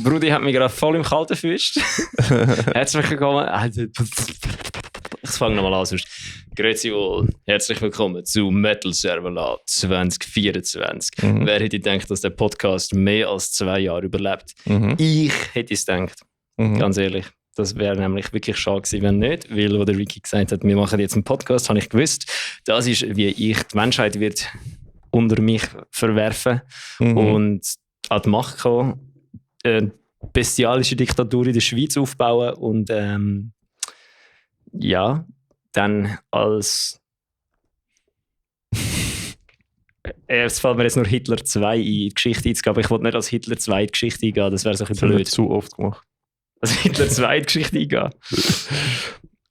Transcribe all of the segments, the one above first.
Brudi hat mich gerade voll im Kalten erwischt. Herzlich willkommen. Ich fange nochmal an, sonst. Grüezi wohl. Herzlich willkommen zu Metal Serverland 2024. Wer hätte gedacht, dass der Podcast mehr als 2 Jahre überlebt? Ich hätte es gedacht. Ganz ehrlich. Das wäre nämlich wirklich schade gewesen, wenn nicht. Weil, wo der Ricky gesagt hat, wir machen jetzt einen Podcast, habe ich gewusst, das ist, wie ich die Menschheit wird unter mich verwerfen und an die Macht kommen, eine bestialische Diktatur in der Schweiz aufbauen und ja, dann als es fällt mir jetzt nur Hitler 2 in die Geschichte einzugeben, aber ich wollte nicht als Hitler 2 in die Geschichte eingehen, das wäre so ein bisschen blöd. Zu oft gemacht. Als Hitler 2 in die Geschichte eingehen.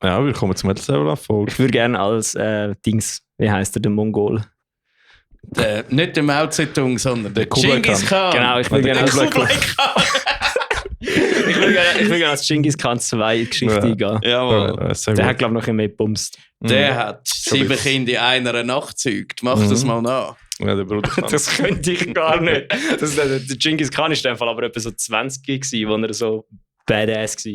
Ja, willkommen zum Metal Serverland Folge. Ich würde gerne als Dings, wie heisst der Mongol? Nicht der Mao Zedong, sondern der Genghis Khan. Genau, ich will gerne als Kublai Khan. ich will gerne als Genghis Khan 2 in die Geschichte eingehen. Jawohl. Der hat, glaube ich, noch ein mehr gebumst. Der hat 7 Kinder in einer Nacht gezeugt. Mach das mal nach. Ja, der Bruder kann. Das könnte ich gar nicht. Der Genghis Khan ist in dem Fall aber etwa so 20 gewesen, wo er so badass war.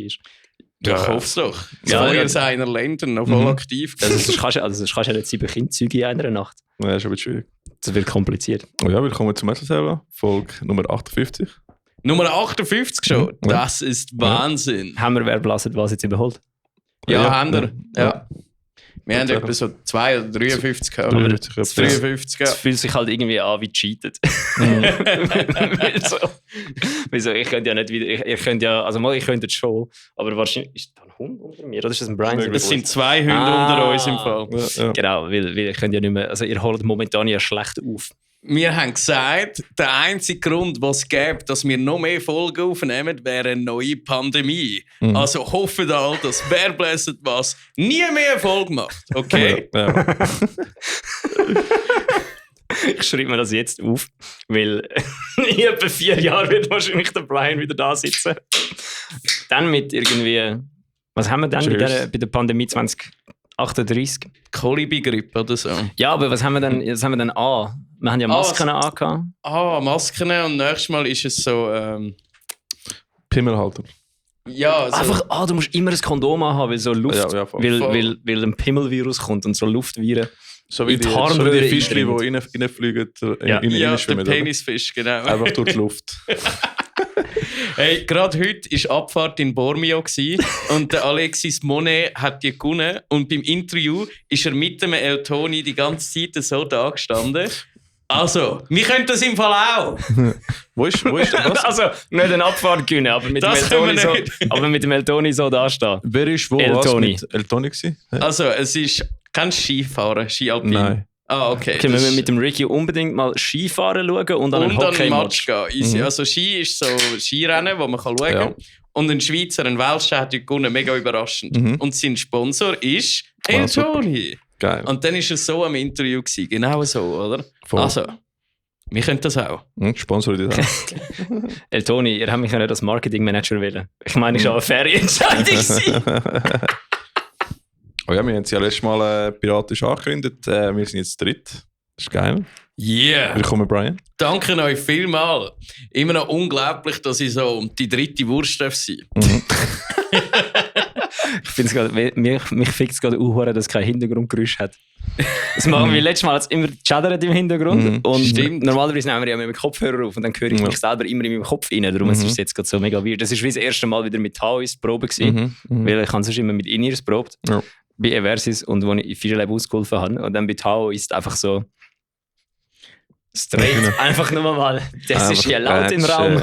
Ja, ich hoffe es doch. Ja, Zwei ja. aus einer Länder noch voll aktiv. Also sonst kannst du ja nicht 7 Kinder zeugen in einer Nacht. Ja, ist aber schwierig. Das wird kompliziert. Oh ja, willkommen zum Metal Serverland Folge Nummer 58. Nummer 58 schon. Ja. Das ist Wahnsinn. Haben wir wer blaset, was jetzt überholt? Ja, haben wir. Ja. Ja. Wir haben etwa so 2 oder 53 gehabt. 53, Das 53, ja. Es fühlt sich halt irgendwie an wie cheated. Wieso? Ich könnte ja nicht wieder. Ich könnte ja, also mal, ich könnte es schon, aber wahrscheinlich. Ist da ein Hund unter mir? Oder ist das ein Brian? Es sind 2 Hunde unter uns im Fall. Ja. Genau, weil ich könnte ja nicht mehr. Also, ihr holt momentan ja schlecht auf. Wir haben gesagt, der einzige Grund, was es gäbe, dass wir noch mehr Folgen aufnehmen, wäre eine neue Pandemie. Also hoffen alle, dass wer bläset was nie mehr Folge macht. Okay? Ja. Ich schreibe mir das jetzt auf, weil in etwa 4 Jahren wird wahrscheinlich der Brian wieder da sitzen. Dann mit irgendwie. Was haben wir dann bei der Pandemie 2038? Kolibri-Grippe oder so. Ja, aber was haben wir denn an? Wir haben ja Masken angehabt. Masken und nächstes Mal ist es so... Pimmelhalter. ja, so... Einfach, du musst immer ein Kondom haben, weil so Luft, Ja, voll. weil ein Pimmelvirus kommt und so Luftviren. So wie In die die Harnröhre Fischchen, die eindringt. reinfliegen, Ja. der schwimmen. Penisfisch, genau. Einfach durch die Luft. Hey, gerade heute war Abfahrt in Bormio gewesen, und der Alexis Monet hat die gewonnen. Und beim Interview ist er mit dem El Toni die ganze Zeit so da gestanden. Also, wir können das im Fall auch. Wo ist was? Also, nicht eine Abfahrt gewinnen, aber mit dem Das können wir El Toni so dastehen. Wer ist wo El was Toni. mit El Toni gewesen? Also, es ist... Kennst du Skifahren? Ski-Alpin? Nein. Ah, okay. Okay, wir müssen mit dem Ricky unbedingt mal Skifahren schauen und an einen und an den Hockey-Match. Match gehen. Easy. Also Ski ist so Skirennen, wo man schauen kann. Ja. Und ein Schweizer, ein Welscher hat heute gewonnen, mega überraschend. Und sein Sponsor ist El super. Toni. Geil. Und dann war er so am Interview gewesen. Genau so, oder? Voll. Also, wir können das auch. Sponsor die das. El Toni, ihr habt mich ja nicht als Marketingmanager wählen. Ich meine, es war eine faire Entscheidung gewesen. Oh ja, wir haben es ja letztes Mal piratisch angekündigt. Wir sind jetzt dritt. Das ist geil. Yeah! Willkommen, Brian. Danke euch vielmals. Immer noch unglaublich, dass ich so die 3. Wurst sein Ich finde es gerade, mich fickt es gerade auch, dass es kein Hintergrundgeräusch hat. Das machen wir letztes Mal als immer chattert im Hintergrund. Und Stimmt. normalerweise nehmen wir ja mit dem Kopfhörer auf und dann höre ich mich selber immer in meinem Kopf rein. Darum ist es jetzt gerade so mega weird. Das war wie das erste Mal wieder mit Taoist Probe gewesen, weil ich habe sonst immer mit Inears probt. Ja. Bei Eversis und wo ich in Fire Lab ausgeholfen habe. Und dann bei Tao ist einfach so straight, einfach nur mal, das ist hier laut im Raum.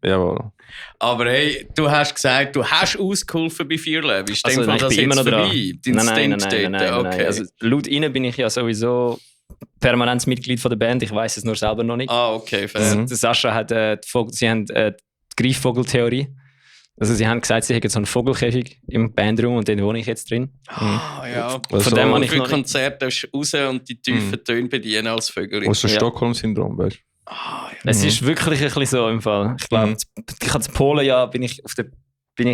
Jawohl. Aber hey, du hast gesagt, du hast ausgeholfen bei FearLab. Ist Also, dem Fall ich das bin immer jetzt noch dran. vorbei? Dein Stint dort? Okay. Also, laut ihnen bin ich ja sowieso permanentes Mitglied von der Band. Ich weiß es nur selber noch nicht. Okay, fair. Der Sascha hat sie haben die Greifvogeltheorie. Also sie haben gesagt, sie hätten so einen Vogelkäfig im Bandraum und den wohne ich jetzt drin. Ja. Also, Von dem habe ich Für noch nicht. Konzerte raus und die tiefen Töne bedienen als Vögel. Was ist das Ja. Stockholm-Syndrom, weißt du? Es ist wirklich ein bisschen so im Fall. Ich glaube, ich habe in Polen ja, bin ich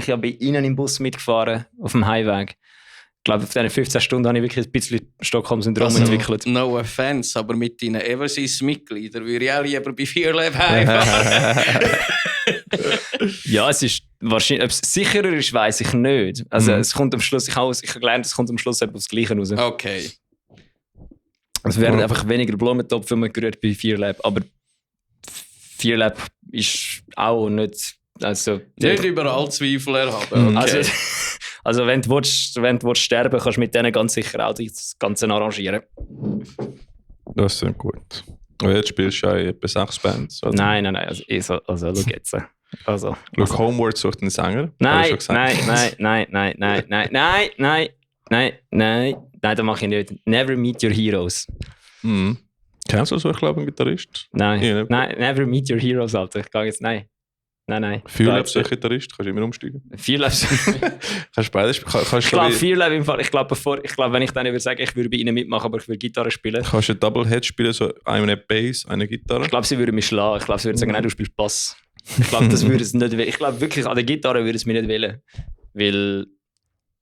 ja bei ihnen im Bus mitgefahren, auf dem Heimweg. Ich glaube, auf diesen 15 Stunden habe ich wirklich ein bisschen Stockholm-Syndrom entwickelt. No offense, aber mit deinen Eversys-Mitgliedern würde ich auch lieber bei FearLab heimfahren. Ja, es ist wahrscheinlich, ob es sicherer ist, weiss ich nicht. Also es kommt am Schluss, ich habe gelernt, es kommt am Schluss etwas aufs Gleiche raus. Okay. Es werden einfach weniger Blumentopf, wenn man gerührt bei Fearlab, aber Fearlab ist auch nicht, also... Nicht überall Zweifel erhaben. Okay. Also wenn du willst sterben, kannst du mit denen ganz sicher auch das Ganze arrangieren. Das ist gut. Und jetzt spielst du ja in etwa 6 Bands. Oder? Nein, also schau jetzt. Also, Look, Homeward sucht einen Sänger. Nein, das mache ich nicht. Never meet your heroes. Mhm. Kennst du so, ich glaube, einen Gitarrist? Nein, Ja, never meet your heroes, Alter. Ich gehe jetzt, nein. Fearlab ist ein Gitarrist, kannst du immer umsteigen. Fearlab. Kannst beides spielen. Ich glaube, Fearlab im Fall. Ich glaube, wenn ich dann würde sagen, ich würde bei ihnen mitmachen, aber ich würde Gitarre spielen. Kannst du ein Doublehead spielen, so eine Bass, eine Gitarre? Ich glaube, sie würden mich schlagen. Ich glaube, sie würden sagen, nein, du spielst Bass. Ich glaube, das würde es nicht wollen. Ich glaube wirklich, an der Gitarre würde es mir nicht wollen. Weil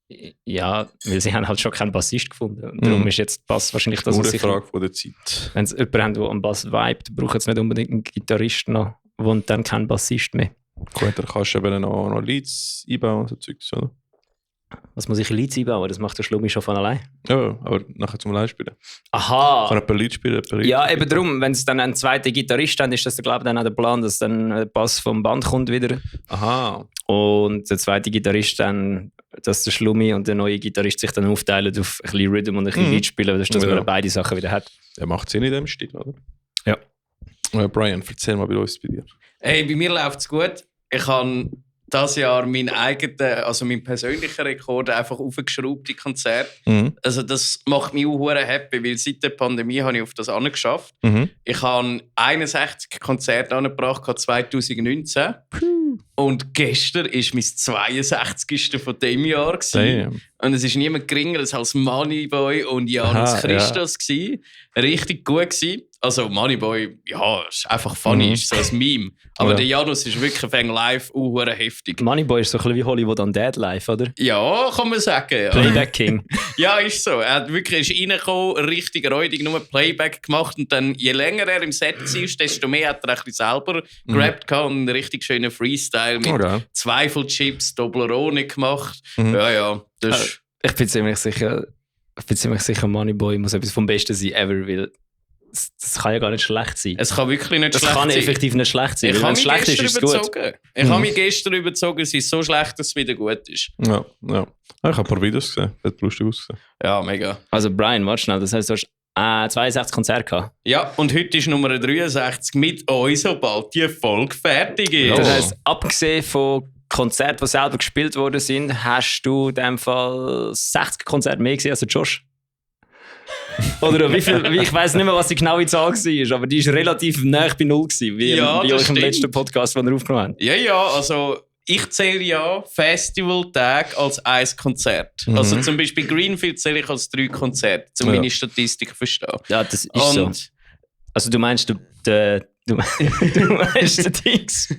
sie haben halt schon keinen Bassist gefunden. Und darum ist jetzt Bass wahrscheinlich das, was sicher... Eine Frage von der Zeit. Wenn sie jemanden haben, der am Bass vibet, brauchen sie nicht unbedingt einen Gitarrist noch und dann kein Bassist mehr. Gut, dann kannst du eben noch Leads einbauen und so Zeugs, oder? Was muss ich Leads einbauen? Das macht der Schlummi schon von allein. Ja, aber nachher zum Live-Spielen. Aha! Kann jemand Leads spielen? Ja, eben darum, wenn es dann einen zweiten Gitarrist haben, ist das, glaube ich, dann auch der Plan, dass dann der Bass vom Band kommt wieder. Aha. Und der zweite Gitarrist dann, dass der Schlummi und der neue Gitarrist sich dann aufteilen auf ein bisschen Rhythm und ein bisschen Lead spielen, dass man beide Sachen wieder hat. Ja, macht Sinn in dem Stil, oder? Ja. Brian, erzähl mal bei uns bei dir. Hey, bei mir läuft es gut. Ich habe dieses Jahr meinen persönlichen Rekord einfach aufgeschraubt, die Konzerte. Mhm. Also das macht mich auch sehr happy, weil seit der Pandemie habe ich auf das angeschafft. Mhm. Ich habe 61 Konzerte angebracht 2019. Und gestern war mein 62. von diesem Jahr. Damn. Und es ist niemand geringer als Moneyboy und Janus Christus. Ja. Richtig gut gewesen. Also Moneyboy, ja, ist einfach funny, ist so ein Meme. Aber der Janus ist wirklich live auch heftig. Moneyboy ist so ein bisschen wie Hollywood Undead live, oder? Ja, kann man sagen. Ja. Playback King. Ja, ist so. Er hat wirklich reingekommen, richtig räudig, nur Playback gemacht. Und dann, je länger er im Set war, desto mehr hat er ein bisschen selber gerappt und einen richtig schönen Freestyle mit Zweifelchips, Toblerone gemacht. Ja, das ich bin ziemlich sicher, Moneyboy muss etwas vom Besten sein ever, weil das kann ja gar nicht schlecht sein. Es kann wirklich nicht schlecht sein. Das kann effektiv nicht schlecht sein. Ich habe mich schlecht ist gut. Ich habe mich gestern überzogen, es ist so schlecht, dass es wieder gut ist. Ja. Ich habe ein paar Videos gesehen. Hat lustig ausgesehen. Ja, mega. Also Brian, warte schnell, das heißt, du hast 62 Konzerte gehabt. Ja, und heute ist Nummer 63 mit uns, sobald die Folge fertig ist. Das heisst, abgesehen von Konzerten, die selber gespielt worden sind, hast du in dem Fall 60 Konzerte mehr gesehen als der Josh? Oder wie viel, ich weiss nicht mehr, was die genaue Zahl war, aber die war relativ nah bei 0 gewesen, wie bei euch im letzten Podcast, den wir aufgenommen haben. Ja, also ich zähle ja Festivaltag als ein Konzert. Also zum Beispiel Greenfield zähle ich als 3 Konzerte, um meine Statistik zu verstehen. Ja, das ist so. Also du meinst du meinst den Dings?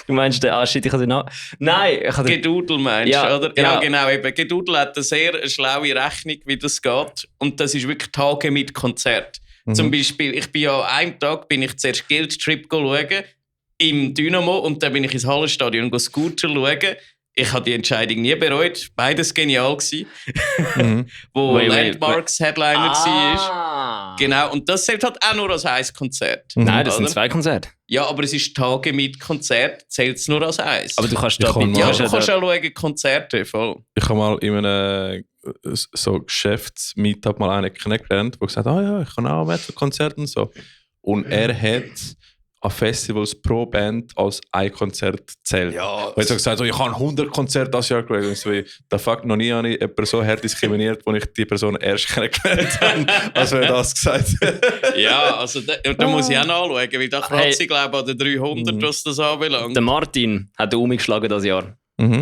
Du meinst den shit, ich habe den Namen. Nein, ich habe Gedudel meinst du, oder? Genau. Ja, genau. Eben. Gedudel hat eine sehr schlaue Rechnung, wie das geht. Und das ist wirklich Tage mit Konzert. Zum Beispiel, ich bin ja einen Tag zuerst Guild Trip schauen im Dynamo und dann bin ich ins Hallenstadion Scooter schauen. Ich habe die Entscheidung nie bereut. Beides genial gewesen. Wo Landmarks Headliner war. Genau, und das zählt halt auch nur als ein Konzert. Nein, das sind 2 Konzerte. Ja, aber es ist Tage mit Konzert, zählt es nur als eins. Aber du kannst du kannst auch schauen, Konzerte, voll. Ich habe mal in einem so Geschäfts-Meetup mal einen kennengelernt, der gesagt hat, ich kann auch Metal-Konzerte und so. Und er hat an Festivals pro Band als ein Konzert zählt. Ja, und er hat gesagt, ich habe 100 Konzerte das Jahr geschaut. Und so, der Fakt, noch nie habe ich jemanden so hart diskriminiert, wo ich die Person erst kennengelernt habe, als er das gesagt hat. Ja, also da muss ich auch nachschauen, weil da kratze ich glaube an den 300, was das anbelangt. Der Martin hat den umgeschlagen dieses Jahr.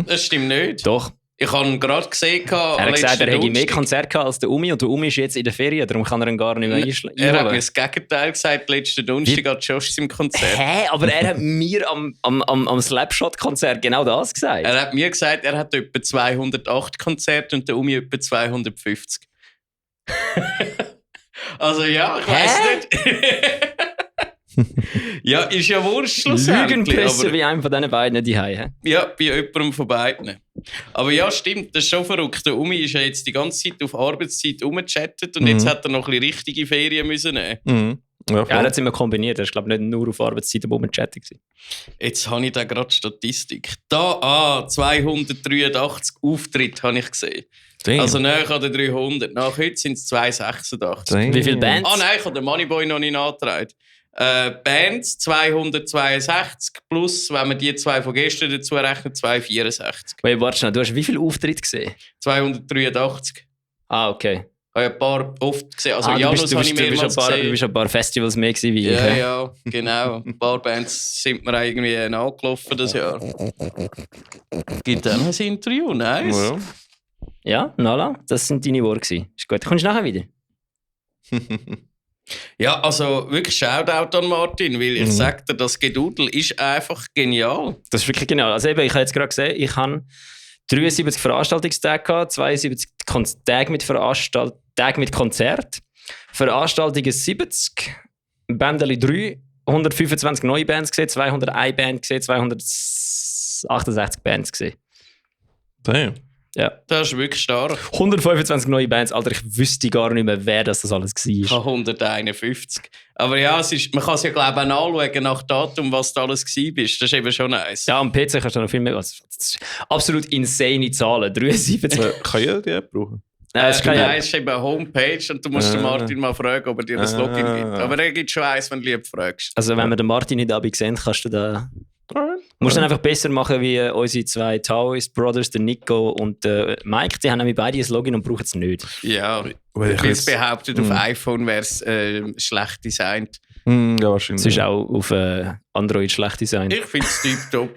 Das stimmt nicht. Doch. Ich habe ihn gerade gesehen. Er hat gesagt, er hätte mehr Konzerte als der Umi und der Umi ist jetzt in der Ferien, darum kann er ihn gar nicht mehr einholen. Er hat mir das Gegenteil gesagt, letzten Donnerstag an Josh im Konzert. Hä? Aber er hat mir am Slapshot-Konzert genau das gesagt. Er hat mir gesagt, er hat etwa 208 Konzerte und der Umi etwa 250. Also ja, ich weiss nicht. Ja, ist ja wurscht schlussendlich. Lügenpresse aber- wie einem von diesen beiden die Hause. Ja, bei jemandem von beiden. Aber ja, stimmt, das ist schon verrückt. Der Umi ist ja jetzt die ganze Zeit auf Arbeitszeit rumgechattet und jetzt hat er noch ein bisschen richtige Ferien müssen nehmen. Mhm. Ja, voll. Ja, das sind wir kombiniert. Das war, glaube ich, nicht nur auf Arbeitszeit, wo wir chatten waren. Jetzt habe ich da gerade Statistik. Da, 283 Auftritte habe ich gesehen. Damn. Also näher an den 300. Nach heute sind es 286. Damn. Wie viele Bands? Ah nein, ich habe den Moneyboy noch nicht angetragen. Bands 262 plus, wenn man die zwei von gestern dazu rechnet, 264. Wait, warte schnell, du hast wie viele Auftritte gesehen? 283. Ah, okay. Ich habe ein paar oft gesehen. Also du Janus bist, du, habe bist, ich du, bist mehrmals du gesehen. bist ein paar Festivals mehr gewesen wie ich. Ja, hä? ja, genau. Ein paar Bands sind mir irgendwie angelaufen das Jahr. Gibt auch noch ein Interview, nice. Ja. Ja, Nala, das sind deine Worte gewesen. Ist gut. Kommst du nachher wieder? Ja, also wirklich Shoutout an Martin, weil ich sage dir, das Gedudel ist einfach genial. Das ist wirklich genial. Also eben, ich habe jetzt gerade gesehen, ich habe 73 Veranstaltungstage gehabt, 72 Tage mit Konzert, Veranstaltungen 70, Bändeli 3, 125 neue Bands gesehen, 201 Bands gesehen, 268 Bands gesehen. Damn. Ja. Das ist wirklich stark. 125 neue Bands, Alter, ich wüsste gar nicht mehr, wer das alles Ich war. habe 151. Aber ja, es ist, man kann es ja glaube ich auch nachschauen nach Datum, was da alles war. Das ist eben schon nice. Ja, am PC kannst du noch viel mehr. Das ist absolut insane Zahlen. 73. Kann jeder die App brauchen? Nein, das kann ja. Nein, es ist eben eine Homepage und du musst den Martin mal fragen, ob er dir das Login gibt. Aber er gibt schon eins, wenn du lieb fragst. Also, wenn wir den Martin nicht dabei sehen, kannst du da. Alright. Musst dann einfach besser machen wie unsere zwei Taoist Brothers, der Nico und der Mike. Die haben nämlich beide ein Login und brauchen es nicht. Ja, Weil ich weil es jetzt, behauptet, auf iPhone wäre es schlecht designt. ja, wahrscheinlich. Es ist auch auf Android schlecht designt. Ich finde es tiptop.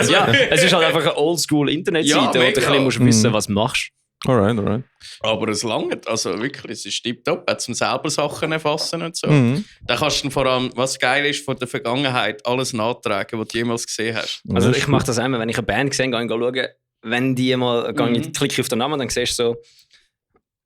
Ja, es ist halt einfach eine Oldschool-Internetseite, Ja, wo du ein mega. bisschen musst wissen, was du machst. Alright. Aber es langt, also wirklich, es ist tiptop, auch zum selber Sachen erfassen und so. Mhm. Da kannst du dann vor allem, was geil ist, von der Vergangenheit alles nachtragen, was du jemals gesehen hast. Also Ja, ich mache das einmal, wenn ich eine Band sehe, gehe ich schauen, wenn die mal, klicke ich auf den Namen, dann siehst du so,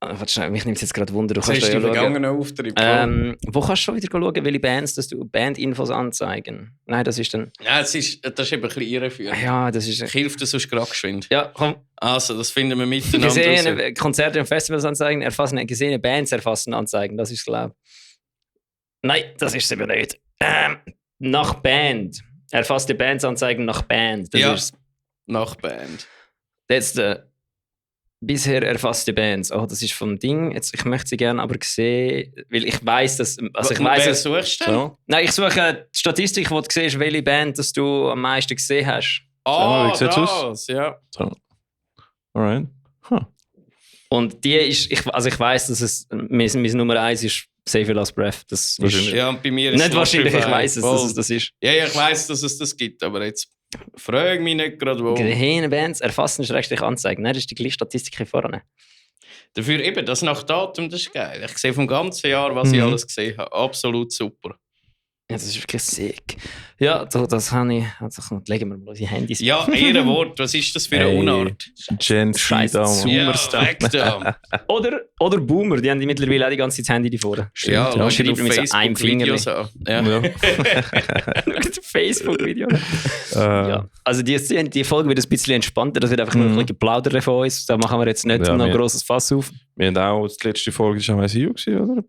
warte schnell, mich nimmt es jetzt gerade Wunder, du Das kannst ist da die ja schauen. vergangenen Auftritte. Wo kannst du schon wieder schauen, welche Bands, dass du Bandinfos anzeigen? Nein, das ist dann, Ja, das ist eben ein bisschen irreführend. ja, das ist, Hilft das sonst gerade geschwind. ja, komm, Also, das finden wir miteinander. raus. gesehene Konzerte und Festivals anzeigen, erfassen, gesehene Bands erfassen anzeigen, das ist glaube ich. Nein, das ist es eben nicht. Nach Band. Erfasste Bands anzeigen nach Band. Das Ja. ist Nachband. jetzt bisher erfasste Bands. Oh, das ist vom Ding. Jetzt, ich möchte sie gerne aber sehen, weil ich weiß, dass. Also ich weiß, Wer dass, suchst du denn? So. nein, ich suche die Statistik, wo du siehst, welche Band dass du am meisten gesehen hast. Ah, wie sieht's aus? das, ja. So. Alright. Huh. Und die ist, ich weiß, dass es mein Nummer 1 ist Save Your Last Breath. Das ist Wahrscheinlich. Ja, und bei mir ist nicht es wahrscheinlich, ich Spotify. weiß es, dass Voll. es das ist. Ja, ich weiß, dass es das gibt, aber jetzt frage mich nicht gerade wo. Gesehene Bands erfassen, Schrägstrich anzeigen. Nein, das ist die gleiche Statistik hier vorne. Dafür eben, das nach Datum, das ist geil. Ich sehe vom ganzen Jahr, was ich alles gesehen habe. Absolut super. Ja, das ist wirklich sick. Ja, das habe ich. Also legen wir mal unsere Handys. Ja, Ehrenwort, was ist das für eine Ey. Unart? Gen Scheiß Z da, Mann. Boomer-Stuff. weg da. Oder Boomer, die haben die mittlerweile auch die ganze Zeit das Handy die vorne. Ja, ja, schau schreiben dir mit so auf einem Facebook Finger. Videos an. Ja. Ja. Facebook-Video. Ja. Ja. Also die Folge wird ein bisschen entspannter, das wird einfach nur ein bisschen geplaudert von uns. Da machen wir jetzt nicht Ja, noch ein wir- grosses Fass auf. Wir haben auch, die letzte Folge war am ICU, oder?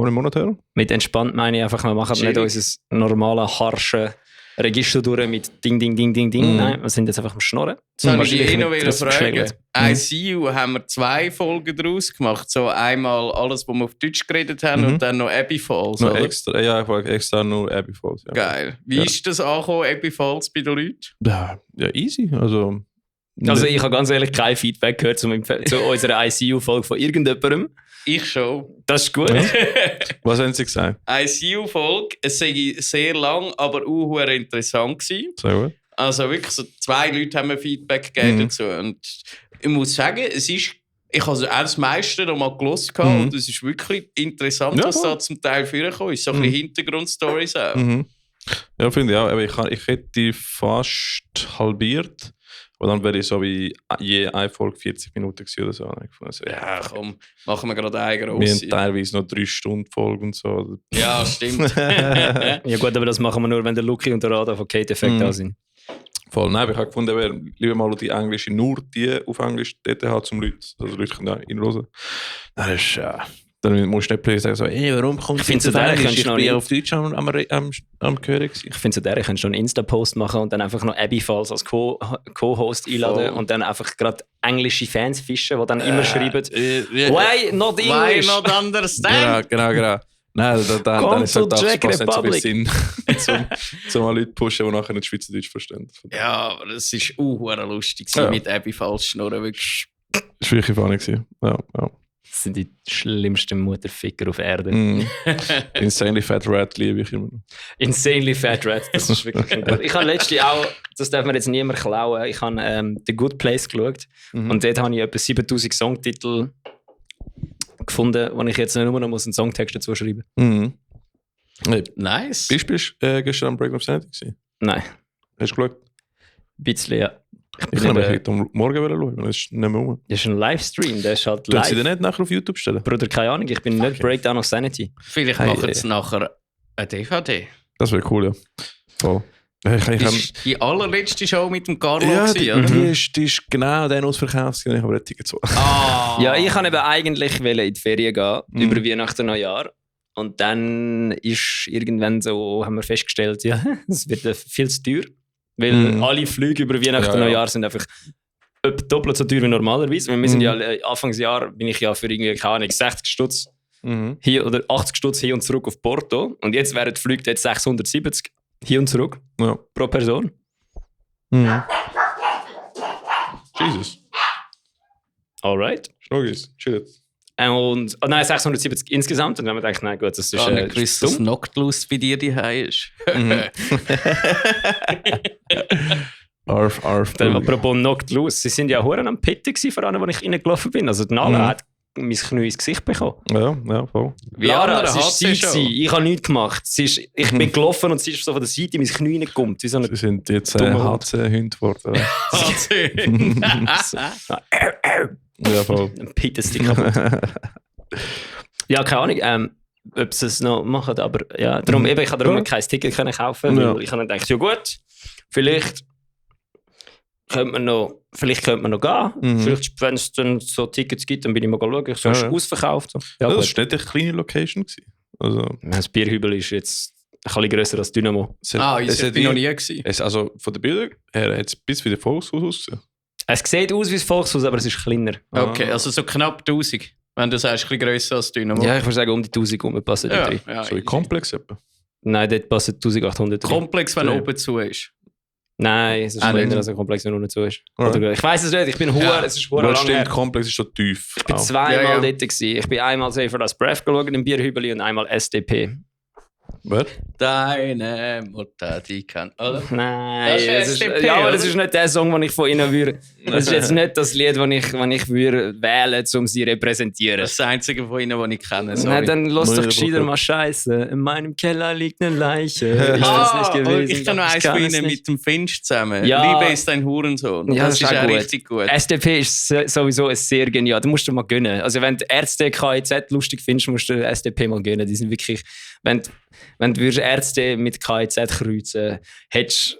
Ein Monat her. Mit entspannt meine ich einfach, wir machen nicht Chillig. unser normales, harsche Register durch mit Ding, Ding, Ding, Ding, Ding. Mhm. Nein, wir sind jetzt einfach am Schnurren. Das habe ich Wahrscheinlich eh noch mit wieder das fragen. geschlägelt. ICU haben wir 2 Folgen daraus gemacht. So einmal alles, was wir auf Deutsch geredet haben und dann noch Abbey Falls. Noch Oder? extra, ja, ich wollte extra nur Abbey Falls. Ja. Geil. Wie Ja. ist das angekommen, Abbey Falls bei den Leuten? Ja, easy. Also Ich habe ganz ehrlich kein Feedback gehört zu unserer ICU-Folge von irgendjemandem. Ich schon. Das ist gut. was haben sie gesagt? ICU-Folge, es sei sehr lang, aber auch interessant gewesen. Sehr gut. Also wirklich, so 2 Leute haben mir Feedback gegeben dazu. Und ich muss sagen, es ist, ich habe auch das meiste noch mal gehört und es ist wirklich interessant, Ja, was voll. da zum Teil vorkommt. So ein bisschen Hintergrundstories auch. Mhm. Ja, finde ich auch. Aber ich hätte die fast halbiert. Und dann wäre ich so wie je eine Folge 40 Minuten gewesen oder so. Also, Ja, komm, machen wir gerade eine wir grosse. haben teilweise noch 3 Stunden Folge und so. Ja, stimmt. Ja gut, aber das machen wir nur, wenn der Lucky und der Radar von Kate Effect da sind. Voll. Nein, aber ich habe gefunden, wir lieber mal die englische, nur die auf Englisch dort haben, zum Leute. Also Leute können da reinhören. Dann ist dann musst du nicht plötzlich sagen, so, hey, warum kommt finde, auf so der Englisch? kannst Ich du noch bin nicht- auf Deutsch am Hören gewesen. Ich finde, zu der kannst du einen Insta-Post machen und dann einfach noch Abby Falls als Co-Host einladen Voll. und dann einfach gerade englische Fans fischen, die dann immer schreiben, Ja, why not Why English? not understand? genau. Nein, dann Kommt ist halt zu das Czech passt nicht so viel Republic. Sinn, zum mal Leute zu pushen, die nachher nicht Schweizerdeutsch verstehen. Ja, aber das ist lustig Ja. mit Abby falsch schnurren. Wirklich. Das war wirklich funny gewesen. Ja. Das sind die schlimmsten Mutterficker auf Erden. Mm. Insanely Fat Rat liebe ich immer noch. Insanely Fat Rat, das ist wirklich gut. Ich habe letztens auch, das darf mir jetzt niemand klauen, ich habe The Good Place geschaut und dort habe ich etwa 7000 Songtitel gefunden, wo ich jetzt nur noch einen Songtext dazu schreiben muss. Mhm. Hey, Nice. bist du gestern am Break of Sanity gewesen? Nein, Hast du geschaut? ein bisschen, ja. Ich kann nämlich heute Morgen schauen, das ist nicht mehr rum. Das ist ein Livestream, der ist halt Können Sie live. den nicht nachher auf YouTube stellen? Bruder, keine Ahnung, ich bin nicht Breakdown of Sanity. Vielleicht Hey, machen sie nachher eine DVD. Das wäre cool, ja. Voll. Ich Das ist die allerletzte Show mit dem Carlo ja, gewesen, oder? die ist genau dann ausverkauft und ich habe ein Ticket zu. Ah. Ja, ich kann eben eigentlich in die Ferien gehen, über Weihnachten und Neujahr. Und dann ist irgendwann so, haben wir festgestellt, ja, es wird viel zu teuer. Weil alle Flüge über Weihnachten und Ja. Neujahr sind einfach etwa doppelt so teuer wie normalerweise. Weil wir sind ja Anfangsjahr bin ich ja für irgendwie, keine Ahnung, 60 Stutz hier oder 80 Stutz hin und zurück auf Porto. Und jetzt wären die Flüge jetzt 670 hier und zurück Ja. pro Person. Jesus. Alright. Schnuggis, chill. Und, oh nein, 670 insgesamt. Und dann haben wir gedacht, nein gut, das ist Ich habe nicht gewusst, dass dumm. Noctlust bei dir daheim ist. Arf. Dann, apropos Knocked Loose, sie sind ja hure am Pitten gewesen, vor allem, als ich reingelaufen bin. Also die Nala hat mein Knie ins Gesicht bekommen. Ja, voll. Wie Lara, andere es war sie HC-Show. gewesen. Ich habe nichts gemacht. Ich bin gelaufen und sie ist so von der Seite in mein Knie reingekommen. Wie so eine Sie sind jetzt Dumme Hund. HC-Hunde geworden. Ja, voll. ein Pittenstick kaputt. Ja, keine Ahnung, ob sie es noch machen, aber ja, darum, eben, ich habe darum kein Ticket können kaufen, weil Ja. ich habe dann gedacht, ja gut, vielleicht könnte man noch gehen. Vielleicht, wenn es dann so Tickets gibt, dann bin ich mal schauen. Ich so, Ja, ist ja. ausverkauft. So. Ja, Das gut. ist nicht eine kleine Location gewesen. Also, Das Bierhübel ist jetzt ein bisschen grösser als Dynamo. es hat- Ah, es ich hat bin noch wie- nie gewesen. Also von den Bildern her hat es bis wie der Volkshaus ausgesehen. Es sieht aus wie das Volkshaus, aber es ist kleiner. Okay, also so knapp 1000. Wenn du sagst, ein bisschen grösser als Dynamo. Ja, ich würde sagen, um die 1000 rum passen ja, dort rein. ja, So wie easy. Komplex etwa. Nein, dort passen 1800 rein. Komplex, wenn Ja. oben zu ist. Nein, es ist Ah, kleiner nicht. als ein Komplex, wenn unten zu ist. Alright. Oder, ich weiß es nicht, ich bin Ja. es ist Aber hure das lange her. stimmt, Komplex ist schon tief. Ich bin Auch. zweimal Ja, ja. dort gewesen. Ich bin einmal Safer das Breath geschaut im Bierhübeli und einmal SDP. Wer? Deine Mutter, die kann. Oder? Nein, Das ist es ist, SDP, ja, aber oder? das ist nicht der Song, den ich von ihnen würde. Das ist jetzt nicht das Lied, das ich würde wählen, um sie zu repräsentieren. Das ist das einzige von ihnen, das ich kenne. Sorry. Na, dann lass doch Neue gescheiter Woche. mal Scheiße. In meinem Keller liegt eine Leiche. Ist das nicht gewesen? Ich kann noch eins kann von es ihnen nicht. mit dem Finch zusammen. Ja. Liebe ist ein Hurensohn. Ja, das ist auch gut. richtig gut. SDP ist sowieso ein sehr genial. Da musst du mal gönnen. Also wenn du Ärzte KIZ lustig findest, musst du SDP mal gönnen. Die sind wirklich, wenn du würdest Ärzte mit KIZ kreuzen hättest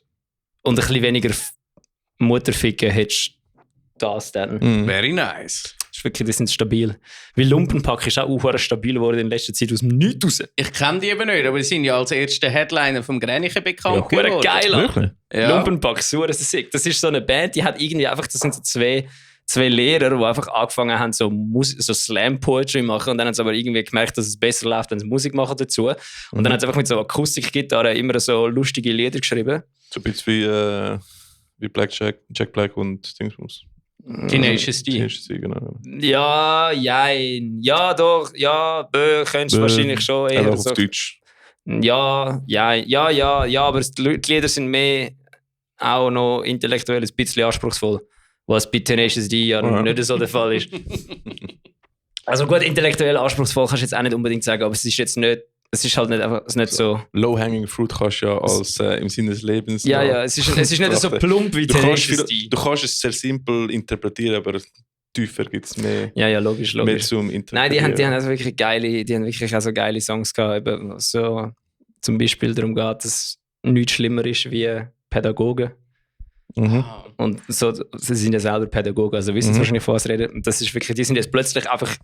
und ein bisschen weniger Mutterficken hättest das dann. Mhm. Very nice. Das ist wirklich, die sind stabil. Weil Lumpenpack ist auch stabil geworden in letzter Zeit aus dem Nichts raus. Ich kenne die eben nicht, aber die sind ja als erste Headliner vom Grenichen bekannt Ja, geworden. geil. Wirklich? Ja. Lumpenpack, so sick. Das ist so eine Band, die hat irgendwie einfach, das sind so zwei Lehrer, die einfach angefangen haben, so Slam-Poetry machen und dann haben sie aber irgendwie gemerkt, dass es besser läuft, wenn sie Musik machen dazu. Und dann haben sie einfach mit so Akustikgitarre immer so lustige Lieder geschrieben. So ein bisschen wie Jack Black und Dingsbums. Tenacious D. Tenacious D, genau. Ja, jein. Ja, doch, ja, könntest du wahrscheinlich schon eher Einfach so. auf Deutsch. Ja, aber die Lieder sind mehr auch noch intellektuell ein bisschen anspruchsvoll, was bei Tenacious D ja Ja. nicht so der Fall ist. Also gut, intellektuell anspruchsvoll kannst du jetzt auch nicht unbedingt sagen, aber es ist jetzt nicht es ist halt nicht einfach nicht so. Low-hanging fruit kannst du ja als im Sinne des Lebens. Ja, es ist nicht so plump wie Du Tenacious du kannst es sehr simpel interpretieren, aber tiefer gibt es mehr, Ja, logisch. mehr zum Interpretieren. Nein, die haben also wirklich wirklich auch so geile Songs gehabt. Eben so zum Beispiel darum geht, dass nichts schlimmer ist wie Pädagogen. Mhm. Und so, sie sind ja selber Pädagogen, also wissen sie wahrscheinlich, von was sie reden. Und das ist wirklich, die sind jetzt plötzlich einfach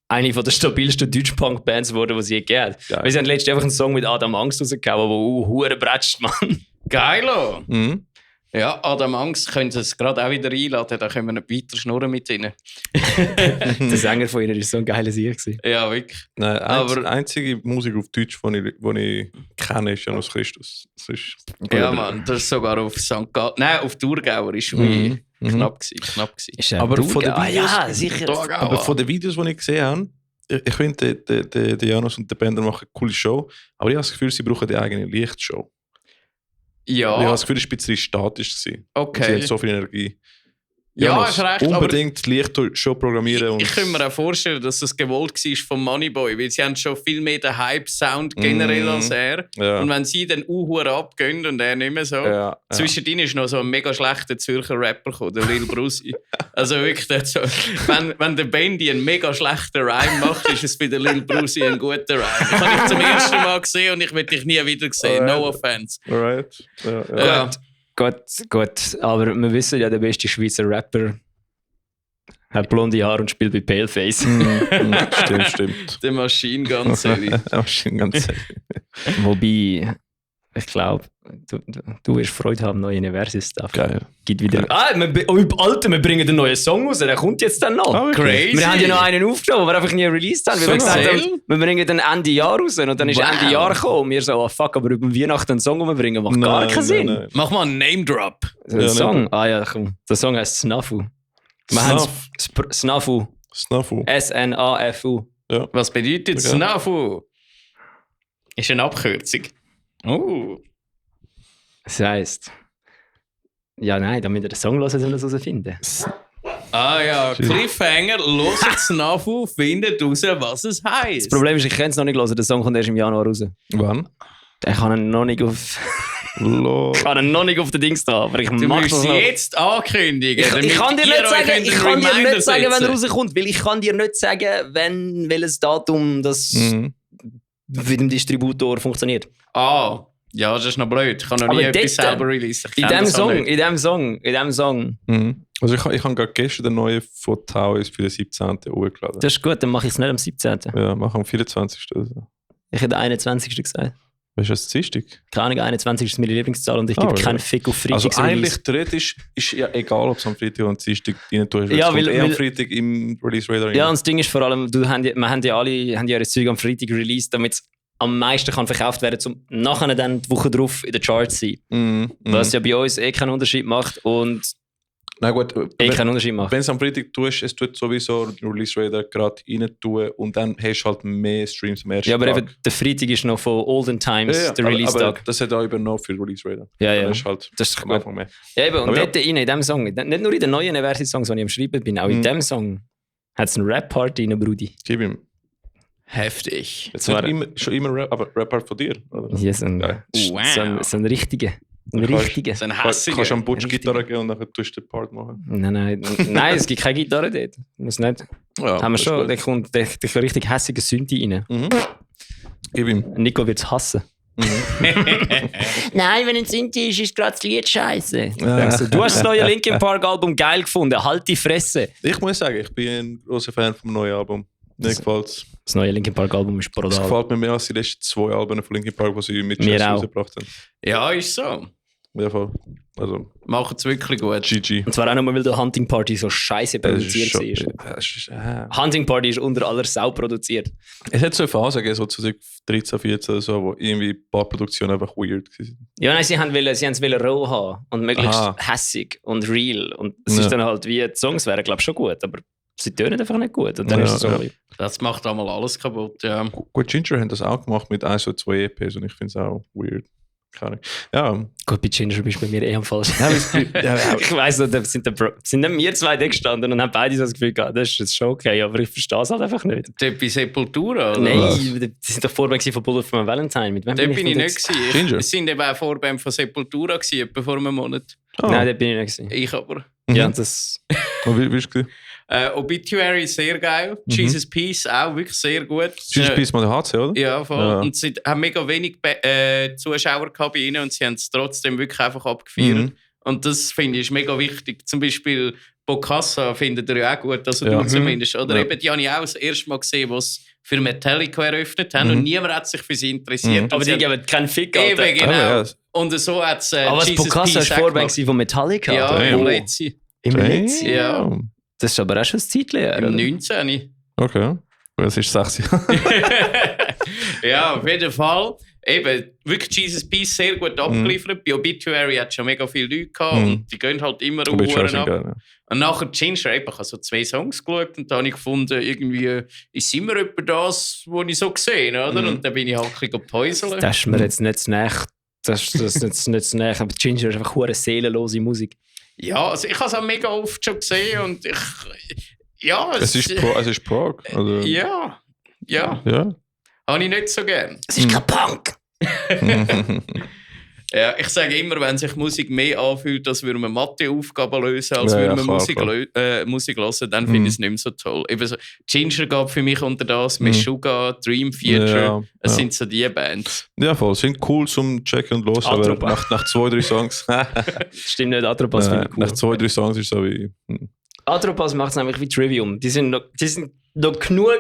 eine von der stabilsten Deutsch-Punk-Bands geworden, die sie je gegeben hat. Geil. Weil sie haben letztens einfach einen Song mit Adam Angst rausgehauen, der hure bretscht, Mann. Geilo! Mhm. Ja, Adam Angst können sie es gerade auch wieder einladen, da können wir nicht weiter schnurren mit ihnen. Der Sänger von ihnen war so ein geiler Sieg. Ja, wirklich. Nein, Aber- einzige Musik auf Deutsch, die ich kenne, ist Janus Christus. Das ist Ja, Mann, das ist sogar auf St. Gallen. Nein, auf Thurgauer ist Mhm. knapp gewesen. Ist Aber von den Videos, ja, sicher. aber von den Videos, die ich gesehen habe, ich finde, der Janus und der Bender machen eine coole Show, aber ich habe das Gefühl, sie brauchen die eigene Lichtshow. Ich habe Ja, das Gefühl, es war ein bisschen statisch. Sie okay. haben so viel Energie. Ja, Janus, hast recht, aber unbedingt die Lichtshow programmieren. ich kann mir auch vorstellen, dass das gewollt war vom Moneyboy, weil sie haben schon viel mehr den Hype-Sound generell als er. Ja. Und wenn sie dann abgehen und er nicht mehr so. Ja. Zwischendrin ist noch so ein mega schlechter Zürcher Rapper gekommen, der Lil Brusi. Also wirklich, der hat so, wenn der Bendy einen mega schlechten Rhyme macht, ist es bei der Lil Brusi ein guter Rhyme. Das habe ich zum ersten Mal gesehen und ich werde dich nie wieder sehen. No offense. Alright. Ja. Ja. Gut, aber wir wissen ja, der beste Schweizer Rapper hat blonde Haare und spielt bei Paleface. Stimmt. Der Machine Gun Serie. Ganz Wobei, ich glaube, du wirst Freude haben, neue Universus-Stuff. geil. Gibt wieder. Alter, wir bringen einen neuen Song raus, der kommt jetzt dann noch. Crazy. Wir haben ja noch einen aufgenommen, den wir einfach nie released haben. Weil wir gesagt haben, wir bringen dann Ende Jahr raus. Und dann ist Wow. Ende Jahr gekommen. Und wir so, oh fuck, aber über Weihnachten einen Song umbringen, macht gar keinen Sinn. Nein. Mach mal einen Name Drop. Der Ja, Song? nicht. Ah ja, komm. Der Song heißt Snafu. Wir haben Snafu. Snafu. S-N-A-F-U. Was bedeutet Okay. Snafu? Ist eine Abkürzung. Oh. Das heisst. Ja, nein, damit wir den Song hören, sollen wir das herausfinden. Ah ja, Cliffhanger, hört Snafu, findet raus, was es heisst. Das Problem ist, ich kann es noch nicht hören. Der Song kommt erst im Januar raus. Wann? Ich kann ihn noch nicht auf. Ich kann ihn noch nicht auf den Dings da, aber ich Du mag musst das es noch. jetzt ankündigen. Ich kann dir damit nicht ihr euch sagen, einen ich kann dir Reminder nicht sagen, wenn er setzen. rauskommt, weil ich kann dir nicht sagen, welches Datum das mit dem Distributor funktioniert. Ah, ja, das ist noch blöd. Ich kann noch Aber nie etwas dort, selber releasen. Ich In kenn dem das auch Song, nicht. in dem Song. Also ich habe gerade gestern den neuen von Taoist für den 17. hochgeladen. Das ist gut, dann mache ich es nicht am 17. Ja, machen am 24. Also. Ich hätte den 21. gesagt. Weißt du, das ist Dienstag? Keine Ahnung, 21 ist meine Lieblingszahl und ich gebe ja. keinen Fick auf Freitag. Also eigentlich theoretisch ist ja egal, ob es am Freitag oder am Dienstag rein tust. Ja, Es kommt weil- am weil- Freitag im Release Radar rein. Ja, und das Ding ist vor allem, wir haben ja alle ihre Zeug am Freitag released, damit es am meisten kann verkauft werden, um nachher dann die Woche drauf in den Charts zu sein. Was ja bei uns keinen Unterschied macht und Na gut, keinen Unterschied macht. wenn du es am Freitag tust, es tut sowieso den Release Radar gerade rein tun und dann hast du halt mehr Streams am ersten Ja, aber Tag. eben, der Freitag ist noch von Olden Times, der aber Release-Tag. das hat auch übernommen für Release Radar. Ja, ja. Das ist halt Das ist am gut. Anfang mehr. Ja, eben, und Aber ja. dort rein, in diesem Song, nicht nur in den neuen Versi-Songs, die ich am Schreiben bin, auch in diesem Song hat es einen Rap-Part rein, Brudi. Gib ihm. Heftig. Jetzt Zwar- schon immer Rap, aber Rap-Part von dir, oder? Hier so ein, Geil. Wow. so ein richtiger. Ein kannst- richtiger. So ein Kannst du hässiger. am Butch Gitarre gehen und dann tust du den Part machen? Nein, es gibt keine Gitarre dort. Muss nicht. Ja, Haben wir das ist schon, gut. da kommt der richtig hässige Synthi rein. Gib ihm. Nico wird es hassen. Nein, wenn ein Synthi ist, ist gerade das Lied scheiße. Du hast das neue Linkin Park Album geil gefunden. Halt die Fresse. Ich muss sagen, ich bin ein großer Fan vom neuen Album. Mir gefällt es. Das neue Linkin Park Album ist Es brutal. gefällt mir mehr als die letzten 2 Alben von Linkin Park, die sie mit Mir Jazz auch. rausgebracht haben. Ja, ist so. Ja, voll. Also, Machen es wirklich gut. GG. Und zwar auch nochmal, weil der Hunting Party so scheiße produziert war. Hunting Party ist unter aller Sau produziert. Es hat so eine Phase gegeben, so 2013, 14 oder so, wo irgendwie ein paar Produktionen einfach weird waren. Ja, nein, sie es roh haben und möglichst Aha. hässig und real. Und es Ja. ist dann halt wie, die Songs wären glaube ich schon gut, aber sie tönen einfach nicht gut. Und dann Ja, ist es so. ja. Das macht einmal alles kaputt, ja. Gut, Ginger haben das auch gemacht mit 1 oder 2 EPs und ich finde es auch weird. Keine Ahnung. Ja. Gut, bei Ginger bist du bei mir am falsch. Ja, Ich weiss nicht, sind nicht wir zwei da gestanden und haben beide so das Gefühl gehabt, das ist jetzt schon okay, aber ich verstehe es halt einfach nicht. Dort bei Sepultura, oder? Nein, die sind doch Vorband von Bullet for my Valentine. Mit wem Dort bin ich denn nicht jetzt? gewesen. Es sind eben auch Vorband von Sepultura gewesen, etwa vor einem Monat. Nein, dort bin ich nicht gewesen. Ich aber. Ja, das... Und wie bist du? Obituary sehr geil. Jesus Peace auch wirklich sehr gut. Jesus Peace mal der HC, oder? Ja, voll. Ja. Und sie haben mega wenig Zuschauer gehabt bei ihnen und sie haben es trotzdem wirklich einfach abgefeiert. Und das finde ich ist mega wichtig. Zum Beispiel Bokassa findet ihr ja auch gut, also du zumindest. Oder eben, die habe ich auch das erste Mal gesehen, die es für Metallica eröffnet haben und niemand hat sich für sie interessiert. Aber die geben keinen Fick, Alter. Eben, genau. Ja. Und so hat es Aber was Bokassa ist Vorband von Metallica? Ja, Alter. im Letzi. Im Letzi? Ja. Das ist aber auch schon ein Zeitchen her, Im oder? 19. Okay. Das ist 60. Ja, auf jeden Fall. Eben, wirklich Jesus Peace sehr gut abgeliefert. Bei Obituary hat es schon mega viele Leute gehabt und die gehen halt immer Uhren ab. Geil, ja. Und nachher Ginger, ich habe so 2 Songs geschaut und da habe ich gefunden, irgendwie ist immer etwa das, was ich so gesehen habe, oder? Und dann bin ich halt ein bisschen gepäuselt. Das ist mir jetzt nicht zu nahe. Das ist nicht zu nahe. Aber Ginger ist einfach eine seelenlose Musik. Ja, also ich habe es auch mega oft schon gesehen und ich... Ja, Es ist Prog. Also, ja. Ja. Habe ich nicht so gern. Es ist kein Punk! Ja, ich sage immer, wenn sich Musik mehr anfühlt, als würde man Matheaufgaben lösen, als würde man klar. Musik hören, dann finde ich es nicht mehr so toll. Eben so, Ginger gab für mich unter das, Meshuggah, Dream Theater, es sind so die Bands. Ja, voll. Sind cool zum Checken und los, aber nach 2-3 Songs. Stimmt nicht, Atropas finde ich cool. Nach 2-3 Songs ist es so wie. Atropas macht es nämlich wie Trivium. Die sind noch genug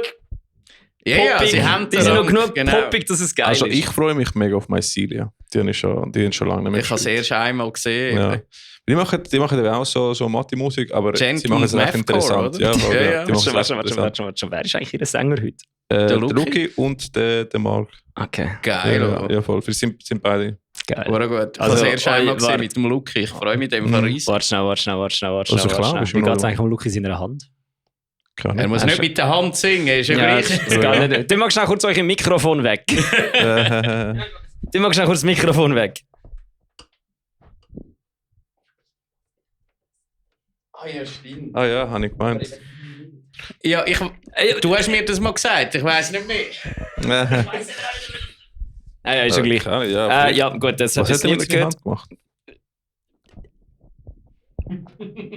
Ja, poppig. sie haben Die sind noch genug poppig, dass es geil Also ist. ich freue mich mega auf Mycelia. Die haben schon lange nicht mehr Ich habe es erst einmal gesehen. Ja. Die machen eben auch so Mathe-Musik, aber sie Gentleman's machen es echt Mathcore, interessant. oder? Ja, voll, Ja. Die machen es echt Warte schon. Wer ist eigentlich ihr Sänger heute? Der Luki? Luki und der Mark. Okay, Geil, oder? Ja, voll. Wir sind beide. geil. Oder gut. Ich Also, habe es erst einmal warte. gesehen mit dem Luki. Ich freue mich dem von riesig. Warte schnell. Also klar, bist du Wie noch- geht es eigentlich um Luki in seiner Hand? Er muss nicht mit der Hand singen, ist ja Ja, gleich. das geht nicht. Du magst schnell kurz euch Mikrofon weg. Du magst schnell kurz das Mikrofon weg. Ah ja, stimmt. Ah ja, habe ich gemeint. Ja, du hast mir das mal gesagt, ich weiß nicht mehr. Ja, ist ja gleich. Ja, Ja, gut, das hat was jetzt hat er niemand mit seiner gehört. Hand gemacht?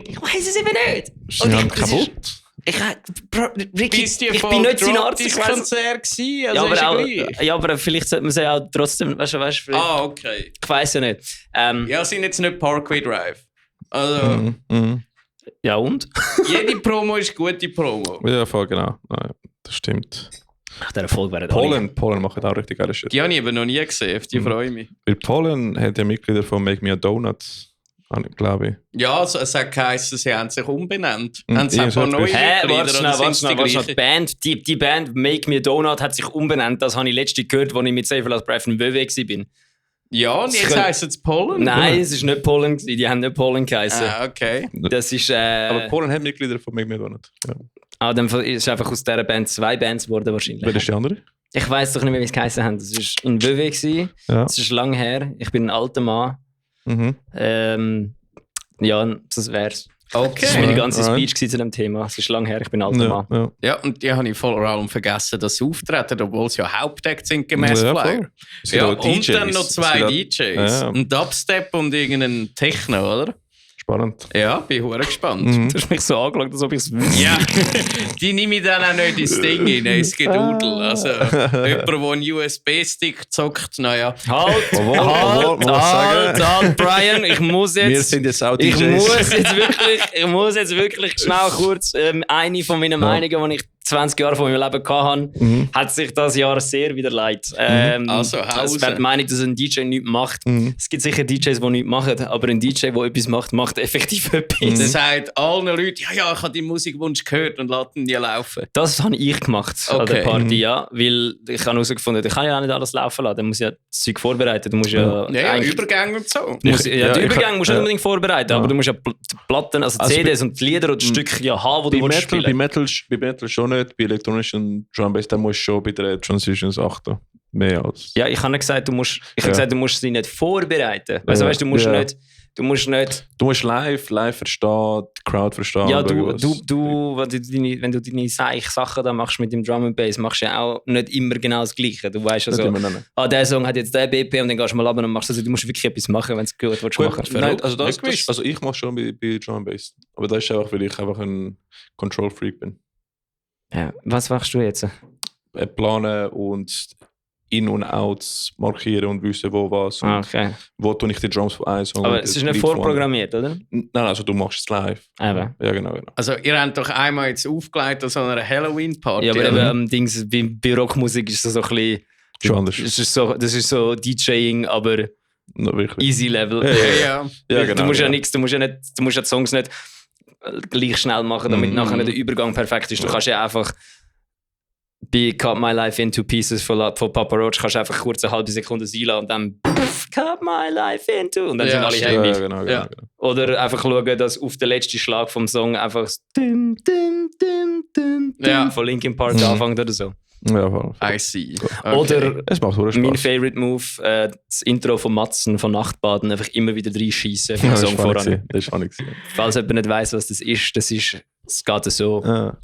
Ich weiß es eben nicht. Ist seine Hand kaputt? Ricky, Bist du ich bin nicht sein Arzt, ich das weiß Konzert gewesen, also ja, ist ja aber gleich. ja, aber vielleicht sollte man sie auch trotzdem, weißt du, Okay. ich weiß ja nicht. Ja, sind jetzt nicht Parkway Drive. Also, Ja und? jede Promo ist gute Promo. Ja, voll genau. Ja, das stimmt. Nach dieser Folge werden alle... Polen machen auch richtig geile Shit. Die habe ich eben noch nie gesehen, auf die freue ich mich. Weil Polen hat ja Mitglieder von Make Me a Donut, glaube ich. Ja, also, es hat geheißen, sie haben sich umbenannt. Mhm. Haben sie ein paar neue Hä, Mitglieder warte schnell. oder sind Die Band, die Band Make Me a Donut hat sich umbenannt. Das habe ich letztens gehört, als ich mit Save Last Breath in WW war. Ja, und jetzt heißen es Polen? Nein, es war nicht Polen, die haben nicht Polen geheißen. Ah, okay. Das ist... Aber Polen hat Mitglieder von Make Me a Donut. Ja. Dann ist einfach aus dieser Band 2 Bands geworden wahrscheinlich. Wer ist die andere? Ich weiss doch nicht mehr, wie es geheißen haben. Das war in WW. Ja. Das ist lange her. Ich bin ein alter Mann. Mhm. Ja, das wär's. Okay. Das war meine ganze Alright. Speech zu dem Thema. Es ist lange her, ich bin ein alter Mann. Ja. Ja, und die habe ich vor allem vergessen, dass sie auftreten, obwohl sie ja Hauptakt sind gemäß Ja, Flyer. voll. Es sind Ja, auch und DJs. dann noch 2 Es DJs. sind auch- Ja. Ein Dubstep und irgendein Techno, oder? Spannend. Ja, bin hure gespannt. Du hast mich so angeschaut, als ob ich es wüsste. Ja, die nehme ich dann auch nicht ins Ding rein, ins Gedudel. Also, jemand, der einen USB-Stick zockt, naja. Halt, Obwohl, man muss sagen- Brian, ich muss Wir jetzt... sind jetzt auch Ich DJs. muss jetzt wirklich schnell kurz eine von meinen Meinungen, die ich 20 Jahre von meinem Leben hatte, hat sich das Jahr sehr wieder leid. Also, es wäre die Meinung, dass ein DJ nichts macht. Es gibt sicher DJs, die nichts machen, aber ein DJ, der etwas macht, macht effektiv etwas. Der sagt allen Leuten, ja, ich habe deinen Musikwunsch gehört und lasse ihn nie laufen. Das habe ich gemacht an Okay. der Party, ja. Weil ich habe herausgefunden, ich kann ja auch nicht alles laufen lassen. Dann muss ich ja das Zeug vorbereiten. Du musst ja, Ja, eigentlich- Übergänge und so. du musst, ja, die ich- Übergänge musst du ja. nicht unbedingt vorbereiten, aber du musst ja Platten, also CDs und die Lieder und die Stücke ja haben, die du Bei willst Metal, spielen. bei Metal schon nicht, bei elektronischen Drum Bass, da musst du schon bei den Transitions achten. mehr als... Ja, ich habe nicht gesagt, du musst sie nicht vorbereiten. Also, weißt, du musst nicht... Du musst live verstehen, die Crowd verstehen. Ja, wenn du deine Sachen da machst mit dem Drum and Bass, machst du ja auch nicht immer genau das Gleiche. Du weißt also, der Song hat jetzt den BP und dann gehst du mal runter und machst das. Also, du musst wirklich etwas machen, wenn du es gut willst machen. Nein, also ich mache schon bei Drum and Bass. Aber das ist einfach, weil ich einfach ein Control-Freak bin. Ja, was machst du jetzt? Planen und In- und Outs markieren und wissen, wo was. Und Okay. wo tue ich die Drums von einem Song. Aber es ist nicht vorprogrammiert, oder? Nein, also du machst es live. Eben. Ja, genau. Also ihr habt doch einmal jetzt aufgelegt an so einer Halloween-Party. Ja, aber eben, bei Rockmusik ist es so ein bisschen... Schon anders. Das ist so DJing, aber easy level. Ja. Genau, du musst ja nichts, du musst ja die Songs nicht gleich schnell machen, damit nachher der Übergang perfekt ist. Du kannst ja einfach bei Cut My Life into Pieces von Papa Roach kannst du einfach kurz eine halbe Sekunde sein lassen und dann Cut My Life into und dann sind alle happy. Ja, genau. Oder einfach schauen, dass auf den letzten Schlag vom Song einfach das Dim, Dim, Dim, Dim, Dim von Linkin Park anfängt oder so. Ja, voll. I see. Okay. Oder es macht Spaß. Mein Favorite Move, das Intro von Matzen von Nachtbaden, einfach immer wieder reinschießen für den Song voran. Das ist funny gewesen. Falls jemand nicht weiss, was das ist, es geht so. Ja.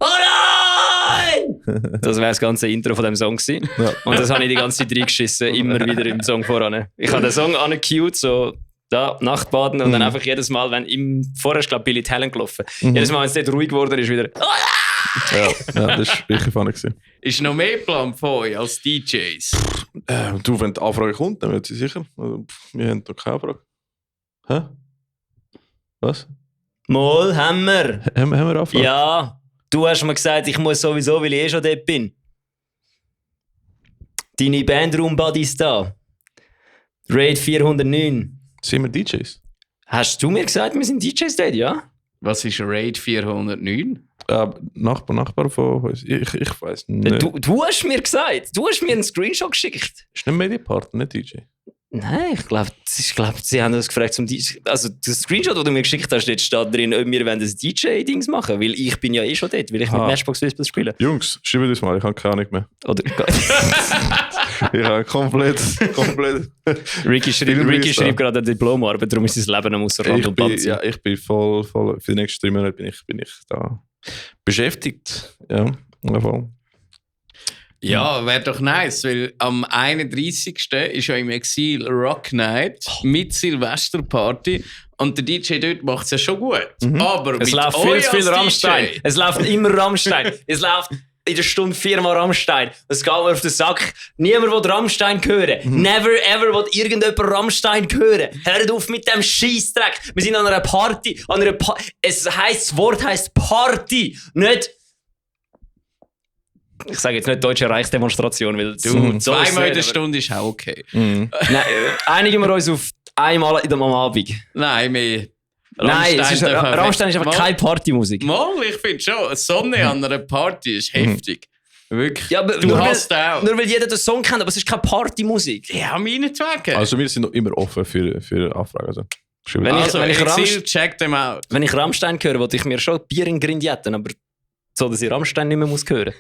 Oh nein! Das wäre das ganze Intro von dem Song gewesen. Ja. Und das habe ich die ganze Zeit reingeschissen, immer wieder im Song voran. Ich habe den Song angecued, so da, Nachtbaden und dann einfach jedes Mal, wenn vorher ist, glaube ich, Billy Talent gelaufen. Jedes Mal, wenn es dort ruhig geworden ist, wieder Ja, das war wirklich funny gewesen. Ist noch mehr Plan von euch als DJs? Du, wenn die Anfrage kommt, dann wird sie sicher. Also, wir haben noch keine Anfrage. Hä? Was? Mal, haben wir. Haben wir Anfrage? Ja, du hast mir gesagt, ich muss sowieso, weil ich schon dort bin. Deine Bandraum-Buddies da. Raid 409. Sind wir DJs? Hast du mir gesagt, wir sind DJs dort, ja? Was ist Raid 409? Nachbar von uns. Ich weiß nicht. Du hast mir gesagt, du hast mir einen Screenshot geschickt. Ist nicht Mediapartner, nicht DJ. Nein, ich glaube, sie haben uns gefragt zum DJ. Also, das Screenshot, das du mir geschickt hast, steht drin, ob wir das DJ-Dings machen, weil ich bin ja eh schon dort, weil ich mit Matchbox Whisper spiele. Jungs, schreibt das mal, ich habe keine Ahnung mehr. Oder, ich habe komplett. Ricky schreibt gerade eine Diplomarbeit, darum ist sein Leben am ausser Rand und Band. Ja, ich bin voll. Für die nächsten 3 Monate bin ich da beschäftigt. Ja, voll. Ja, wäre doch nice, weil am 31. ist ja im Exil Rock Night mit Silvesterparty und der DJ dort macht es ja schon gut. Aber es läuft viel Rammstein. Es läuft immer Rammstein. Es läuft in der Stunde 4-mal Rammstein. Es geht mir auf den Sack. Niemand will Rammstein hören. Never ever will irgendjemand Rammstein hören. Hört auf mit dem Scheissdreck. Wir sind an einer Party. Das Wort heisst Party. Nicht... Ich sage jetzt nicht deutsche Reichsdemonstration, weil zweimal in der Stunde ist auch okay. Nein, einigen wir uns auf einmal am Abend. Nein, mehr. Rammstein ist einfach keine Partymusik. Mal, ich finde schon, eine Sonne an einer Party ist heftig. Wirklich. Ja, aber du hast auch. Nur weil jeder den Song kennt, aber es ist keine Partymusik. Ja, meinetwegen. Also wir sind noch immer offen für Anfragen. Also, check them out. Wenn ich Rammstein höre, wollte ich mir schon Bier in Grindetten, aber so, dass ich Rammstein nicht mehr muss hören.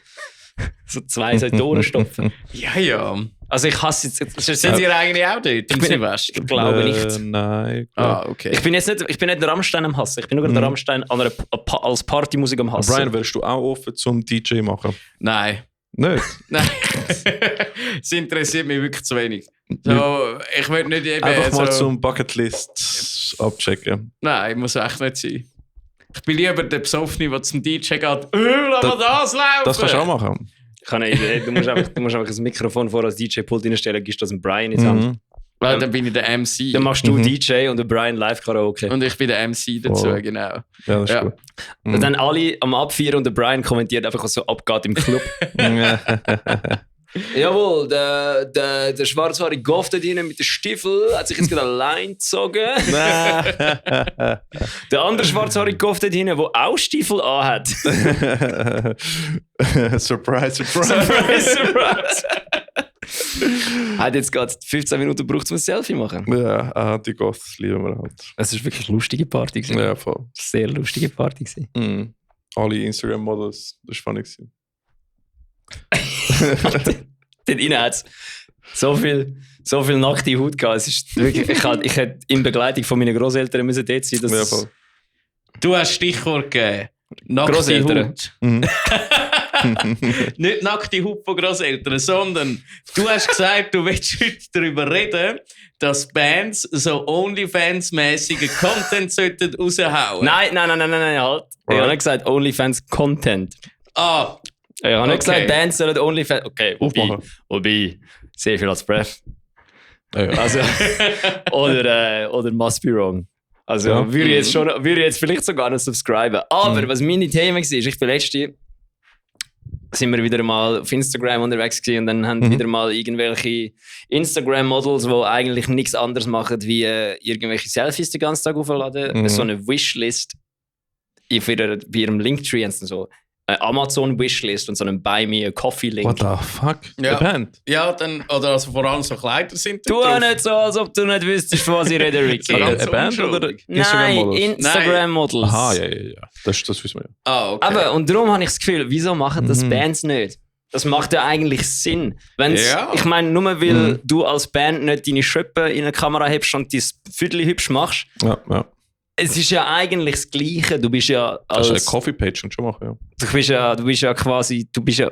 So 2 Toren stopfen. Ja. Also ich hasse jetzt... Sind Sie eigentlich auch dort im Silvester? Ich glaube nicht. Nein. Okay. Ich bin nicht Rammstein am Hassen. Ich bin nur Rammstein als Partymusik am Hassen. Brian, wärst du auch offen zum DJ machen? Nein. Nicht? Nein. Es interessiert mich wirklich zu wenig. So, ich will nicht eben... Einfach mal zum Bucketlist abchecken. Nein, muss echt nicht sein. Ich bin lieber der Besoffene, der zum DJ geht. Lass mal das laufen! Das kannst du auch machen. Ich habe eine Idee. Du musst einfach ein Mikrofon vor als DJ-Pult reinstellen, gibst das dem Brian ins Hand. Weil dann bin ich der MC. Dann machst du DJ und der Brian Live-Karaoke. Und ich bin der MC dazu, genau. Ja, das ist gut. Und dann alle am Abfeiern und der Brian kommentiert einfach, was so abgeht im Club. Jawohl, der schwarzhaarige Goff da drinnen mit den Stiefeln hat sich jetzt gerade allein gezogen. Der andere schwarzhaarige Goff da drinnen, der auch Stiefel anhat. Surprise. Surprise. Hat jetzt gerade 15 Minuten gebraucht, um ein Selfie zu machen. Ja, die Goths lieben wir halt. Es war wirklich eine lustige Party. Ja, voll. Sehr lustige Party. Alle Instagram-Models, das war funny. dort rein hat es so viel nackte Haut gehabt. Es ist wirklich, ich hätte in Begleitung von meinen Grosseltern müssen dort sein. Ja, voll. Du hast Stichwort gegeben. Nackte Grosseltern. Haut. Nicht nackte Haut von Grosseltern, sondern du hast gesagt, du willst heute darüber reden, dass Bands so OnlyFans-mäßigen Content sollten raushauen. Nein, halt. Ich habe nicht gesagt OnlyFans-Content. Ah, Ich habe nicht Okay. gesagt, Bands sollen OnlyFans... Okay, wobei, sehr viel als Breath. Ja. Also, oder Must Be Wrong. Also Ja. würde ich jetzt vielleicht sogar noch subscriben. Aber was meine Themen war, ich bin letzte sind wir wieder mal auf Instagram unterwegs gewesen und dann haben wieder mal irgendwelche Instagram-Models, die eigentlich nichts anderes machen, wie irgendwelche Selfies den ganzen Tag aufladen. So eine Wishlist bei ihrem Linktree haben sie so eine Amazon-Wishlist und so einen Buy Me a Coffee-Link. What the fuck? Ja. The Band? ja, dann, oder also vor allem so Kleider sind Tu drauf. nicht so, als ob du nicht wüsstest, von was ich rede, Ricky. So ganz Eine Band oder unschuldig. Nein, Instagram-Models? Instagram-Models. Aha, ja. Das wissen wir ja. Ah, okay. Aber, und darum habe ich das Gefühl, wieso machen das Bands nicht? Das macht ja eigentlich Sinn. Wenn's, Ja. Ich meine, nur weil du als Band nicht deine Schöppe in eine Kamera hebst und dein Viertel hübsch machst, Ja. es ist ja eigentlich das Gleiche. Du bist ja Kannst du eine als... Coffee-Page schon machen, ja. Du bist ja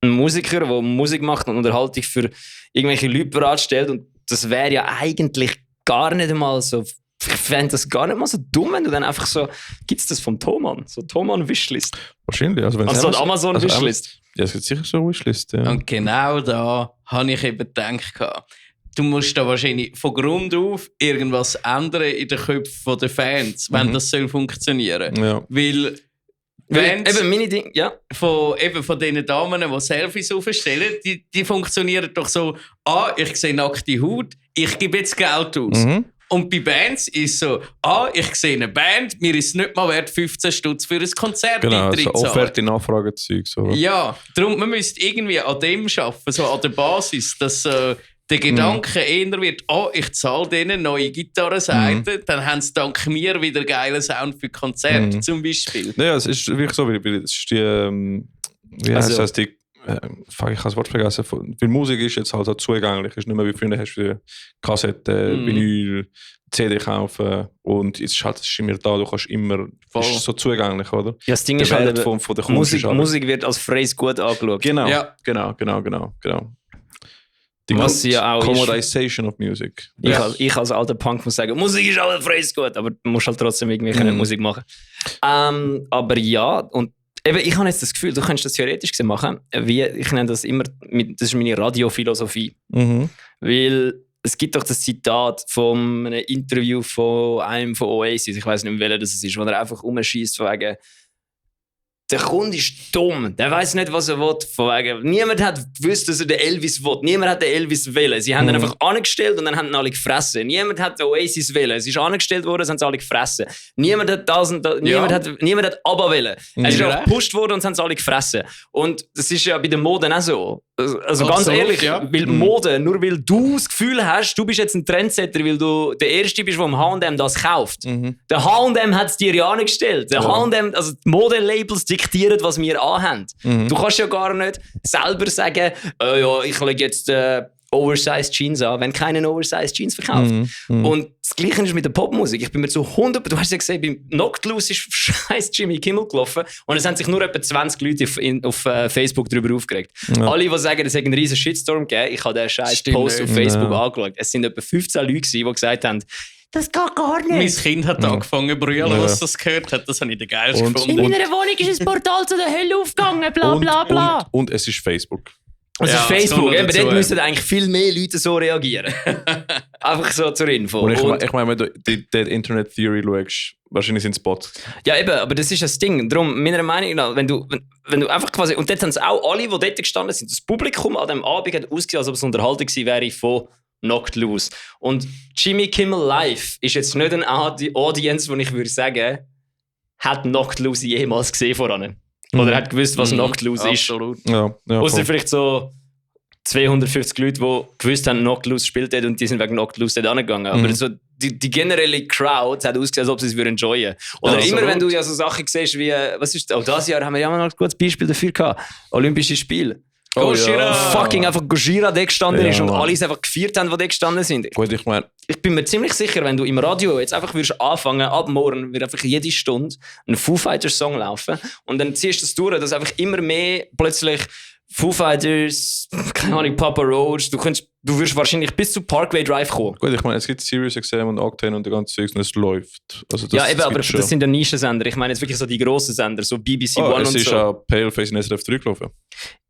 ein Musiker, der Musik macht und Unterhaltung für irgendwelche Leute bereitstellt. Und das wäre ja eigentlich gar nicht einmal so... Ich fände das gar nicht mal so dumm, wenn du dann einfach so... Gibt es das vom Thomann? So Thomann-Wishlist? Wahrscheinlich. Also, Also eine Amazon-Wishlist? Ja, es gibt sicher so eine Wishlist, ja. Und genau da habe ich eben gedacht, du musst da wahrscheinlich von Grund auf irgendwas ändern in den Köpfen der Fans, wenn das soll funktionieren. Ja. Weil Bands Eben, meine Dinge, ja. von diesen Damen, die Selfies aufstellen, die funktionieren doch so, ich sehe nackte Haut, ich gebe jetzt Geld aus. Und bei Bands ist so, ich sehe eine Band, mir ist es nicht mal wert, 15 Stutz für ein Konzert Genau, Eintritt so zu zahlen. Offerte-Nachfrage-Zeug. So. Ja, darum, man müsste irgendwie an dem arbeiten, so an der Basis, dass der Gedanke eher wird, ich zahle denen neue Gitarrenseiten, dann haben sie dank mir wieder geilen Sound für Konzerte zum Beispiel. Naja, es ist wirklich so, weil es ist die, wie heißt das, die, ich habe das Wort vergessen, weil Musik ist jetzt halt so zugänglich, ist nicht mehr wie früher, hast du Kassette, Vinyl, CD kaufen und es ist immer da, du kannst immer, Voll. ist so zugänglich, oder? Ja, das Ding Der ist halt, Wert eben, von der Kunst ist halt- Musik wird als freies Gut angeschaut. Genau, Ja. genau. Die Was ganze sie ja auch ist. Commodization of Music. Ich als alter Punk muss sagen, Musik ist auch ein freies Gut, aber du musst halt trotzdem irgendwie können Musik machen. Aber ja, und eben, ich habe jetzt das Gefühl, du könntest das theoretisch gesehen machen, wie, ich nenne das immer, das ist meine Radiophilosophie. Weil es gibt doch das Zitat von einem Interview von einem von Oasis, ich weiß nicht mehr, welcher das ist, wo er einfach rumschießt von wegen, der Kunde ist dumm, der weiß nicht, was er will. Von wegen, niemand hat gewusst, dass er den Elvis will. Niemand hat den Elvis wählen. Sie haben ihn einfach angestellt und dann haben ihn alle gefressen. Niemand hat den Oasis wählen. Es ist angestellt worden, sie haben es alle gefressen. Niemand hat das und das, niemand hat ABBA wählen. Es ist auch gepusht worden und sie haben es alle gefressen. Und das ist ja bei der Mode auch so. Also ganz Absolut, ehrlich, ja. weil Mode, nur weil du das Gefühl hast, du bist jetzt ein Trendsetter, weil du der Erste bist, der im H&M das kauft. Der H&M hat es dir ja angestellt. Der H&M, also die Modelabels diktieren, was wir anhaben. Du kannst ja gar nicht selber sagen, ja, ich lege jetzt Oversized Jeans an, wenn keinen Oversized Jeans verkauft. Und das Gleiche ist mit der Popmusik. Ich bin mir zu 100%, du hast ja gesehen, beim Knocked Loose ist scheiß Jimmy Kimmel gelaufen und es haben sich nur etwa 20 Leute auf Facebook darüber aufgeregt. Alle, die sagen, es hat einen riesen Shitstorm gegeben, ich habe den scheiß Stimmt Post auf nicht. Facebook angeschaut. Es sind etwa 15 Leute gewesen, die gesagt haben, das geht gar Mein nicht. Kind hat angefangen zu brüllen, Ja. was das gehört hat. Das habe ich der geilste Und- gefunden. In meiner Wohnung ist ein Portal zu der Hölle aufgegangen, bla bla bla. Und es ist Facebook. Also Ja, Facebook, das kommt eben, noch dort dazu, müssen eigentlich viel mehr Leute so reagieren. Einfach so zur Info. Und Und- ich meine, wenn du die Internet Theory schaust, wahrscheinlich sind es Bots. Ja, eben, aber das ist das Ding. Darum, meiner Meinung nach, wenn du einfach quasi, und dort haben es auch alle, die dort gestanden sind, das Publikum an dem Abend hat ausgesehen, als ob es Unterhaltung gewesen wäre von Knocked Loose. Und Jimmy Kimmel Live ist jetzt nicht eine Audience, wo ich würde sagen, hat Knocked Loose jemals gesehen voran. Oder hat gewusst, was Knocked Loose ist. Absolut. Ja, Außer voll. vielleicht so 250 Leute, die gewusst haben, Knocked Loose spielt dort und die sind wegen Knocked Loose dort angegangen. Aber so, die generelle Crowd hat ausgesehen, als ob sie es enjoyen würden. Oder Ja, immer, absolut. wenn du ja so Sachen siehst wie, was ist, das Jahr haben wir ja mal ein gutes Beispiel dafür gehabt. Olympische Spiele. Gojira! fucking einfach Gojira da gestanden Ja, ist und Mann. alles einfach gefeiert haben, die da gestanden sind. Gut, ich meine, Ich bin mir ziemlich sicher, wenn du im Radio jetzt einfach würdest anfangen, ab morgen wird einfach jede Stunde ein Foo Fighters Song laufen und dann ziehst du das durch, dass einfach immer mehr plötzlich Foo Fighters, keine Ahnung, Papa Roach, du wirst wahrscheinlich bis zu Parkway Drive kommen. gut, ich meine, es gibt Sirius XM und Octane und der ganze Zeugs und es läuft. Also das, Ja, eben, das aber gibt's schon. das sind ja Nischensender. Ich meine jetzt wirklich so die grossen Sender, so BBC One Es und ist so. auch Paleface in SRF 3 gelaufen.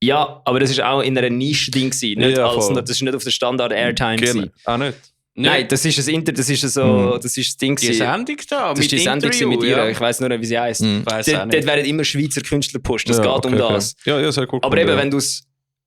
Ja, aber das ist auch in einer Nische-Ding gewesen. Nicht Ja, als, voll. das ist nicht auf der Standard-Airtime Gerne. gewesen. Auch nicht. Nein, das ist das das ist das Ding Die gewesen. Sendung da, Das ist die Sendung gewesen mit ihr. Ich weiss nur nicht, wie sie heisst. Weiss Dort auch nicht. werden immer Schweizer Künstler gepusht. Das Ja, geht okay, um das. Okay. Ja, sehr cool. Aber gefunden, eben, ja.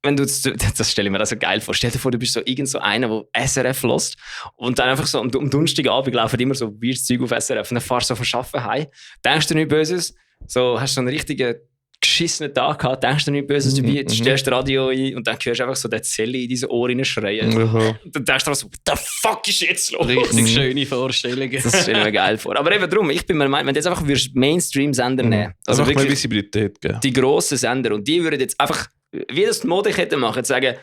wenn du das stelle ich mir das so geil vor. Stell dir vor, du bist so irgend so einer, der SRF hört und dann einfach so am Donnerstagabend laufen immer so weirdes Zeug auf SRF und dann fahrst du so von Arbeiten heim, denkst du nichts Böses, so hast du so einen richtigen geschissenen Tag gehabt, denkst du nichts Böses dabei, jetzt stellst du das Radio ein und dann hörst du einfach so den Zelle in diese Ohren schreien. Ja. Und dann denkst du so, what the fuck ist jetzt los? Richtig schöne Vorstellungen. Das stelle ich mir geil vor. Aber eben darum, ich bin mir gemeint, wenn du jetzt einfach Mainstream-Sender nehmen, also Einfach mehr wirklich Visibilität geben. die grossen Sender, und die würden jetzt einfach, wie das die Modekette machen, sagen,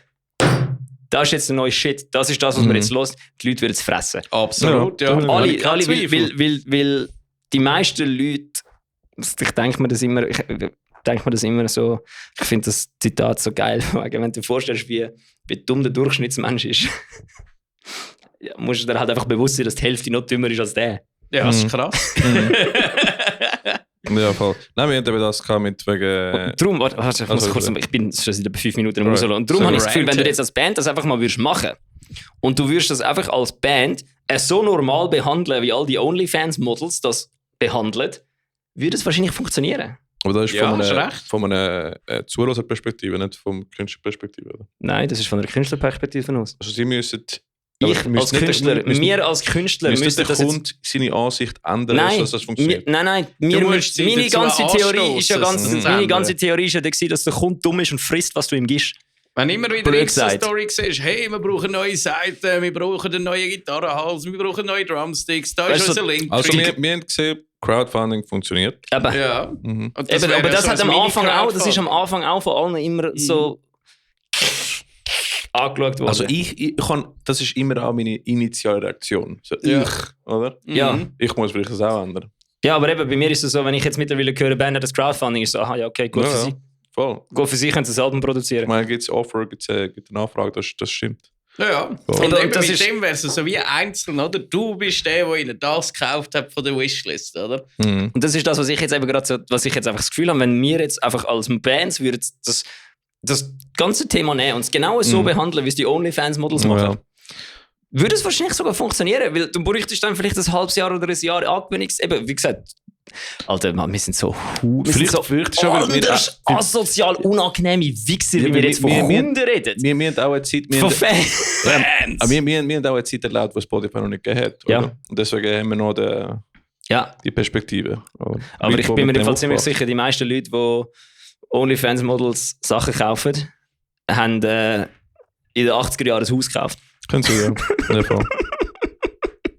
das ist jetzt der neue Shit, das ist das, was wir jetzt los, die Leute würden es fressen. Absolut, ja. Ja, Alle, Kein Zweifel. weil die meisten Leute, ich denke mir das immer so, ich finde das Zitat so geil, wenn du dir vorstellst, wie dumm der Durchschnittsmensch ist. Ja, musst du dir halt einfach bewusst sein, dass die Hälfte noch dümmer ist als der. Ja, das ist krass. Ja, voll. Nein, wir haben eben das gehabt mit wegen. Und darum, warte, ich muss also, kurz, ich bin schon seit 5 Minuten im Right. Rausholen. Und darum So habe ich das Gefühl, wenn du ranted. jetzt als Band das einfach mal würdest machen und du würdest das einfach als Band so normal behandeln, wie all die OnlyFans-Models das behandeln, würde es wahrscheinlich funktionieren. Aber das ist Ja, von hast einer, recht. von einer Zuhörerperspektive, nicht von Künstlerperspektive. Oder? Nein, das ist von einer Künstlerperspektive aus. Also sie müssen. Wir als Künstler müssen müssen der das jetzt... Kunde seine Ansicht ändern, Nein, dass das funktioniert. nein, musst sie meine dazu ganze Theorie ist ja anstossen, ganz, das meine zu ganze ändern. Theorie ist ja gewesen, dass der Kunde dumm ist und frisst, was du ihm gibst. Wenn immer wieder Blöd eine gesagt. Story siehst, hey, wir brauchen neue Seiten, wir brauchen einen neuen Gitarrenhals, wir brauchen neue Drumsticks, da ist Weißt du, unser Link. Also wir haben gesehen, Crowdfunding funktioniert. Aber, ja. Mhm. Und eben, wäre aber das so hat ein am Anfang auch, Mini-Crowdfunding. das ist am Anfang auch von allen immer so angeschaut worden. Also ich kann, das ist immer auch meine initiale Reaktion. So Ja. oder? Ja. Mhm. Ich muss vielleicht das auch ändern. Ja, aber eben, bei mir ist es so, wenn ich jetzt mittlerweile höre, Band hat das Crowdfunding, ist so, aha, ja, okay, gut für sie. Voll. Gut für sie, können sie das Album Ich produzieren. meine, gibt es Offer, gibt es eine Nachfrage, das stimmt. Ja, Voll. und Und eben das mit ist- dem wäre es so wie einzeln, oder? Du bist der, der ihnen das gekauft hat von der Wishlist, oder? Mhm. Und das ist das, was ich jetzt eben gerade so, was ich jetzt einfach das Gefühl habe, wenn wir jetzt einfach als Bands würden das ganze Thema nehmen und es genau so behandeln, wie es die OnlyFans-Models machen, Ja. würde es wahrscheinlich sogar funktionieren, weil du bräuchtest dann vielleicht ein halbes Jahr oder ein Jahr Angewöhnungs... Eben, wie gesagt, Alter, Mann, wir sind so... Wir sind so Vielleicht ist aber anders asozial unangenehme Wichser, Ja, wie wir jetzt von wir- Kunden reden. Wir haben auch eine Zeit, Von Fans. aber wir haben auch eine Zeit erlebt, wo Spotify noch nicht gegeben hat. Ja. Oder? Und deswegen haben wir noch Ja, die Perspektive. aber ich bin mir im Fall ziemlich sicher, die meisten Leute, die OnlyFans-Models Sachen kaufen, haben in den 80er Jahren ein Haus gekauft. Können Sie ja. In dem Fall.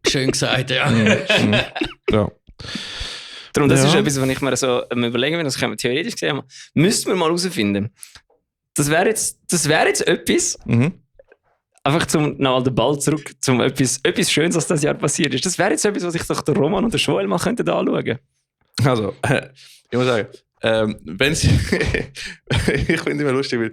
Schön gesagt, ja. Ja. Darum, das Ja. ist etwas, was ich mir so überlegen will, das können wir theoretisch gesehen haben. Müssten wir mal herausfinden. Das wäre jetzt etwas, Mhm. einfach zum noch den Ball zurück, zum etwas Schönes, was das Jahr passiert ist. Das wäre jetzt etwas, was sich doch der Roman und der Joel mal könnten anschauen. Also, ich muss sagen, wenn Sie. Ich finde immer lustig, weil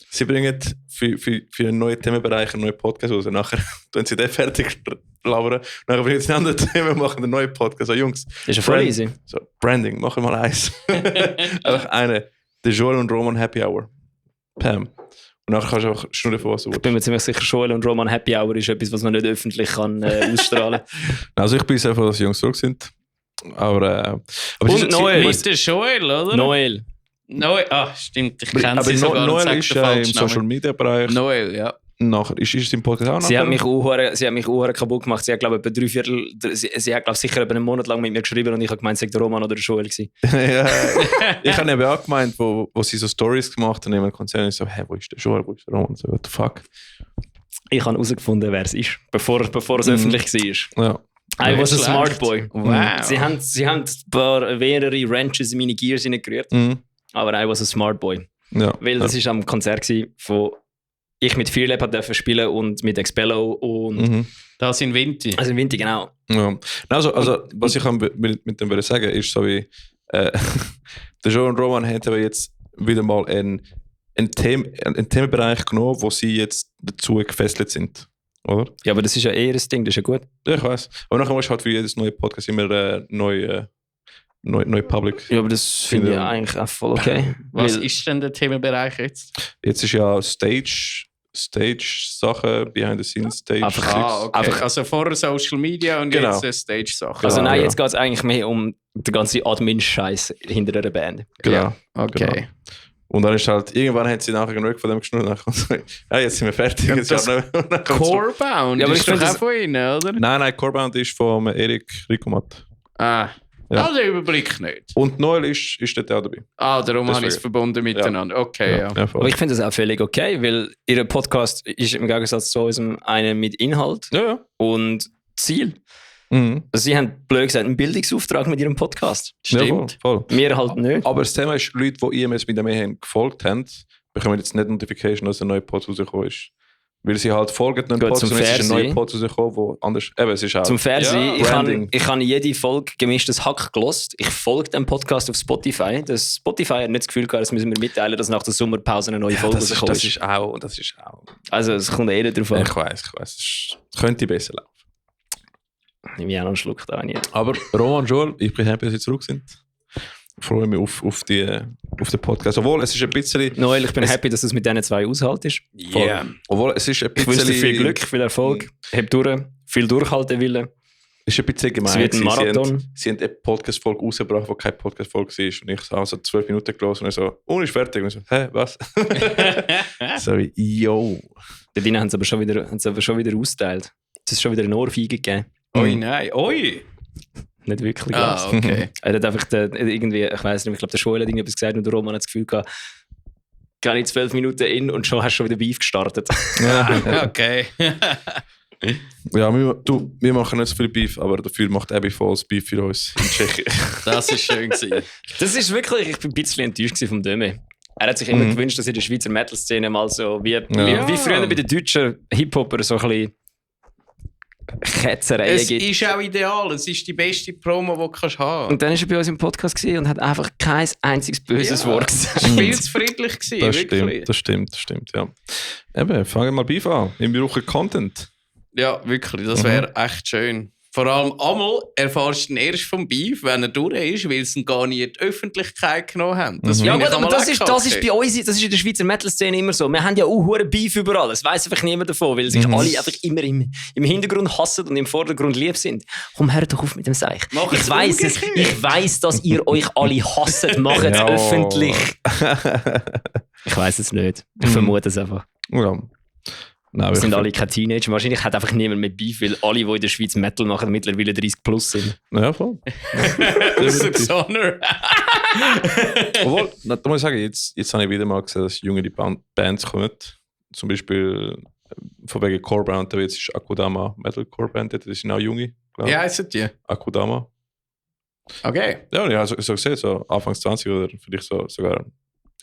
Sie bringen für einen neuen Themenbereich einen neuen Podcast raus. Nachher tun Sie den fertig labern. Nachher bringen Sie einen anderen Thema und machen einen neuen Podcast. So, Jungs, Das ist ja voll Brand- easy. so, Branding, machen wir mal eins. Einfach eine. Der Joel und Roman Happy Hour. Pam. Und nachher kannst du auch Schnurren von was Ich bin mir ziemlich sicher, Joel und Roman Happy Hour ist etwas, was man nicht öffentlich kann, ausstrahlen kann. Also ich bin sehr froh, dass die Jungs zurück sind. Aber Und sie- Noel. Mit der Joel, oder? Noel. Noel. Ah, stimmt, ich kenne aber sie sogar und Noel sag ist den im falschen Social Namen. Media Bereich. Noel, ja. Nachher ist im Podcast auch Sie nachher? hat mich auch kaputt gemacht. Sie hat, glaube ich, etwa 3/4, sie hat, glaube ich, sicher etwa einen Monat lang mit mir geschrieben und ich habe gemeint, es sei der Roman oder der Joel gewesen. Ja, ich habe eben auch gemeint, wo sie so Stories gemacht haben in einem Konzert, und ich so, hä, wo ist der Joel, wo ist der Roman? So, what the fuck? Ich habe herausgefunden, wer es ist, bevor es öffentlich war. Ja. I was a Schlecht. smart boy. Wow. Sie haben mehrere Wrenches in meine Gears hineingerührt, Mhm. aber I was a smart boy. Ja. Weil das war am Konzert gewesen, wo ich mit Fearlab durfte spielen und mit Expello und Das in Winter. also im Winter, genau. Ja. Also was ich mit dem würde sagen, ist so wie der Joe und Roman haben aber jetzt wieder mal einen Themenbereich genommen, wo sie jetzt dazu gefesselt sind. Oder? Ja, aber das ist ja eher ein Ding, das ist ja gut. Ja, ich weiß. Aber nachher musst du halt für jedes neue Podcast immer neue Public. Ja, aber das finde ich eigentlich auch voll okay. Was Weil- ist denn der Themenbereich jetzt? Jetzt ist ja Stage-Sachen, Behind-the-Scenes-Stage. Okay. Also vorher Social Media und Genau. jetzt Stage-Sachen. Also Genau, nein, ja. jetzt geht es eigentlich mehr um den ganzen Admin-Scheiß hinter einer Band. Genau. Ja, okay. Genau. Und dann ist halt, irgendwann hat sie nachher genug von dem geschnurrt und dann ja, jetzt sind wir fertig. Und Jetzt das ja, dann kommt's so. Corebound Ja, aber ich ist doch finde auch das- von Ihnen, oder? Nein, Corebound ist von Erik Rickomat. Ah, Ja. also Überblick nicht. Und Noel ist dort auch dabei. Ah, darum habe ich es Deswegen. verbunden miteinander. Okay, ja. voll. Aber ich finde das auch völlig okay, weil ihr Podcast ist im Gegensatz zu unserem einen mit Inhalt Ja. und Ziel. Mhm. Also sie haben blöd gesagt einen Bildungsauftrag mit ihrem Podcast. Stimmt. Ja, voll. Wir halt nicht. Aber das Thema ist, Leute, die IMS mit dem haben gefolgt haben, bekommen jetzt nicht Notification, dass ein neuer Pod rausgekommen ist. Weil sie halt folgen einem Gut, Pod zum und es ist ein Fernsehen. neuer Pod rausgekommen, wo anders... Eben, es ist auch... Zum Fernsehen, Ja, Branding. ich habe jede Folge gemischtes Hack gelost. Ich folge dem Podcast auf Spotify. Das Spotify hat nicht das Gefühl gehabt, das müssen wir mitteilen, dass nach der Sommerpause eine neue ja, Folge das rausgekommen ist. das ist auch... Also es kommt eher drauf an. Ich weiß. Es könnte besser laufen. Ich nehme auch noch einen Schluck da nicht. Aber Roman und Joel, ich bin happy, dass sie zurück sind. Ich freue mich auf den Podcast. Obwohl, es ist ein bisschen... Noel, ich bin Es- happy, dass es mit diesen zwei aushaltest. Yeah. Obwohl, es ist ein Ich bisschen... wünsche dir viel Glück, viel Erfolg. Heb durch, viel Durchhaltewille. Es ist ein bisschen gemein. Es wird ein Marathon. Sie haben eine Podcast-Folge rausgebracht, die keine Podcast-Folge war. Und ich habe so 12 Minuten gelesen und ich so, und ist fertig. Und ich so, hä, was? So wie, yo. Da drinnen haben sie aber schon wieder ausgeteilt. Es ist schon wieder eine Ohrfeige gegeben. Oi, nein. Oi! Nicht wirklich. Ah, okay. Er hat einfach irgendwie, ich weiß nicht, ich glaube, der Joel hat irgendetwas gesagt und der Roman hat das Gefühl gehabt, gar nicht 12 Minuten in und schon hast du schon wieder Beef gestartet. Okay. Ja, wir machen nicht so viel Beef, aber dafür macht Abby Falls Beef für uns in Tschechien. Das ist schön gewesen. Das ist wirklich, ich bin ein bisschen enttäuscht gewesen vom Döme. Er hat sich immer gewünscht, dass in der Schweizer Metal-Szene mal so wie früher bei den deutschen Hip-Hopper so ein bisschen Ketzereien Es gibt. ist auch ideal. Es ist die beste Promo, die du kannst haben. Und dann war er bei uns im Podcast gewesen und hat einfach kein einziges böses Ja. Wort Es gesagt. war viel zu friedlich gewesen, Das wirklich. stimmt, ja. Eben, fangen wir mal Beef an. Wir brauchen Content. Ja, wirklich. Das wäre echt schön. Vor allem einmal erfährst du ihn erst vom Beef, wenn er durch ist, weil sie ihn gar nicht in die Öffentlichkeit genommen haben. Das Ja finde gut, ich aber einmal das auch ist kacke. bei uns, das ist in der Schweizer Metal-Szene immer so. Wir haben ja auch hure Beef überall. Das weiss einfach niemand davon, weil sich alle einfach immer im Hintergrund hassen und im Vordergrund lieb sind. Komm, hör doch auf mit dem Seich. Mach Ich es weiss es. umgekehrt. Ich weiss, dass ihr euch alle hasst. Macht es Ja. öffentlich. Ich weiss es nicht. Ich vermute es einfach. Ja. Nein, Wir sind ich- alle keine Teenager. Wahrscheinlich hat einfach niemand mehr Beef, weil alle, die in der Schweiz Metal machen, mittlerweile 30 plus sind. Ja, voll. Sucks Honor. Obwohl, da muss ich sagen, jetzt habe ich wieder mal gesehen, dass junge Bands kommen. Zum Beispiel von wegen Corebound, da jetzt ist Akudama Metal Coreband, das sind auch junge, glaube Wie ich. heissen die? Akudama. Okay. Ja, und ich habe so gesehen, so Anfangs 20 oder vielleicht sogar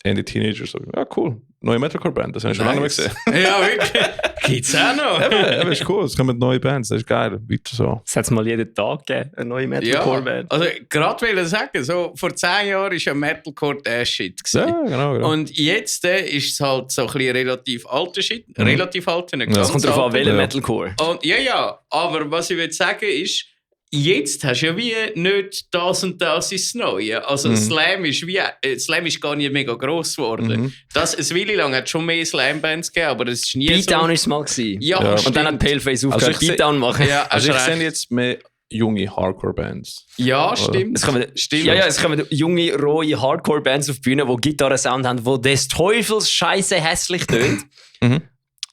Ende Teenager. So, ja, cool. Neue Metalcore-Band, das habe ich schon lange nicht mehr gesehen. Ja, wirklich. Gibt's auch noch? Eben, ist cool, es kommen neue Bands, das ist geil. Weiter so. Es hat es mal jeden Tag gegeben, eine neue Metalcore-Band. Also gerade will ich sagen, so, vor 10 Jahren war ja Metalcore der Shit. Ja, gewesen. genau. Und jetzt ist es halt so ein bisschen relativ alter Shit. Relativ alter, nicht Ja. ganz Es kommt darauf an, alter. welcher Ja. Metalcore. Und, ja, aber was ich will sagen ist, jetzt hast du ja wie nicht das und das ist das Neue. Also Slam ist gar nicht mega gross geworden. Es Weile lang hat es schon mehr Slam-Bands gegeben, aber das ist nie Beatdown so. war es mal. Gewesen. Ja, Ja. Und dann hat stimmt. Paleface Also aufgehört, ich seh- Beatdown machen. Ja, Also ich hast sehe recht. jetzt mehr junge Hardcore-Bands. Ja, stimmt. Es kommen, es kommen junge, rohe Hardcore-Bands auf die Bühne, die Gitarren-Sound haben, die des Teufels scheiße hässlich tönt.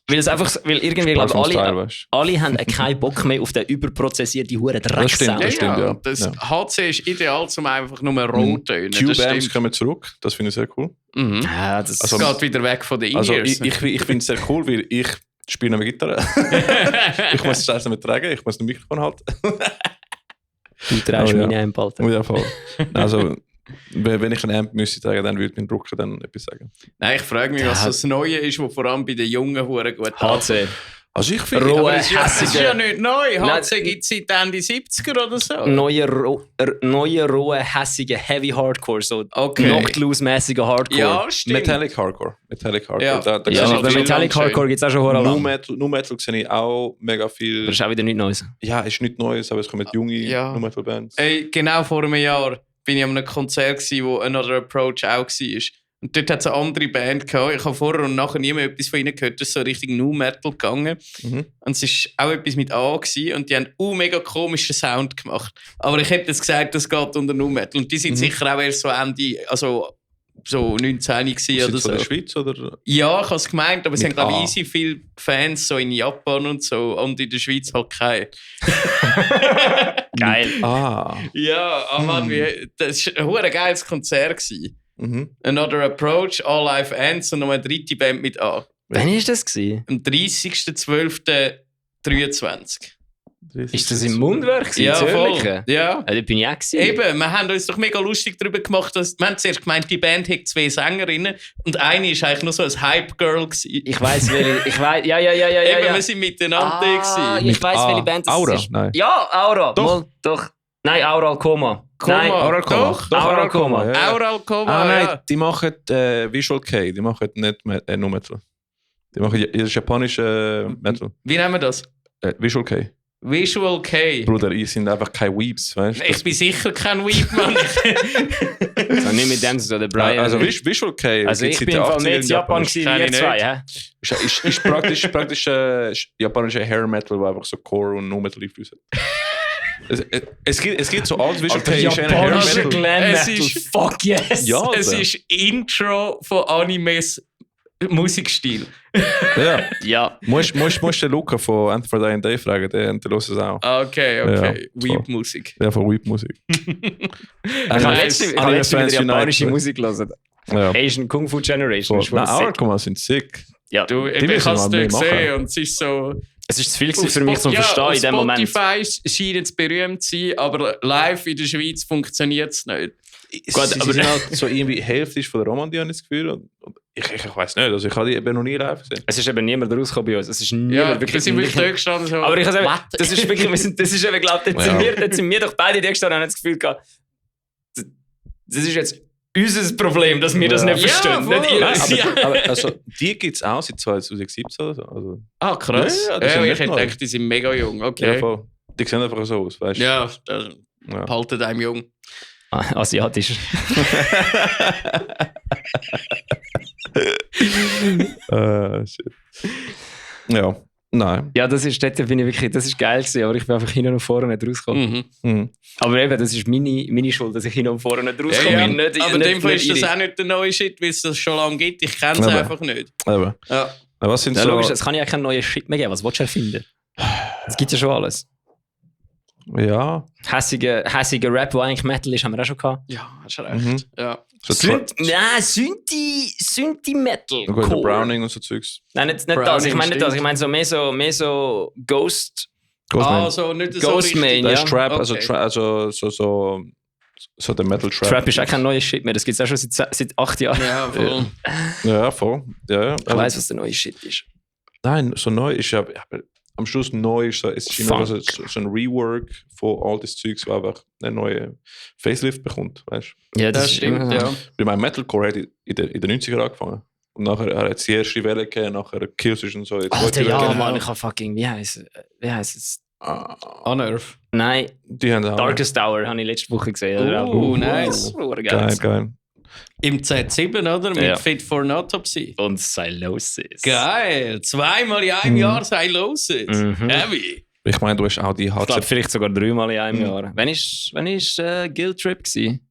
Weil irgendwie, glaube Vom ich, Style, alle weißt haben keinen Bock mehr auf den überprozessierten huren Drecksound. Das stimmt, ja. Das Ja. HC ist ideal, um einfach nur roh zu tönen. Das Q-Bands stimmt. kommen zurück, das finde ich sehr cool. Ja, das Es geht wieder weg von den Also In-Ears. ich finde es sehr cool, weil ich spiele noch Gitarre. Ich muss es erst nicht tragen, ich muss ein Mikrofon halten. du trägst Oh, ja. meine Einpalten. Ja, voll. Also Wenn ich ein Amp müsste tragen, dann würde mein Drucker dann etwas sagen. Nein, ich frage mich, was das Neue ist, was vor allem bei den Jungen Huren gut HC. Also ich finde... Rohe, Das ist ja nicht neu. Nein. HC gibt es seit Ende 70er oder so. Neue, rohe, hässige Heavy Hardcore, so Okay. Knocked Loose-mäßiger Hardcore. Ja, stimmt. Metallic Hardcore. Ja. Da Ja, sehe aber ich Metallic schön. Hardcore gibt es auch schon verdammt Nu lang. Metal sehe ich auch mega viel... Das ist auch wieder nichts Neues. Ja, ist nichts Neues, aber es kommen junge Ja. Nu Metal Bands. Ey, genau vor einem Jahr bin ich an einem Konzert gewesen, wo Another Approach auch war. Und dort hat es eine andere Band gehabt. Ich habe vorher und nachher nie mehr etwas von ihnen gehört. Das ist so richtig Nu Metal gegangen. Mhm. Und es war auch etwas mit A gewesen, und die haben einen mega komischen Sound gemacht. Aber ich hätte jetzt gesagt, das geht unter Nu Metal. Und die sind sicher auch erst so Ende, also so 19 gewesen Sind oder sie von der so. Schweiz oder? Ja, ich habe es gemeint, aber sie haben, Mit glaube A. ich, easy viele Fans so in Japan und so. Und in der Schweiz halt keine. Geil. Ah. Ja, Mann, das war ein verdammt geiles Konzert gewesen. Mhm. Another Approach, All Life Ends und noch eine dritte Band mit A. Wann war das gewesen? Am 30.12.23. Ist das im Mundwerk gewesen? Ja, voll. Ja, Ja. da bin ich auch gewesen. Eben, wir haben uns doch mega lustig darüber gemacht, dass wir haben zuerst gemeint, die Band hat 2 Sängerinnen und eine ist eigentlich nur so ein Hype-Girl gewesen. Ich weiss, welche. Ich weiss, ja. Eben, wir sind miteinander gewesen. Ich weiss, A. welche Band das Aura? ist. Nein. Ja, Aura. Doch. Mal, doch. Nein, Aural Coma. Coma. Nein, Aural Coma. Doch. Doch, Aural Coma. ja. Aural Coma, Ah nein, ja. die machen Visual K, die machen nicht nur Metal. Die machen das japanische Metal. Wie nennen wir das? Visual K. Visual K. Bruder, ihr sind einfach keine Weeps, weißt du? Ich bin sicher kein Weep, Mann. Also nicht mit dem so, der Brian. Also Visual K. Also gibt's ich seit bin den im Fall 80ern mehr in in Japan Japan. gewesen, Kenn wie ich ihr zwei, nicht. hä? Ist praktisch japanischer Hair Metal, wo einfach so Core und No Metal Einflüsse hat. Es gibt so alles Visual K, ist eher Hair Japanischer Metal. Glam Es Metal. ist- Fuck yes. Ja, Es Alter. ist Intro von Animes Musikstil. Ja. Ja. Musst den Luca von Anthem for Dying Day fragen, der hört es auch. Okay. Ja, Weep-Musik. Der von Weep Musik. Ich habe letztens Anime Fans wieder japanische Unite. Musik gelesen. Ja. Asian Kung Fu Generation. Voll. ist voll Nein, sick. Our Coma sind sick. Ja. Du, Die ich müssen habe es mal mehr dort gesehen machen. und es ist so... Es ist zu viel gewesen für mich zum Verstehen in dem Moment. Spotify scheint es berühmt zu sein, aber live in der Schweiz funktioniert es nicht. Gut, Sie aber- sind halt so irgendwie Hälfte ist von der Romandie, habe ich das Gefühl. Und ich weiß nicht, also ich habe die eben noch nie live gesehen. Es ist eben niemand rausgekommen bei uns. Es ist niemand Ja, wir wirklich... sind wirklich da gestanden so... Aber ich kann sagen, What? das ist wirklich, das ist eben, glaube ich, dort sind wir doch beide da gestanden und haben das Gefühl gehabt, das ist jetzt unser Problem, dass wir das Ja. nicht Ja, verstehen. voll. Nicht ihr. Nein, Ja. aber also, die gibt es auch seit 2017 oder so. Also, Ah, krass. Ja, die sind ich nicht hätte neu. gedacht, die sind mega jung. ja, Okay. voll. Die sehen einfach so aus, weißt du? Ja, das Ja. haltet einem jung. Asiatisch. Shit. Ja, nein. Ja, das ist geil gewesen, aber ich bin einfach hin und vorne nicht rausgekommen. Mhm. Mhm. Aber eben, das ist meine Schuld, dass ich hin und vorne nicht Ja, rauskomme. ja. Nicht, Aber in dem Fall ist das ihre. auch nicht der neue Shit, weil es das schon lange gibt. Ich kenne es Aber- einfach nicht. Aber, Ja. was sind Ja, so... logisch, es kann ja keinen neuen Shit mehr geben. Was willst du erfinden? Es gibt ja schon alles. Ja. Hässiger Rap, der eigentlich Metal ist, haben wir auch schon gehabt. Ja, hast recht. Mhm. Ja. So Synthi-Metal. Gut, der Browning und so Zeugs. Nein, nicht das. Browning Ich meine nicht das. Ich stimmt. meine mehr so Ghost. Ghostman. Also nicht so Ghostman, richtig. Das ja. ist Trap, Okay. also so der Metal Trap. Trap ist auch kein neuer Shit mehr. Das gibt es auch schon seit 8 Jahren. Ja, voll. Ja, voll. Ja. Ich weiss, was der neue Shit ist. Nein, so neu ist ja, aber am Schluss neu ist so, es ist immer so ein Rework von all das Zeugs, wo einfach eine neue Facelift bekommt, weißt du? Ja, Das stimmt, immer- ja. Bei meinem Metalcore hat in den 90er angefangen. Und nachher hat es die erste Welle gegeben, nachher Killswitch und so. Die Alter, zweite ja, Welle. Mann, ich habe fucking. Wie heisst es? Unearth. Nein, Die haben auch. Darkest Hour habe ich letzte Woche gesehen. Nice. Geil, geil. Im Z7, oder? Mit Ja. Fit for an Autopsy. Und Psylosis. Geil. 2-mal in einem Jahr Psylosis. Mhm. Heavy. Ich meine, du hast auch die Ich glaube, HZ. vielleicht sogar 3-mal in einem Jahr. Wann ist Guild Trip gewesen?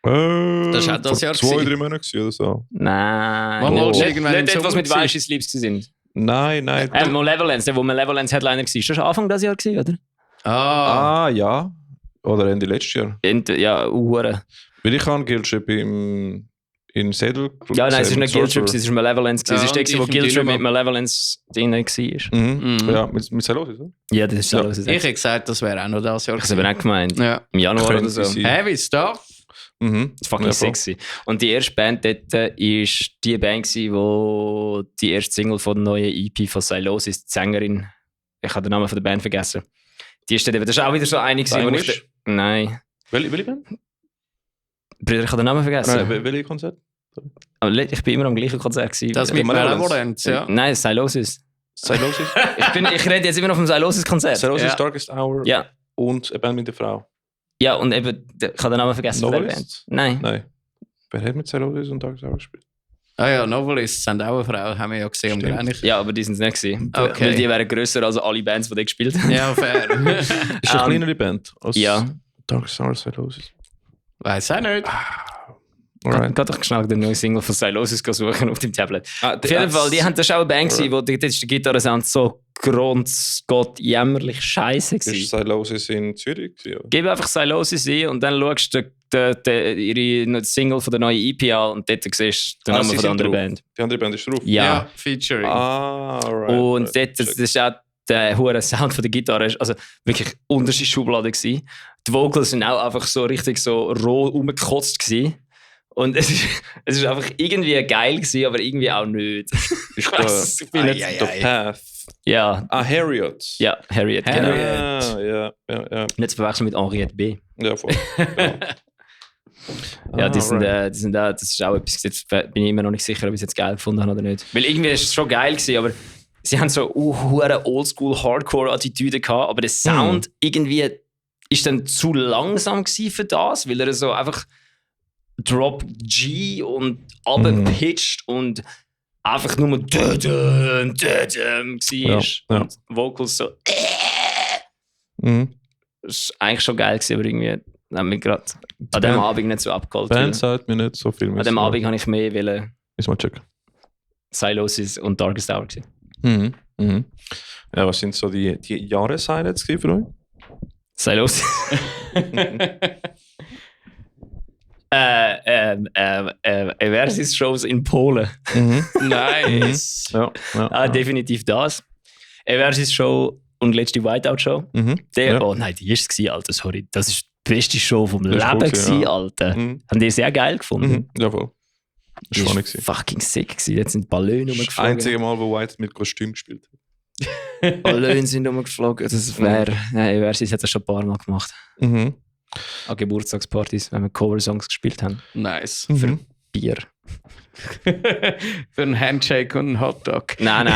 Das ist auch das vor Jahr 2-3 gewesen. Monaten gewesen oder so. Nein. Wann wolltest du Nicht irgendwann im etwas Sommer mit gewesen? Weiche Sleeps sind. Nein. Malevolence, der wo Malevolence Headliner war. Ist das schon Anfang des Jahres gewesen, oder? Ah. Ja. Oder Ende letztes Jahr. Ja, Uhren. Weil ich habe Guild Trip in Sedel. Ja, nein, es ist nicht Guild Trip, Sorcerer. es ist Malevolence. Ja, Es ist der, und wo ich Guild im Trip mit Dynamo. Malevolence drin war. Mhm. Mhm. Ja, mit Celosis, oder? Ja, das ist Ja. alles. Ich hätte gesagt, das wäre auch noch das Jahr Ich habe es eben auch gemeint. Ja. Im Januar Könnte oder so. sein. Heavy Stuff. Mhm. Das war fucking Ja, sick voll. gewesen. Und die erste Band dort war die Band, die die erste Single von der neuen EP von Silosis, die Sängerin, ich habe den Namen von der Band vergessen. Die ist dort eben, das war auch wieder so eine, gewesen, wo ich... English? Nein. Welche Band? Brüder, ich habe den Namen vergessen. Nein, welche Konzert? Aber ich bin immer am gleichen Konzert gewesen. Das mit Malevolence. Malevolence, ja. Nein, Silosis. Silosis? Ich rede jetzt immer noch vom Silosis-Konzert. Silosis Ja. Darkest Hour Ja. und eine Band mit der Frau. Ja, und eben, ich habe den Namen vergessen von der Band. Novelist? Nein. Nein. Wer hat mit Silosis und Darkest Hour gespielt? Ah ja, Novelists sind auch eine Frau, haben wir ja gesehen. Stimmt. Eigentlich. Ja, aber die sind es nicht gewesen. Okay. Weil die wären grösser als alle Bands, die die gespielt haben. Ja, fair. Ist eine kleinere Band als Ja. Darkest Hour Silosis. Weiß auch nicht. Alright. Geh doch schnell den neuen Single von Silosis suchen auf dem Tablet. Ah, Auf jeden Fall, die haben das auch eine Band gewesen, wo dort ist der Gitarrensound so grundgott jämmerlich scheiße Ist gewesen. Silosis in Zürich? Oder? Gib einfach Silosis ein und dann schaust du ihre Single von der neuen EP an und dort siehst du den Namen sie von der sind anderen drauf. Band. Die andere Band ist drauf? Ja. Featuring. Ah, alright. Und right. dort, das ist auch der hohe Sound von der Gitarre, ist also wirklich unterste Schublade gewesen. Die Vocals sind auch einfach so richtig so roh rumgekotzt gewesen. Und es ist einfach irgendwie geil gewesen, aber irgendwie auch nicht. Ist Ich bin nicht- The Path. Ja, Harriet. ja, Harriet, genau. Ah, ja. Nicht zu verwechseln mit Henriette B. Ja, voll. Genau. Ja, die sind, right. das ist auch etwas, jetzt bin ich immer noch nicht sicher, ob ich es jetzt geil gefunden habe oder nicht. Weil irgendwie ist es schon geil gewesen, aber sie haben so eine Oldschool-Hardcore-Attitüde gehabt, aber der Sound irgendwie ist dann zu langsam gewesen für das, weil er so einfach Drop G und runterpitcht und einfach nur dödüm war. Ja. Und Vocals so Mhm. das war eigentlich schon geil gewesen, aber irgendwie haben wir gerade an dem Abend nicht so abgeholt. Band sagt mir nicht so viel. An dem Abend habe ich mehr wollen Müssen wir checken. Silosis und Darkest Hour gesehen. Mhm. Mhm. Ja, was sind so die Jahreshighlights für euch? Silosis. Eversis-Shows in Polen. Nice. Ja. Definitiv das. Eversis-Show und letzte Whiteout-Show. Mhm. Der, Oh nein, die ist es, Alter, sorry. Das ist die beste Show vom Das ist Leben, cool gewesen, ja. Alter. Mhm. Haben die sehr geil gefunden. Mhm. Ja, voll. Die Das war ist nicht. fucking sick gewesen. Jetzt sind Ballone Das rumgeflogen. einzige Mal, wo White mit Kostüm gespielt hat. Ballone sind rumgeflogen. Das wäre... Nein, Eversis hat das schon ein paar Mal gemacht. Mhm. An Geburtstagspartys, wenn wir Cover-Songs gespielt haben. Nice. Mhm. Bier. Für einen Handshake und einen Hotdog. Nein,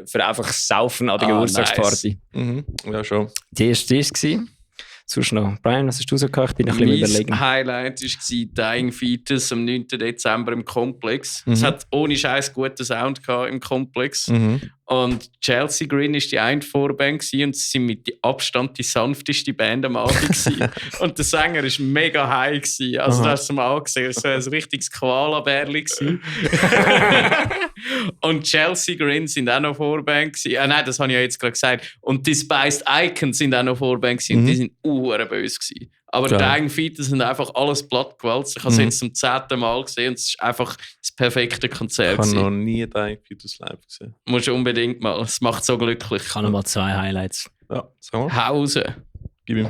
für einfach Saufen an der Geburtstagsparty. Mhm. Ja, schon. Die erste war. Sonst noch. Brian, was hast du so gehabt? Ich bin noch ein bisschen überlegen. Mein Highlight war Dying Fetus am 9. Dezember im Komplex. Mhm. Es hat ohne Scheiß guten Sound gehabt im Komplex. Mhm. Und Chelsea Green war die eine Vorband gewesen und sie sind mit Abstand die sanfteste Band am Abend gewesen. Und der Sänger war mega high gewesen. Also das hast du mal angesehen. Es war ein richtiges Koala-Bärli gewesen. Und Chelsea Green sind auch noch Vorband gewesen. Nein, das habe ich ja jetzt gerade gesagt. Und die Spiced Icons sind auch noch Vorband gewesen. Und die sind böse gewesen. Aber Ja. Dying Fetus sind einfach alles plattgewalzt. Ich habe es jetzt zum 10. Mal gesehen und es ist einfach das perfekte Konzert Ich habe gewesen. noch nie Dying Fetus live gesehen. Musst du unbedingt mal. Es macht so glücklich. Ich habe noch mal 2 Highlights. Ja, sag mal. Hause. Gib ihm.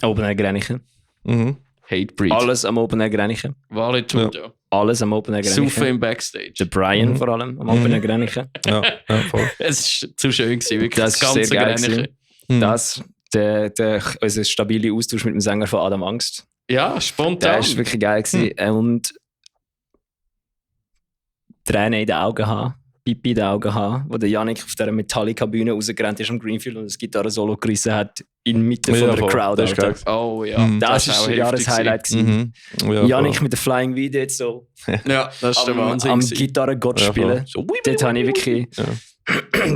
Open Air Grenichen. Mhm. Hatebreed. Alles am Open Air Grenichen. Valetudo. Alles am Open Air Saufen Grenichen. im Backstage. Der Brian vor allem am Open Air Grenichen. Ja, voll. Es war zu schön gewesen, wirklich. Das ist sehr geil Grenichen. Mhm. Das, unser stabiler Austausch mit dem Sänger von Adam Angst. Ja, Der spontan. war wirklich geil gewesen. Und Tränen in den Augen haben, Pipi in den Augen haben, wo der Yannick auf dieser Metallica-Bühne rausgerannt ist am Greenfield und das Gitarre-Solo gerissen hat inmitten von der voll. Crowd. Das ist Alter. geil. Oh ja. Mhm. Das ist auch ein heftig Jahreshighlight gewesen. Mhm. Ja, Yannick voll. mit der Flying V dort so Ja, das ist der Wahnsinn. am gewesen. Gitarre-Gott Ja, spielen. voll. So, Dort habe ich wirklich... Ja.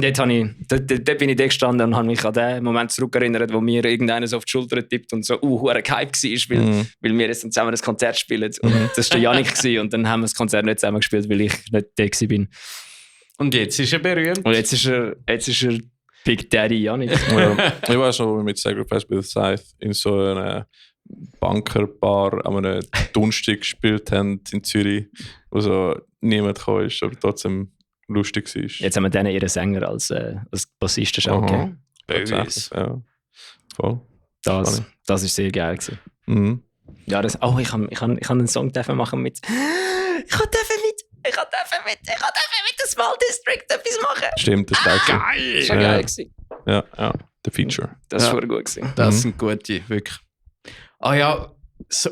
Dort bin ich da gestanden und habe mich an den Moment zurückerinnert, wo mir irgendeiner so auf die Schulter tippt und so verdammt gehypt war, weil wir jetzt zusammen ein Konzert spielen. Und das war der Yannick gewesen, und dann haben wir das Konzert nicht zusammen gespielt, weil ich nicht da war. Und jetzt ist er berühmt. Und jetzt ist er Big Daddy Yannick. Ja. Ich weiß noch, wo wir mit Sacrifice by the Scythe in so einer Bunkerbar an einem Donnerstag gespielt haben in Zürich, wo so niemand gekommen ist, aber trotzdem lustig war. Jetzt haben wir denen ihren Sänger als Bassisten schon Aha. gegeben. Tatsächlich, ja. Voll. Das ist sehr geil gewesen. Mhm. Ja, ich kann einen Song machen mit. Ich kann mit dem Small District etwas machen. Stimmt, das ist Geil! Das war geil gewesen. Ja, der Feature. Das war gut gewesen. Das sind gute, wirklich. Ah ja,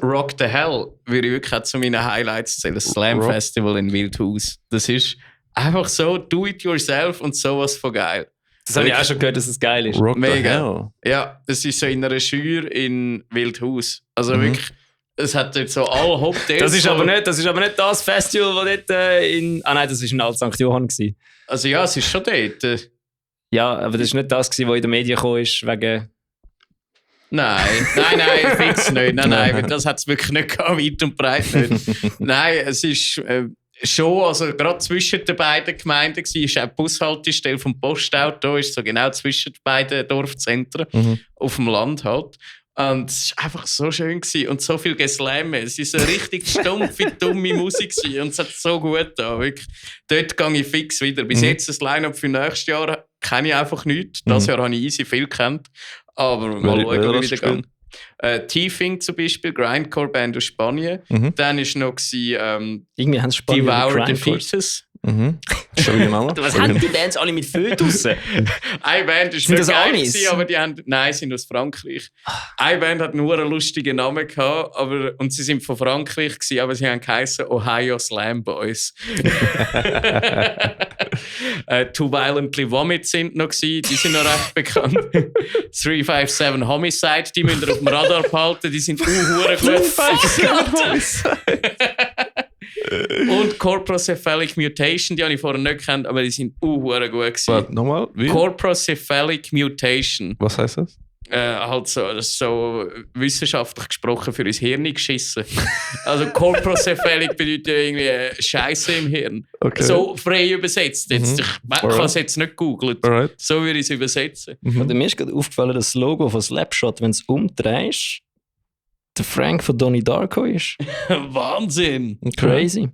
Rock the Hell würde ich wirklich auch zu meinen Highlights zählen. Das Slam Festival in Wildhaus. Das ist einfach so do it yourself und sowas von geil. Das habe ich auch schon gehört, dass es geil ist. Rock Mega. the Hell. Ja, das ist so in einer Schür in Wildhaus. Also wirklich, es hat dort so alle Hop-Dates. Das ist aber nicht das Festival, das dort in... Ah nein, das war in Alt St. Johann gewesen. Also ja, es ist schon dort. Ja, aber das war nicht das gewesen, was in den Medien gekommen ist, wegen... Nein, fix nicht. Nein, das hat es wirklich nicht gehabt, weit und breit nicht. Nein, es ist schon, also gerade zwischen den beiden Gemeinden war, ist auch die Bushaltestelle vom Postauto, ist so genau zwischen den beiden Dorfzentren, auf dem Land halt. Und es war einfach so schön gewesen und so viel Geslämme. Es war so richtig stumpfe, dumme Musik gewesen und es hat so gut da. Wirklich. Dort gehe ich fix wieder. Bis jetzt das Line-Up für nächstes Jahr kenne ich einfach nicht. Das Jahr habe ich easy viel gekannt. Aber mal schauen, wie wieder gegangen. T-Fing zum Beispiel, Grindcore-Band aus Spanien. Dann war noch irgendwie haben Spanien Devour the Fetus. Schon wieder mal. Was haben die Bands alle mit Föt draussen? Eine Band ist Sind nicht das geil Amis? gewesen, aber die haben... Nein, sind aus Frankreich. Eine Band hat nur einen lustigen Namen gehabt, und sie sind von Frankreich gewesen, aber sie haben geheißen Ohio Slam Boys. Too Violently Vomit sind noch gewesen, die sind noch recht bekannt. 357 Homicide, die müsst ihr auf dem Radar behalten, die sind hure gut. Und Corprocephalic Mutation, die habe ich vorher nicht gekannt, aber die sind hure gut gewesen. Warte, nochmal? Wie? Corprocephalic Mutation. Was heisst das? Halt so, das ist so wissenschaftlich gesprochen für ins Hirn geschissen. Also Corprocephalic bedeutet irgendwie Scheiße im Hirn. Okay. So frei übersetzt. Jetzt, ich kann es jetzt nicht googeln. Alright. So würde ich es übersetzen. Und mir ist gerade aufgefallen, dass das Logo von Slapshot, wenn es umdrehst, der Frank von Donnie Darko ist. Wahnsinn! Crazy.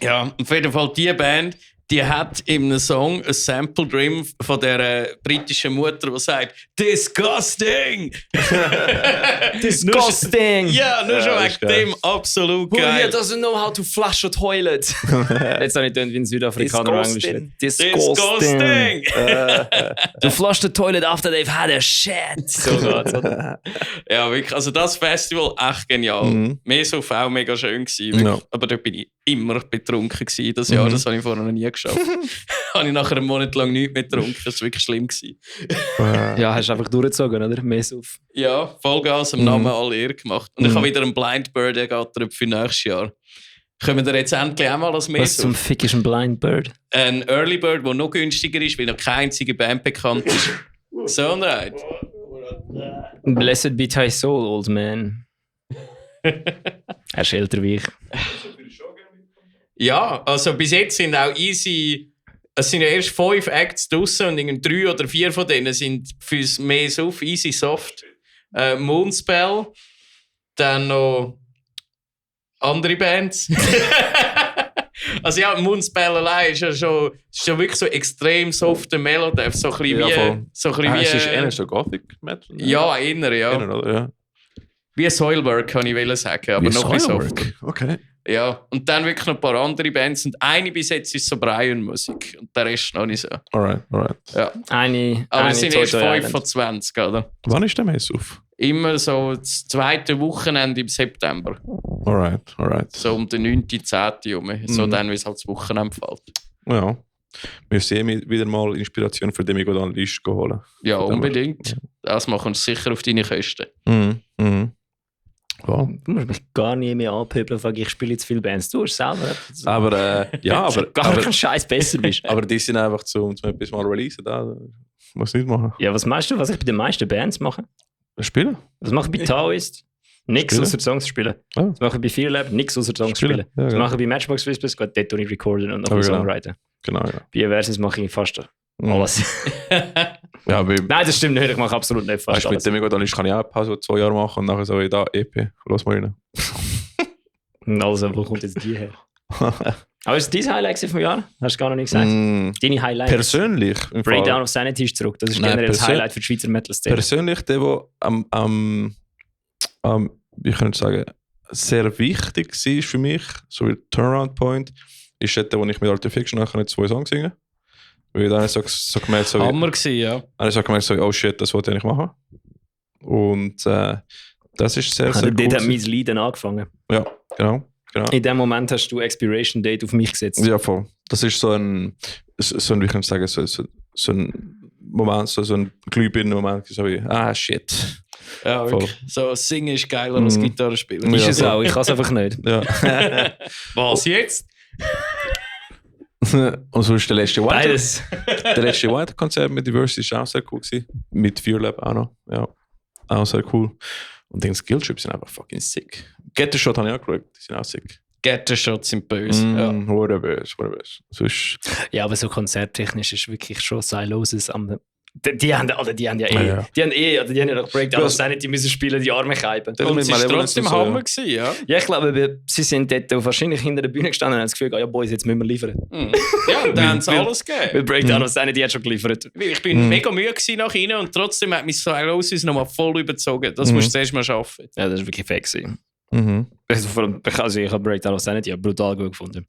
Ja, auf jeden Fall die Band, die hat in einem Song ein Sample drin von der britischen Mutter, die sagt «Disgusting!» Disgusting! Ja, nur schon ist wegen geil. dem absolut Who here geil. doesn't know how to flush a toilet? Jetzt habe ich gedacht, wie ein Südafrikaner Englisch. Disgusting! To flush the toilet after they've had a shit. So geht's, oder? Ja, wirklich. Also das Festival echt genial. Mehr so auch mega schön gewesen. Wirklich. Ja. Aber dort bin ich immer betrunken gewesen. Das Jahr, das habe ich vorher noch nie geschafft. Habe ich nachher einen Monat lang nichts mehr getrunken. Das war wirklich schlimm gewesen. Ja, hast du einfach durchgezogen, oder? Mehr so auf. Ja, Vollgas im Namen alle Ehre gemacht. Und ich habe wieder einen Blind Bird ergattert für nächstes Jahr. Können wir jetzt endlich auch mal als Was Mess zum Fick ist ein Blind Bird? ein Early Bird, der noch günstiger ist, weil noch keine einzige Band bekannt ist. So right. Blessed be thy soul, old man. Er ist älter wie ich. Ja, also bis jetzt sind auch easy. Es sind ja erst 5 Acts draussen und 3 oder 4 von denen sind fürs mehr Suff easy soft. Moonspell, dann noch andere Bands. Also ja, Moonspell allein ist ja schon wirklich so extrem softer Melodeath, so ein bisschen Ja, wie... voll. So ein bisschen Es ist wie eher so Gothic Metal. ne? ja, inner, ja. Eher, oder? Ja. Wie Soilwork, kann ich sagen, aber Wie noch ein bisschen Soilwork? softer. Okay. Ja, und dann wirklich noch ein paar andere Bands. Und eine bis jetzt ist so Brian-Musik. Und der Rest noch nicht so. Alright. Ja. Eine Aber es sind erst 5 Island. von 20, oder? Wann ist der Mess auf? Immer so das zweite Wochenende im September. Alright. So um den 9., 10. rum. So dann, wie es halt das Wochenende fällt. Ja. Wir sehen wieder mal Inspiration für den ich dann Liste holen. Ja, Von dem unbedingt. Das machen wir sicher auf deine Kosten. Ja. Du musst mich gar nie mehr anpöbeln, weil ich spiele jetzt viele Bands. Du hast selber. Aber ja, Gar kein Scheiß besser bist. aber die sind einfach um etwas mal releasen. Da muss nicht machen. Ja, was meinst du, was ich bei den meisten Bands mache? Spielen? Was mache ich bei Taoist? Nichts Spielen? außer Songs spielen. Ah. Was mache ich bei Fearlab? Nichts außer Songs spielen. Ja, Was genau. mache ich bei Matchbox Whispers? Geht dort nicht recorden und noch Oh, ein genau. Songwriter. Genau, ja. Bei Versus mache ich fast Mhm. alles. Ja, weil Nein, das stimmt nicht. Ich mache absolut nicht fast weißt, mit alles. dem dann kann ich auch eine Pause 2 Jahre machen und nachher so da EP. Los mal rein. Also, wo kommt jetzt die her? Aber ist das dein Highlight vom Jahr? Hast du gar noch nicht gesagt? Deine Highlights? Persönlich. Im Fall. Breakdown of Sanity ist zurück. Das ist Nein, generell das persön- Highlight für die Schweizer Metal-Szene. Persönlich der am ich könnte sagen, sehr wichtig war für mich, so wie Turnaround Point, ist dort, wo ich mit Art of Fiction nachher 2 Songs singen. Weil dann habe ich so gemerkt, so Hammer gewesen, ja. habe ich so gemerkt, so, oh shit, das wollte ich nicht machen. Und das ist sehr, sehr Also, dort cool. hat mein Leiden angefangen. Ja, genau. In dem Moment hast du Expiration Date auf mich gesetzt. Ja, voll. Das ist so ein wie kann ich sagen, so ein Moment, so ein Glühbirnen-Moment, so wie, shit. Ja, wirklich. So, Singen ist geiler als Gitarre spielen. Ist Ja, es so. auch, ich kann es einfach nicht. Ja. Was jetzt? Und sonst der letzte White. Beides. Der letzte White-Konzert mit Diversity war auch sehr cool gewesen. Mit Fearlab auch noch. Ja. Auch sehr cool. Und die Skilltrips sind einfach fucking sick. Get the Shot habe ich auch geschaut. Die sind auch sick. Get-the-Shots sind böse. Ja. Hure böse. Sonst... Ja, aber so konzerttechnisch ist wirklich schon Siloses am... Die haben ja Ja. Die haben ja noch Breakdown of Sanity müssen spielen, die Arme keiben. Und es war Malevolence trotzdem und so, Hammer ja. gewesen, ja. Ja, ich glaube, sie sind dort wahrscheinlich hinter der Bühne gestanden und haben das Gefühl, ja Boys, jetzt müssen wir liefern. Ja, und dann haben sie alles gegeben. Weil Breakdown of Sanity hat schon geliefert. Ich bin mega müde gewesen nach ihnen und trotzdem hat mich Siloses nochmal voll überzogen. Das musst du zuerst mal schaffen. Ja, das war wirklich fake gewesen. Mhm. Also ich habe Breakdown of Sanity brutal gut gefunden.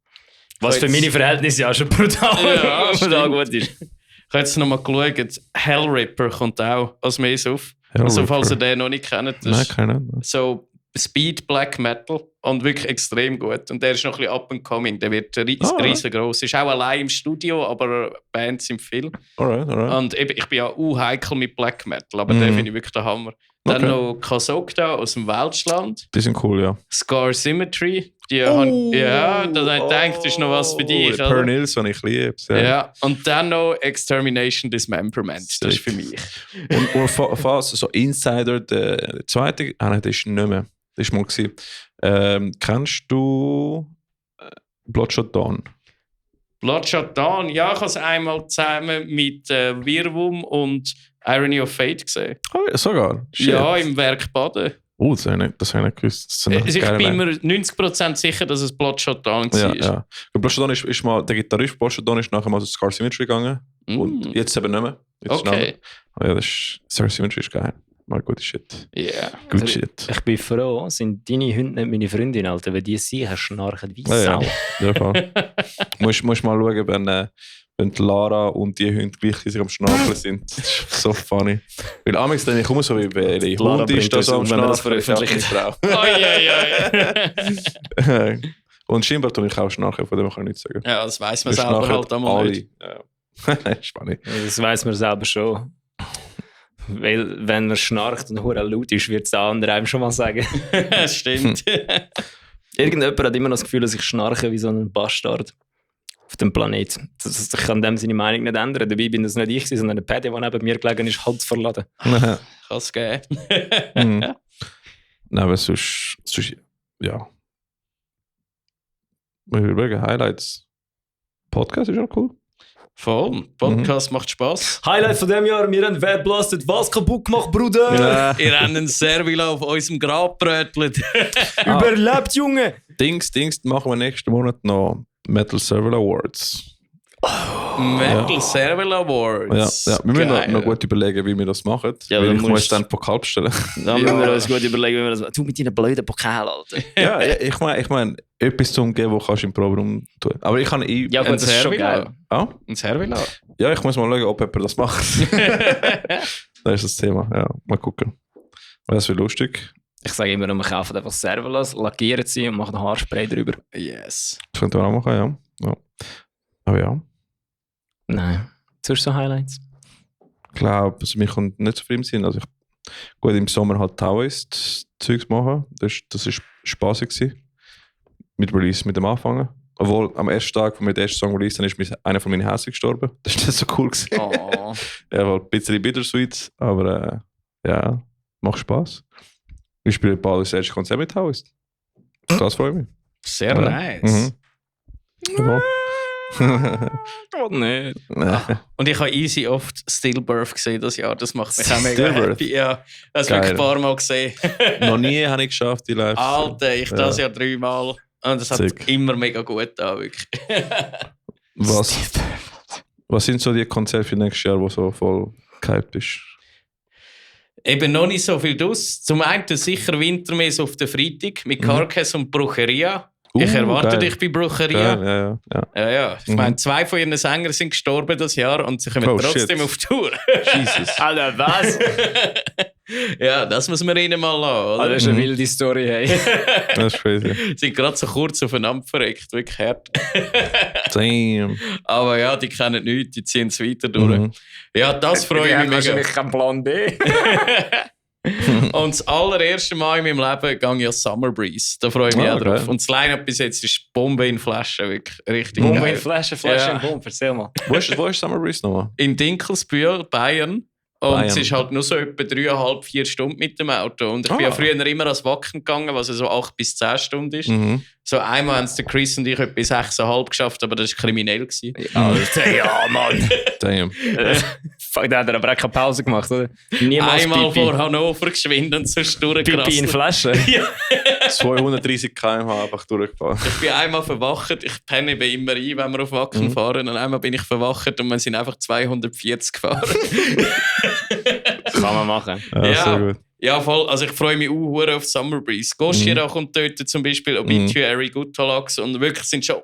Was für meine Verhältnisse ja schon brutal gut ist. Ich habe jetzt nochmal geschaut, Hellripper kommt auch als Mesauf. Also falls ihr den noch nicht kennt, das Nein, ist keine. so Speed Black Metal und wirklich extrem gut. Und der ist noch ein bisschen up and coming, der wird riesengroß. Ist auch allein im Studio, aber Bands im Film. Alright. Und eben, ich bin ja heikel mit Black Metal, aber den finde ich wirklich der Hammer. Dann noch Kasokta aus dem Welschland. Die sind cool, ja. Scar Symmetry. Da habe ich gedacht, das ist noch was für dich. oder? Pernils, die ich liebe. Ja, und dann noch Extermination Dismemberment. Das ist für mich. Und falls so Insider, der zweite, das ist nicht mehr. Das war mal gewesen. Kennst du Bloodshot Dawn? Bloodshot Dawn, ja, ich habe es einmal zusammen mit Wirwum und Irony of Fate gesehen. Oh, ja, sogar? Shit. Ja, im Werk Baden. Oh, das habe ich nicht gewusst. Das sind Also ich geile bin Band. mir 90% sicher, dass es Bloodshot Dawn war. Ja. Bloodshot Dawn ist mal, der Gitarrist Bloodshot Dawn ist nachher mal zu Scar Symmetry gegangen. Und jetzt eben nicht mehr. Jetzt ist Okay. ja, das ist, Scar Symmetry ist geil. Mal gute Shit. Yeah. Good Also, shit. Ich bin froh, sind deine Hunde nicht meine Freundin, Alter, weil die sicher schnarchen wie Ja, Sau. ja. In dem Fall. musst mal schauen, wenn die Lara und die Hunde gleichzeitig am Schnarchen sind. Das ist so funny. Weil amigs dann ich komme so wie bei der Lara Hund ist bringt das uns am um, wenn wir das Schnarchen. veröffentlichen. Und scheinbar tue ich auch schnarchen, von dem kann ich nichts sagen. Ja, das weiss man Wir selber schnarchen halt einmal nicht. Ja. Spannend. Das weiss man selber schon. Weil, wenn man schnarcht und hure laut ist, wird es der andere einem schon mal sagen. Stimmt. Irgendjemand hat immer noch das Gefühl, dass ich schnarche wie so ein Bastard auf dem Planet. Ich kann dem seine Meinung nicht ändern. Dabei bin das nicht ich, sondern der Paddy, der neben mir gelegen ist, halb verladen. Kann es geben. Mhm. Nein, aber sonst ja. Ich überlege, Highlights. Podcast ist auch cool. Voll. Podcast macht Spass. Highlight von dem Jahr, wir haben Wer blastet was kaputt gemacht, Bruder! Ja. Ihr habt einen Servila auf unserem Grab brötelt. Überlebt, Junge! Dings, machen wir nächsten Monat noch Metal Server Awards. Metal Serval Awards. Ja. Wir müssen Geil. noch gut überlegen, wie wir das machen. Ja, weil dann ich muss musst- dann Pokal bestellen. Da müssen wir uns gut überlegen, wie wir das machen. Du mit deinen blöden Pokal, Alter. Ja, ich meine, etwas zum geben, das kannst du im Proberaum tun. Aber ich kann Ja, gut, das ist schon geil. Ein Servila. Ja, ich muss mal schauen, ob jemand das macht. Das ist das Thema. Ja, mal gucken. Das wird lustig. Ich sage immer, wir kaufen einfach Serverless, lackieren sie und machen Haarspray drüber. Yes. Das könnte man auch machen, ja. Aber ja, Nein. Sonst so Highlights? ich glaube, also mich kommt nicht so viel im Sinn. Also gut, im Sommer halt Taoist-Zeugs machen. Das ist spaßig gewesen. Mit Release, mit dem Anfangen. Obwohl, am ersten Tag, wo wir den ersten Song release, dann ist einer von meinen Häuschen gestorben. Das ist nicht so cool gewesen. Oh. Ja, war ein bisschen bittersweet, aber ja, macht Spaß. Wir spielen bald das erste Konzert mit Taoist. Das freut mich. Sehr Ja. nice. Jawohl. Oh, nein. Und ich habe easy oft Stillbirth gesehen das Jahr. Das macht mich auch mega Stillbirth? happy. Ja, das Geil. habe ich ein paar Mal gesehen. Noch nie habe ich geschafft, die Live. Alter, ich das ja 3 Mal. Und das hat Sick. immer mega gut da wirklich. Was sind so die Konzerte für nächstes Jahr, wo so voll gehypt ist? Eben noch nicht so viel draus. Zum einen sicher Wintermess auf den Freitag mit Carcass und Brucheria. Ich erwarte geil. dich bei Brucheria. Geil, ja. Ja. Ich meine, 2 von ihren Sängern sind gestorben das Jahr und sie kommen trotzdem auf Tour. Jesus. Alter, was? Ja, das muss man ihnen mal lassen, oder? Das ist eine wilde Story, hey. Das ist crazy. Sie sind gerade so kurz aufeinander verreckt, wirklich hart. Damn. Aber ja, die kennen nichts, die ziehen es weiter durch. Ja, das freue ich mich mega. wahrscheinlich keinen Plan B. Und das allererste Mal in meinem Leben gehe ich an Summer Breeze. Da freue ich mich auch drauf. geil. Und das Line-Up bis jetzt ist Bombe in Flaschen, wirklich richtig Bombe geil. in Flasche Ja. in Bombe, erzähl mal. Wo ist Summer Breeze nochmal? In Dinkelsbühl, Bayern. Und Bayern. es ist halt nur so etwa 3,5-4 Stunden mit dem Auto. Und ich bin ja früher immer ans Wacken gegangen, was so 8 bis 10 Stunden ist. So einmal haben es der Chris und ich etwa 6,5 geschafft, aber das war kriminell gewesen. Alter, ja, Mann. Damn. Fuck, da hat er aber auch keine Pause gemacht, oder? Niemals Einmal Pipi. vor Hannover geschwind und sonst Pipi in durchgerasselt. Flasche. 230 km/h einfach durchgefahren. Ich bin einmal verwacht, ich penne eben immer ein, wenn wir auf Wacken fahren. Und einmal bin ich verwacht und wir sind einfach 240 gefahren. Kann man machen. Ja, sehr gut. Ja, voll. Also ich freue mich auch auf Summer Breeze. Gojira kommt dort zum Beispiel, Obituary, Gutalax und wirklich sind schon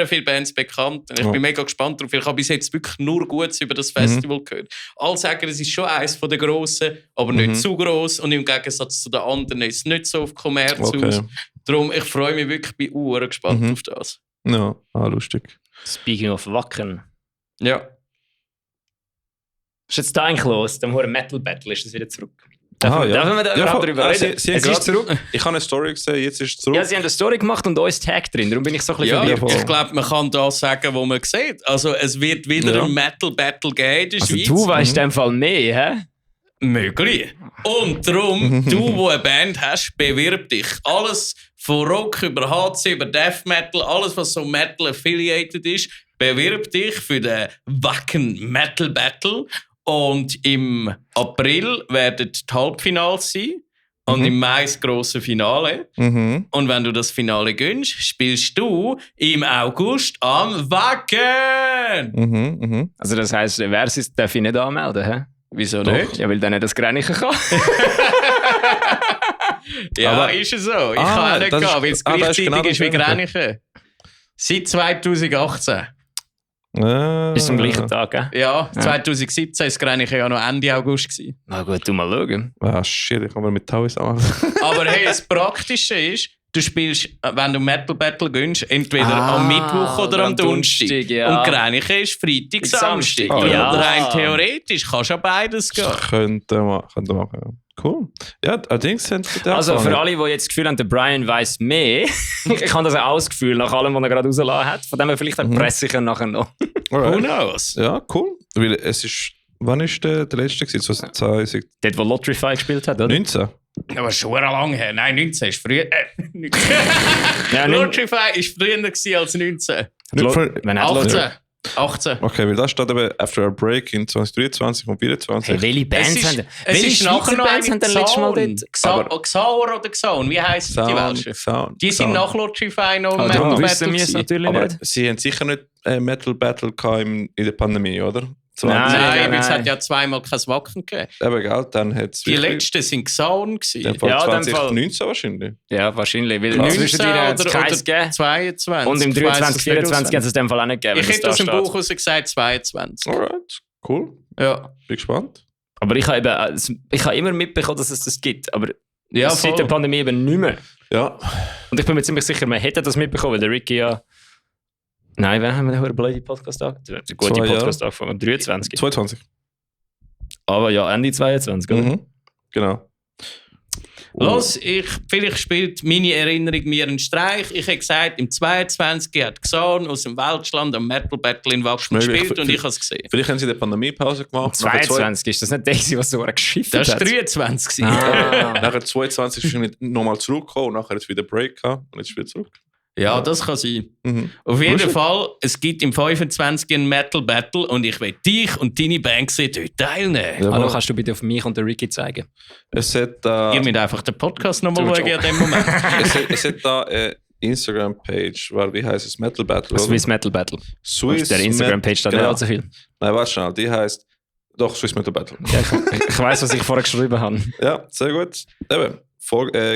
viele Bands bekannt. Und ich bin mega gespannt drauf. Ich habe bis jetzt wirklich nur Gutes über das Festival gehört. Alle sagen, es ist schon eines der grossen, aber nicht zu gross. Und im Gegensatz zu den anderen ist es nicht so auf Kommerz aus. Darum, ich freue mich wirklich, bin gespannt auf das. Ja, lustig. Speaking of Wacken. Ja. Was ist jetzt da eigentlich los? Dem hohen Metal Battle ist das wieder zurück. Aha, Dürfen wir da überhaupt drüber reden? Sie Es ist zurück. Ich habe eine Story gesehen, jetzt ist es zurück. Ja, sie haben eine Story gemacht und uns Tag drin. Darum bin ich so ein bisschen Ja, verwirrt. ich glaube, man kann das sagen, was man sieht. Also, es wird wieder ein Metal Battle geben in der Also Schweiz. du weißt in dem Fall mehr, hä? Möglich. Und darum, du, wo eine Band hast, bewirb dich. Alles von Rock über HC, über Death Metal, alles, was so Metal affiliated ist, bewirb dich für den Wacken Metal Battle. Und im April werden die Halbfinals sein. Und im Mai das grosse Finale. Und wenn du das Finale gönnst, spielst du im August am Wacken. Also das heisst, Versus darf ich nicht anmelden, hä? Wieso Doch. nicht? Ja, weil der nicht das Grenchen kann. Ja, Aber- ist es so. Ich kann auch nicht das gehen, ist- weil es das ist gleichzeitig genau ist wie das Gleiche. Grenchen. Seit 2018. Bis zum gleichen Tag, gell? Ja, 2017 war das Grenchen ja noch Ende August gewesen. Na gut, du mal schauen. Ah, shit, ich kann mal mit Tauis anmachen. Aber hey, das Praktische ist, du spielst, wenn du Metal Battle gönnst, entweder Ah, am Mittwoch oder am Donnerstag. ja. Und Grenchen ist Freitag, Samstag. Samstag, Ja. ja. Rein theoretisch kannst du ja beides gehen. Könnte machen. Ja. Cool. Ja, allerdings sind die Also für alle, die jetzt das Gefühl haben, der Brian weiss mehr, ich habe das auch das Gefühl, nach allem, was er gerade rausgelassen hat. Von dem her vielleicht erpresse ich ihn nachher noch. Who knows? Ja, cool. Weil es ist, wann ist der letzte gewesen? So 2019? Dort, wo Lotrify gespielt hat, oder? Aber schon lang her. Nein, 19 ist früher. Ja, Lotrify war früher gewesen als 19. Wenn hat 18. 18. Okay, weil da steht eben After a Break in 2023 und 2024. Hey, welche Bands haben denn? Es Welche ist nachher Schweizer noch Bands haben denn letztes Mal dort? Xaur oder Xaun, wie heisst die Welschen? Sound. Die sind nach Lotrify noch Aber Metal darum Battle wissen wir es gewesen. natürlich Aber nicht. sie haben sicher nicht Metal Battle gehabt in der Pandemie, oder? Nein. Nein, weil es hat ja zweimal kein Wacken gegeben. Eben, gell, dann hat es Die letzten sind Xaun gewesen. in dem Fall Ja, in dem 2019 wahrscheinlich. Ja, wahrscheinlich. Weil 19 zwischendrin hat es keins gegeben. 22. Und im Ich weiss 23, es 24 nicht hat es in dem Fall auch nicht gegeben. Ich wenn es hätte aus dem da Buch steht. raus gesagt 22. Alright, cool. Ja. Bin gespannt. Aber ich habe immer mitbekommen, dass es das gibt. Aber Ja, seit voll. der Pandemie eben nicht mehr. Ja. Und ich bin mir ziemlich sicher, man hätte das mitbekommen, weil der Ricky ja... Nein, wann haben wir den blöden Podcast angefangen? Der gute 2 Jahre. Podcast angefangen, 23. 22. Aber ja, Ende 22, oder? Mhm. Genau. Los, vielleicht spielt meine Erinnerung mir einen Streich. Ich habe gesagt, im 22 hat Xan aus dem Weltschland am Metal Battle in Wacken Möglich. gespielt und ich habe es gesehen. Vielleicht haben sie eine Pandemiepause gemacht. Nachher 22, ist das nicht der, was so geschifft Das war hat? 23. Nachher 22 ist er nochmal zurückgekommen und nachher jetzt wieder Break gehabt und jetzt wieder zurück. Ja, das kann sein. Mhm. Auf jeden Lustig. Fall, es gibt im 25 einen Metal Battle und ich will dich und deine Band sehen dort teilnehmen. Ja, Hallo, kannst du bitte auf mich und den Ricky zeigen? Es hat Ihr müsst einfach den Podcast nochmal Du schauen in dem Moment. es hat da eine Instagram-Page, wie heißt es? Metal Battle. oder? Swiss Metal Battle. Swiss Auf der Instagram-Page steht nicht genau. allzu viel. Nein, warte schnell. Die heißt Doch, Swiss Metal Battle. Ja, ich weiss, was ich vorher geschrieben habe. Ja, sehr gut. Eben,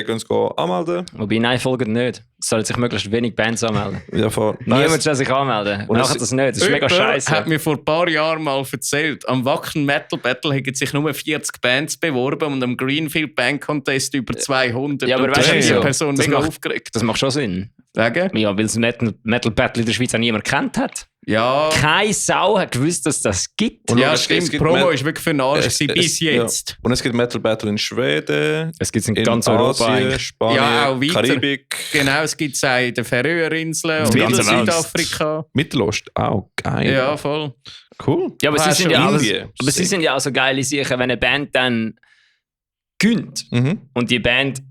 gehen Sie anmelden. Wobei, nein, folgt nicht. Es sollen sich möglichst wenig Bands anmelden. Ja, voll. Niemand soll sich anmelden. Und Machen das nicht. Das ist mega Jemand scheiße. hat mir vor ein paar Jahren mal erzählt, am Wacken Metal Battle haben sich nur 40 Bands beworben und am Greenfield Band Contest über 200. Ja, aber und weißt da du, ist die wieso? Person Das mega macht- aufgeregt. Das macht schon Sinn. Wegen? Ja, weil das Metal Battle in der Schweiz auch niemand kennt hat. Ja, Keine Sau hat gewusst, dass das gibt. ja es stimmt. gibt Promo Met- ist wirklich für den Arsch gewesen, bis ja. jetzt. Und es gibt Metal Battle in Schweden, Es gibt es in in ganz Europa Asien, eigentlich. Spanien, Ja, auch weiter. Karibik, Genau, es gibt es auch in den Färöerinseln und in ganze Welt. Südafrika. Mittelost. Auch geil. Ja, voll. Cool. Ja, aber, Ah, sie sind schon ja, Indien. aber sie sind ja auch so geile Sachen, wenn eine Band dann gönnt Mhm. und die Band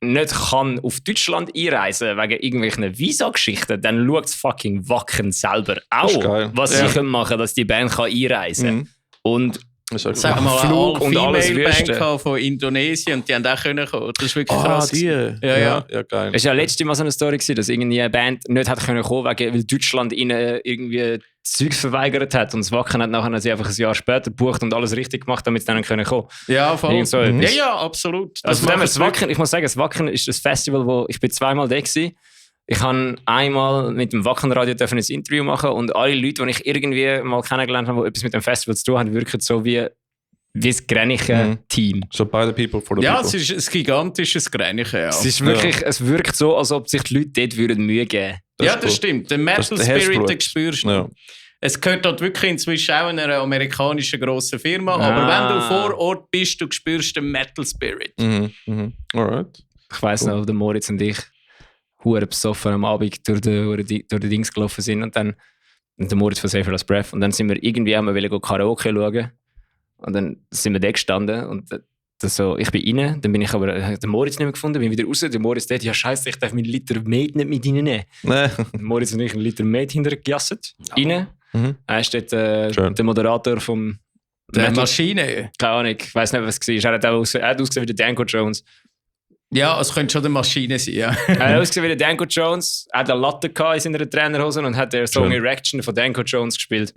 nicht kann auf Deutschland einreisen wegen irgendwelchen Visa-Geschichten, dann schaut es fucking Wacken selber Das ist auch, geil. was Ja. sie können machen, dass die Band kann einreisen kann. Mhm. Und Das ist Sag auch mal, Flug und alles All-Female-Band Wüste. gehabt von Indonesien und die haben auch können kommen. Das ist wirklich Ah, krass. die. Ja. Ja, geil. es war ja letztes Mal so eine Story, gewesen, dass irgendwie eine Band nicht hat können kommen, weil Deutschland ihnen irgendwie Zeugs verweigert hat und das Wacken hat nachher sie einfach ein Jahr später gebucht und alles richtig gemacht, damit sie dann können kommen. Ja, voll. Irgend so Ja, etwas. ja, absolut. Also von dem her, macht das Wacken, ich muss sagen, das Wacken ist ein Festival, wo ich bin zweimal da gewesen. Ich habe einmal mit dem Wackenradio ein Interview machen und alle Leute, die ich irgendwie mal kennengelernt habe, die etwas mit dem Festival zu tun haben, wirken so wie das Greniche Team. So by the people for the Ja, people. es ist ein gigantisches Gräniche. Ja, Es ist wirklich, es wirkt so, als ob sich die Leute dort würden Mühe geben. ja, ist das cool. stimmt. Den Metal Das ist der Spirit, Herzblut. den spürst du. Ja. Es gehört dort wirklich inzwischen auch einer amerikanischen grossen Firma. Ah. Aber wenn du vor Ort bist, du spürst den Metal Spirit. Mhm. Alright. Ich weiss noch, der Moritz und ich hure besoffen am Abend durch die Dings gelaufen sind und dann und der Moritz von Safer Last Breath und dann sind wir irgendwie einmal Karaoke schauen und dann sind wir da gestanden und das so, ich bin rein, dann bin ich aber den Moritz nicht mehr gefunden, bin wieder raus, der Moritz dort, ja scheiße, ich darf meinen Liter Met nicht mit reinnehmen. Nee. Der Moritz und ich einen Liter Met hintergejasset, rein. Mhm. Er ist dort Schön. der Moderator vom Der Metal- Maschine. keine Ahnung, ich weiss nicht, was es war. Er hat ausgesehen wie der Danko Jones. Ja, es könnte schon der Maschine sein, ja. Er hat ausgesehen wie der Danko Jones, er hat eine Latte gehabt in seiner Trainerhose und hat den Song Schön. Erection von Danko Jones gespielt.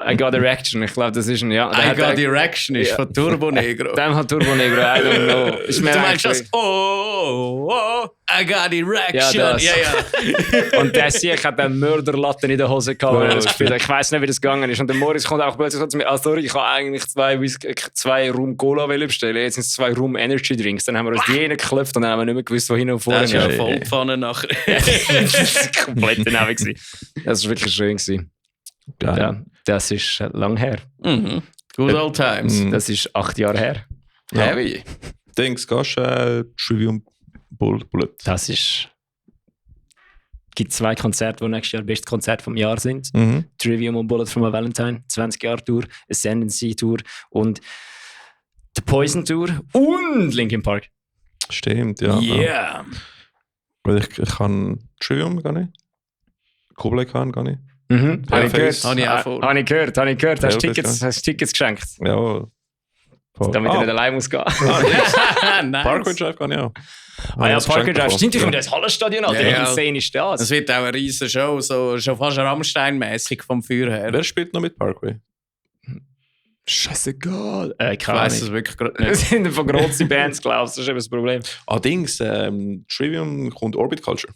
I got Erection, ich glaube, das ist ein, ja. I Got Direction ist von Turbo Negro. Dem hat Turbo Negro, I don't know. Ist mir Du meinst das? eigentlich- Oh, I got Erection. Ja, das. ja. Und der Sieg hat eine Mörderlatte in der Hose gehabt, wenn er das Oh, gespielt hat. Ich weiss nicht, wie das gegangen ist. Und der Moritz kommt auch plötzlich so zu mir, sorry, ich habe eigentlich zwei Rum Cola bestellen. Jetzt sind es 2 Rum Energy Drinks. Dann haben wir uns die geklopft und dann haben wir nicht mehr gewusst, wohin und vorne. Das ist ja Ja. Vollpfanne nachher. Das war komplett daneben. gewesen. Das war wirklich schön. Gewesen. Geil. Ja, das ist lang her. Mhm. Good old times. Mhm. Das ist 8 Jahre her. Ja. Heavy. Dings, gehst du Trivium Bullet? Das ist. Es gibt 2 Konzerte, die nächstes Jahr das beste Konzert vom Jahr sind. Mhm. Trivium und Bullet from a Valentine, 20 Jahre Tour, Ascendancy Tour und The Poison Tour und Linkin Park. Stimmt, ja. Yeah! Weil ich kann Trivium gar nicht. Kublai Khan gar nicht. Mhm. Habe ich Paleface. gehört. Habe ich auch vor. Habe ich gehört. Hast du Paleface, Tickets geschenkt? Ja. Voll. Damit er nicht allein muss gehen. Nice. Parkway Drive kann ich auch. Ah ja, Das Parkway Geschenk Drive. bekommen. Stimmt, ich finde das Hallenstadion, Alter. Ja, Wie ja. insane ist das? Es wird auch eine riesige Show, so, schon fast Rammstein-mäßig vom Feuer her. Wer spielt noch mit Parkway? Scheißegal. Ich Keine weiss es Ahnung. wirklich gerade Das nicht. sind von grossen Bands, glaubst du, das ist eben das Problem. Dings, Trivium kommt Orbit Culture.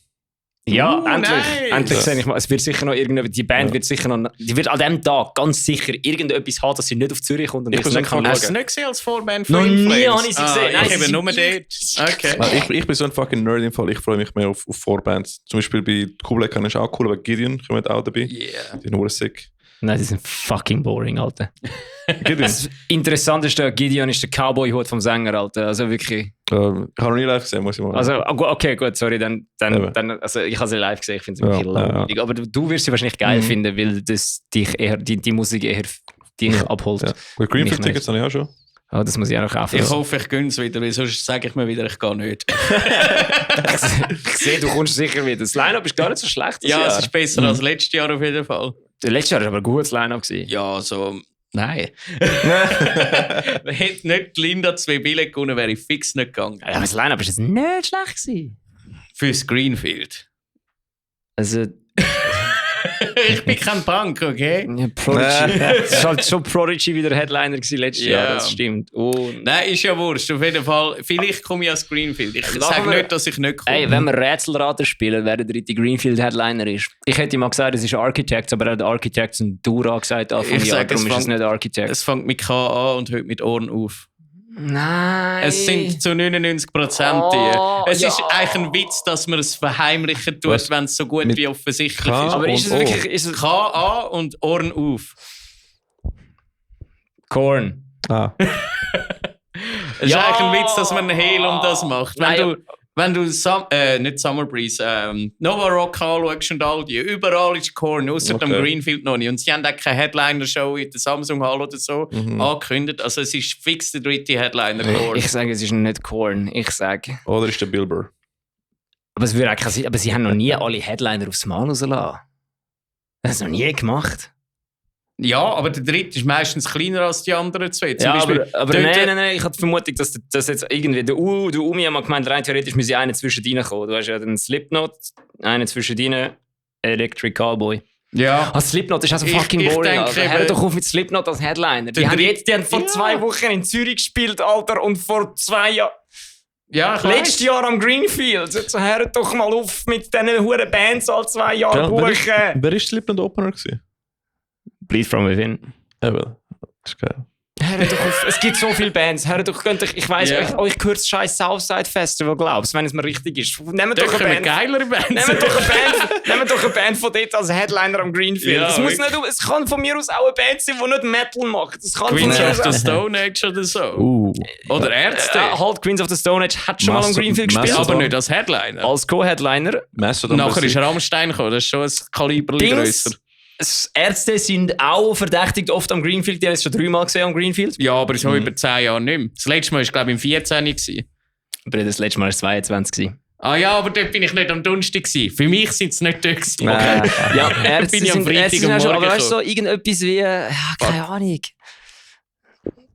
Ja, endlich. nice. Endlich Ja. sehe ich mal. Es wird sicher noch die Band wird sicher noch, die wird an dem Tag ganz sicher irgendetwas haben, dass sie nicht auf Zürich kommt und Ich ich es nicht persönlich kann Hast du es schauen. nicht gesehen als Vorband Noch von nie Inflames? habe ich sie gesehen. Nein, ich sie eben sind nur dort. Okay. Ich bin so ein fucking Nerd im Fall. Ich freue mich mehr auf Vorbands. Zum Beispiel bei Kublai Khan ist auch cool, aber Gideon kommt auch dabei. Yeah. Die sind nur sick. Nein, die sind fucking boring, Alter. Gideon. Das Interessanteste an Gideon ist der Cowboy-Hut vom Sänger, Alter. Also wirklich. Ich habe noch nie live gesehen, muss ich mal. Also, okay, gut, sorry. Dann, Eben. also ich habe sie live gesehen, ich finde sie Ja, wirklich langweilig. Aber du wirst sie wahrscheinlich geil finden, weil das dich eher, die Musik eher dich abholt. ja. Gut, Greenfield-Tickets habe ich auch schon. Oh, das muss ich auch noch kaufen. Ich hoffe, ich gönne es wieder, weil sonst sage ich mir wieder, ich gehe nicht. Ich sehe, du kommst sicher wieder. Das Line-Up ist gar nicht so schlecht. das Ja, Jahr. es ist besser als letztes Jahr auf jeden Fall. Letztes Jahr war aber ein gutes Line-Up gewesen. Ja, so... Nein. Hätte nicht Linda 2 Billett gewonnen, wäre ich fix nicht gegangen. Ja, aber das Line-Up ist jetzt nicht schlecht gewesen. Fürs Greenfield. Also, Ich bin kein Punk, okay? Ja, Prodigy. Das war halt schon Prodigy wie der Headliner letztes Jahr, das stimmt. Und Nein, ist ja wurscht. Auf jeden Fall, vielleicht komme ich als Greenfield. Ich sage nicht, dass ich nicht komme. Ey, wenn wir Rätselraten spielen, wer der dritte Greenfield-Headliner ist. Ich hätte mal gesagt, es ist Architects, aber er hat Architects und Dura gesagt Anfang Ich Jahr, sage, darum ist es nicht Architects. Es fängt mit K an und hört mit Ohren auf. Nein. Es sind zu 99% die. Es ist eigentlich ein Witz, dass man es verheimlichen tut, wenn es so gut Mit wie offensichtlich K? ist. Aber ist es und wirklich... Ist es K an und Ohren auf. Korn. Ah. Es ist Ja! eigentlich ein Witz, dass man einen Hehl um das macht. Wenn du nicht Summer Breeze, Nova Rock anschaust und all die, überall ist Korn, außer dem Greenfield noch nicht. Und sie haben auch keine Headliner-Show in der Samsung Hall oder so angekündigt. Also es ist fix der dritte Headliner Korn. Ich sage, es ist nicht Korn. Ich sage... Oder ist der Bill Burr? Aber, es würde auch sein, aber sie haben noch nie alle Headliner aufs Mal rausgelassen. Das haben sie noch nie gemacht. Ja, aber der dritte ist meistens kleiner als die anderen zwei. Zum Ja, Beispiel, aber nein, ich hatte die Vermutung, dass jetzt irgendwie der Umi hat mal gemeint, rein theoretisch müsse einer zwischen ihnen kommen. Du hast ja den Slipknot, einen zwischen ihnen, Electric Cowboy. Ja. Slipknot ist also fucking ich boring. denke, Alter. Hör doch auf mit Slipknot als Headliner. Die haben vor 2 Wochen in Zürich gespielt, Alter, und vor 2 Jahren. Ja, ich Letztes Jahr am Greenfield. So, hör doch mal auf mit diesen huren Bands all 2 Jahre buchen. Wer war Slipknot Opener gewesen? Bleed from Within. Ja, well. Das ist geil. Hör doch auf. Es gibt so viele Bands. Hör doch, ich weiss, euch gehört das scheiß Southside Festival, glaubst du, wenn es mir richtig ist. Nehmt doch eine Band. Geilere Band. Nehmt doch eine Band von dort als Headliner am Greenfield. Ja, es kann von mir aus auch eine Band sein, die nicht Metal macht. Es kann Queens von mir of aus the Stone Age oder so. Oder Ärzte. halt Queens of the Stone Age hat schon mal am Greenfield gespielt. Aber nicht als Headliner. Als Co-Headliner. Nachher ist Rammstein gekommen. Das ist schon ein Kaliber grösser. Ärzte sind auch verdächtigt oft am Greenfield. Die haben es schon 3-mal gesehen am Greenfield. Ja, aber so über 10 Jahre nicht mehr. Das letzte Mal war, glaube ich, im 14. gewesen. Aber das letzte Mal war es 22 gewesen. Ah ja, aber dort bin ich nicht am Donnerstag gewesen. Für mich sind es nicht dort gewesen. Okay. Ja, Ärzte bin ich am Freitag sind am auch schon, Morgen aber weißt du, so irgendetwas wie, keine Ahnung.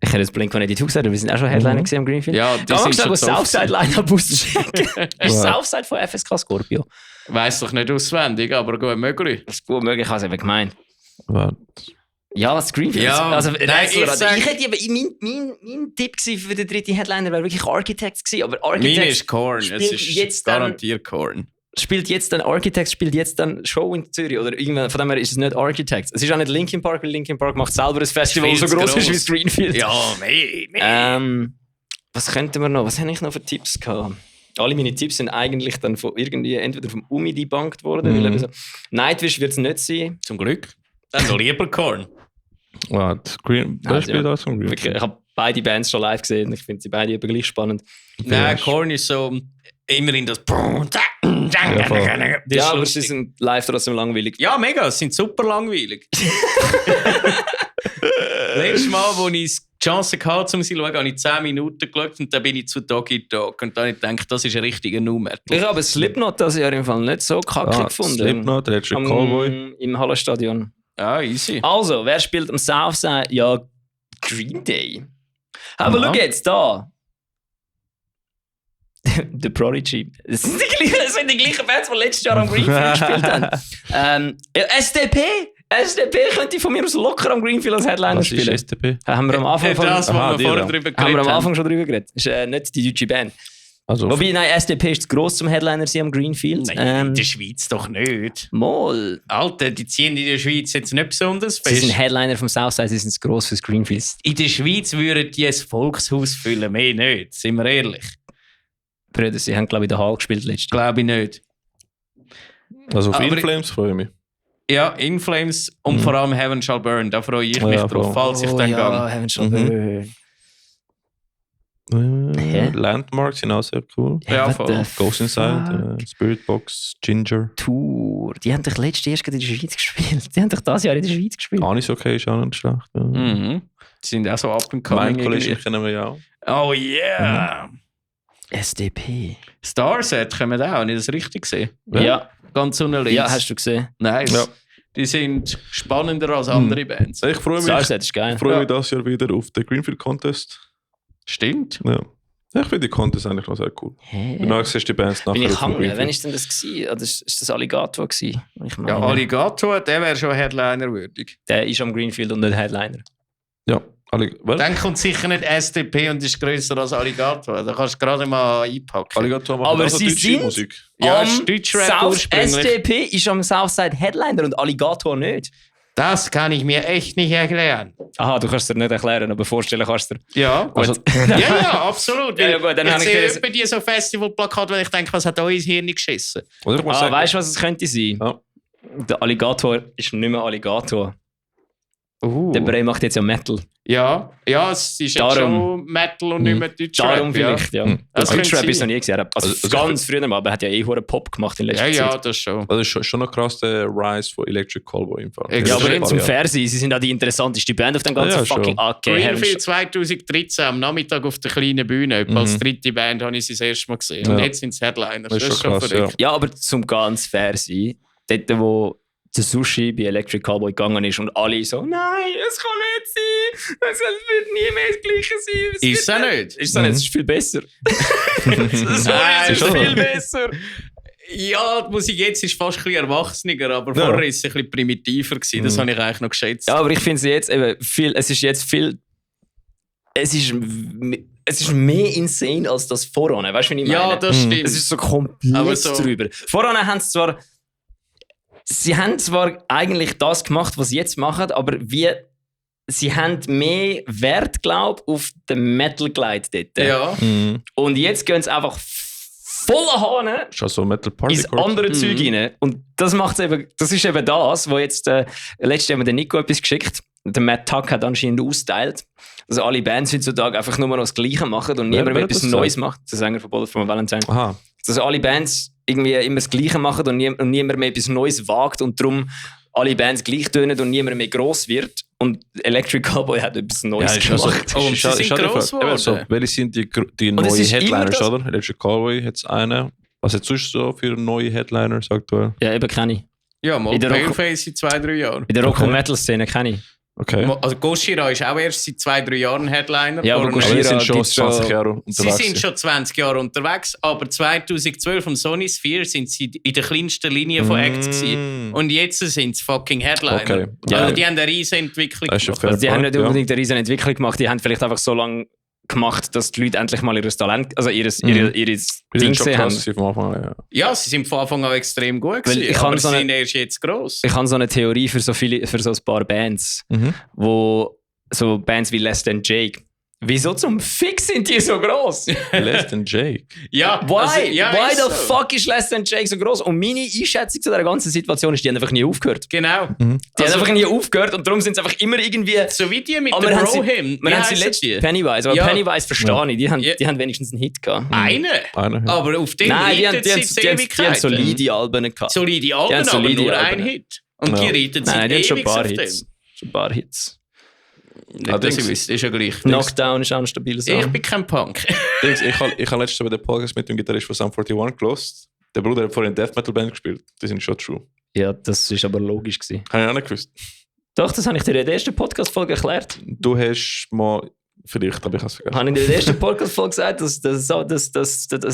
Ich hätte jetzt Blink-182 gesagt, aber wir sind auch schon Headliner gewesen am Greenfield. Ja, die sind schon so Southside-Line-Up auschecken. Ist Southside von FSK Scorpio? Weiss doch nicht auswendig, aber gut möglich. Das ist gut möglich, ich habe es eben gemeint. Was? Ja, das Greenfield. Ja, also, nein, ich hätte eben, mein Tipp für den dritten Headliner wäre wirklich Architects gewesen, aber Architects Meine ist Korn, es spielt ist jetzt garantiert Korn. Architects spielt jetzt dann Show in Zürich oder irgendwann, von dem her ist es nicht Architects. Es ist auch nicht Linkin Park, weil Linkin Park macht selber ein Festival, das so groß ist wie das Greenfield. Ja, nee. Was könnten wir noch? Was habe ich noch für Tipps gehabt? Alle meine Tipps sind eigentlich dann von irgendwie entweder vom Umi debunked worden, weil so, Nightwish wird es nicht sein. Zum Glück. Dann noch lieber Korn. Was? Wer spielt das vom Green? Wirklich, ich habe beide Bands schon live gesehen. Ich finde sie beide eben gleich spannend. Nein, Korn ist so immerhin das. Ja, aber sie sind live trotzdem langweilig. Ja, mega, sie sind super langweilig. Letztes Mal, als ich die Chance hatte, um sie zu schauen, habe ich 10 Minuten geschaut und dann bin ich zu Doggy Dog. Und dann habe ich gedacht, das ist ein richtiger Nu-Metal. Ich habe Slipknot das Jahr im Fall nicht so kacke gefunden. Slipknot, Electric Cowboy. Im Hallenstadion. Ja, easy. Also, wer spielt am Southside? Ja, Green Day. Aber schau jetzt da. The Prodigy. Das sind die gleichen Bands, die letztes Jahr am Greenfield gespielt haben. SDP könnte von mir aus locker am Greenfield als Headliner spielen. Was ist SDP? Haben wir am Anfang Das, was wir vorher drüber geredet haben wir am Anfang schon drüber geredet. Ist nicht die deutsche Band. Also, Wobei, nein, SDP ist zu gross zum Headliner sein am Greenfield. Nein, in der Schweiz doch nicht. Mal. Alter, die ziehen in der Schweiz jetzt nicht besonders Sie sind fest. Headliner vom Southside, sie sind zu gross fürs Greenfield. In der Schweiz würden die ein Volkshaus füllen, mehr nicht. Sind wir ehrlich? Brüder, sie haben, glaube ich, in der Hall gespielt letztes Jahr. Glaube ich nicht. also auf Aber- In Flames freue ich mich. Ja, In Flames und vor allem Heaven Shall Burn. Da freue ich mich Ja, drauf, voll. falls ich dann gehe. Heaven Shall Burn. Hä? Landmarks sind auch sehr cool. Ja, what voll. the Ghost Inside, Spirit Box, Ginger. Tour. Die haben doch letztes Jahr in der Schweiz gespielt. Die haben doch dieses Jahr in der Schweiz gespielt. Gar nicht so okay, ist auch nicht schlecht. Ja. Mhm. Die sind auch so up and coming. Mein Kollege irgendwie. kennen wir ja auch. Oh yeah! SDP. Starset kommen auch, habe ich das richtig gesehen? Ja. Ganz unten links. Ja, hast du gesehen. Nice. Ja. Die sind spannender als andere Bands. Ich freue mich, Starset ist geil. das Jahr wieder auf den Greenfield Contest. Stimmt. Ja. Ja, ich finde die Contest eigentlich noch sehr cool. Hä? Danach siehst du die Bands nachher. Bin ich auf dem hungry? Greenfield. Wann ist denn das gewesen? Oder ist das Alligator gewesen? Ich meine, Ja, Alligator, der wäre schon Headliner würdig. der ist am Greenfield und nicht Headliner. Ja, was? Dann kommt sicher nicht SDP und ist grösser als Alligator. Da kannst du gerade mal einpacken. Alligator macht Aber auch so sie deutsche sind- Musik. Ja, Am ist Deutschrap South ursprünglich. SDP ist am Southside Headliner und Alligator nicht. Das kann ich mir echt nicht erklären. Aha, du kannst es dir nicht erklären, aber vorstellen kannst du dir. Ja, Also, ja, absolut. Ja, gut, dann ich habe ich sehe dir- bei dir so Festivalplakate, wenn ich denke, was hat euer Hirn geschissen? oder ich muss sagen, Weißt du, was es könnte sein? Ja. Der Alligator ist nicht mehr Alligator. Der Bray macht jetzt ja Metal. Ja, es ist jetzt Darum. schon Metal und nicht mehr Deutschrap. Darum vielleicht, ja. Das könnte Deutschrap ist noch sein. nie gesehen. Also, Also ganz früher mal, aber er hat ja hohen Pop gemacht in letzter Ja, Zeit. das schon. das ist schon noch krass, der Rise von Electric Callboy im Fall. Ja, Ja, aber Extrem, eben zum ja. Fernsehen, sie sind auch die interessanteste Band auf dem ganzen Ja, schon. fucking Greenfield 2013 am Nachmittag auf der kleinen Bühne. Etwa als dritte Band habe ich sie das erste Mal gesehen. Und Ja. jetzt sind es Headliner. Das ist schon krass, ja. verrückt. Ja, aber zum ganz fair sein, dort wo der Sushi bei Electric Cowboy gegangen ist und alle so, nein, es kann nicht sein, es wird nie mehr das Gleiche sein. Ist es nicht? Ist es nicht, es ist viel besser. Sorry, es ist schon. viel besser. Ja, die Musik jetzt ist fast ein bisschen erwachsener, aber Ja. vorher war es ein bisschen primitiver. Gewesen. Das habe ich eigentlich noch geschätzt. Ja, aber ich finde sie jetzt eben viel, es ist mehr insane als das Voran. Weißt du, wie ich meine? Ja, das stimmt. Es ist so komplett Aber so- drüber. Voran haben sie haben zwar eigentlich das gemacht, was sie jetzt machen, aber sie haben mehr Wert, glaube ich, auf den Metal Glide dort. Ja. Mhm. Und jetzt gehen sie einfach voller Hahn Ist auch so Metal Party ins andere Zeug rein. Und das macht's eben, das ist eben das, wo jetzt, letztes Jahr hat mir der Nico etwas geschickt. Der Matt Tuck hat anscheinend austeilt, dass alle Bands heutzutage einfach nur noch das Gleiche machen und niemand wer mehr hat etwas das Neues gesagt? macht. Der Sänger von Bullet for Valentine. Aha. Dass alle Bands irgendwie immer das Gleiche machen und niemand mehr etwas Neues wagt und darum alle Bands gleich tönen und niemand mehr gross wird. Und Electric Cowboy hat etwas Neues ist also- gemacht. Oh, und sie sind gross Eben so, geworden. welche sind die es neuen ist immer Headliners, das- oder? Electric Callboy hat es einen. Was hat sonst so für neue Headliners aktuell? Ja, eben kenne ich. Ja, mal In der Rock- Paleface seit 2-3 Jahren. In der Rock- Okay. und Metal-Szene kenne ich. Okay. Also Gojira ist auch erst seit 2-3 Jahren Headliner. Ja, aber Vorher- Aber die Gojira sind schon gibt's 20 schon- Jahre Sie unterwegs. sind schon 20 Jahre unterwegs, aber 2012 am Sony Sphere sind sie in der kleinsten Linie von Acts gewesen. Und jetzt sind sie fucking Headliner. Okay. Also Ja. die haben eine riesige Entwicklung Das ist schon gemacht. fair. Also die haben nicht Ja. unbedingt eine riesen Entwicklung gemacht, die haben vielleicht einfach so lange gemacht, dass die Leute endlich mal ihr Talent, also ihre Die Ding sind schon gesehen haben. krass vom Anfang an, ja. Ja, sie sind von Anfang an extrem gut Weil gewesen, ich kann aber so sie eine- sind erst jetzt gross. Ich habe so eine Theorie für so ein paar Bands, Mhm. wo so Bands wie Less Than Jake. Wieso zum Fix sind die so gross? Less than Jake. Ja, Why? also, ja, Why ist the so. fuck ist Less Than Jake so gross? Und meine Einschätzung zu dieser ganzen Situation ist, die haben einfach nie aufgehört. Genau. Die haben Also- einfach nie aufgehört und darum sind sie einfach immer irgendwie... So wie die mit Aber dem wir haben sie- Bro-Hymn. Wir haben sie letztens Pennywise, aber Ja. Pennywise verstehe ich, die haben Ja. wenigstens einen Hit gehabt. Eine. Einer, ja. Aber auf den Nein, die haben, reitet die, haben, sie die, haben, die haben solide Alben gehabt. Solide Alben, haben aber solide nur Alben. ein Hit. Und Ja. die reiten sie Nein, die haben schon ein ewig paar auf dem. Hits. Schon ein paar Hits. Nicht, dass ich wüsste, ist ja gleich. Knockdown ist auch ein stabiler Song. Ich bin kein Punk. Ich habe letztens bei den Podcast mit dem Gitarrist von Sum 41 gelost. Der Bruder hat vorhin in Death Metal Band gespielt. Die sind schon true. Ja, das ist aber logisch gewesen. Habe ich auch nicht gewusst. Doch, das habe ich dir in der ersten Podcast-Folge erklärt. Du hast mal, vielleicht, aber ich habe es vergessen. Habe ich dir in der ersten Podcast-Folge gesagt, dass das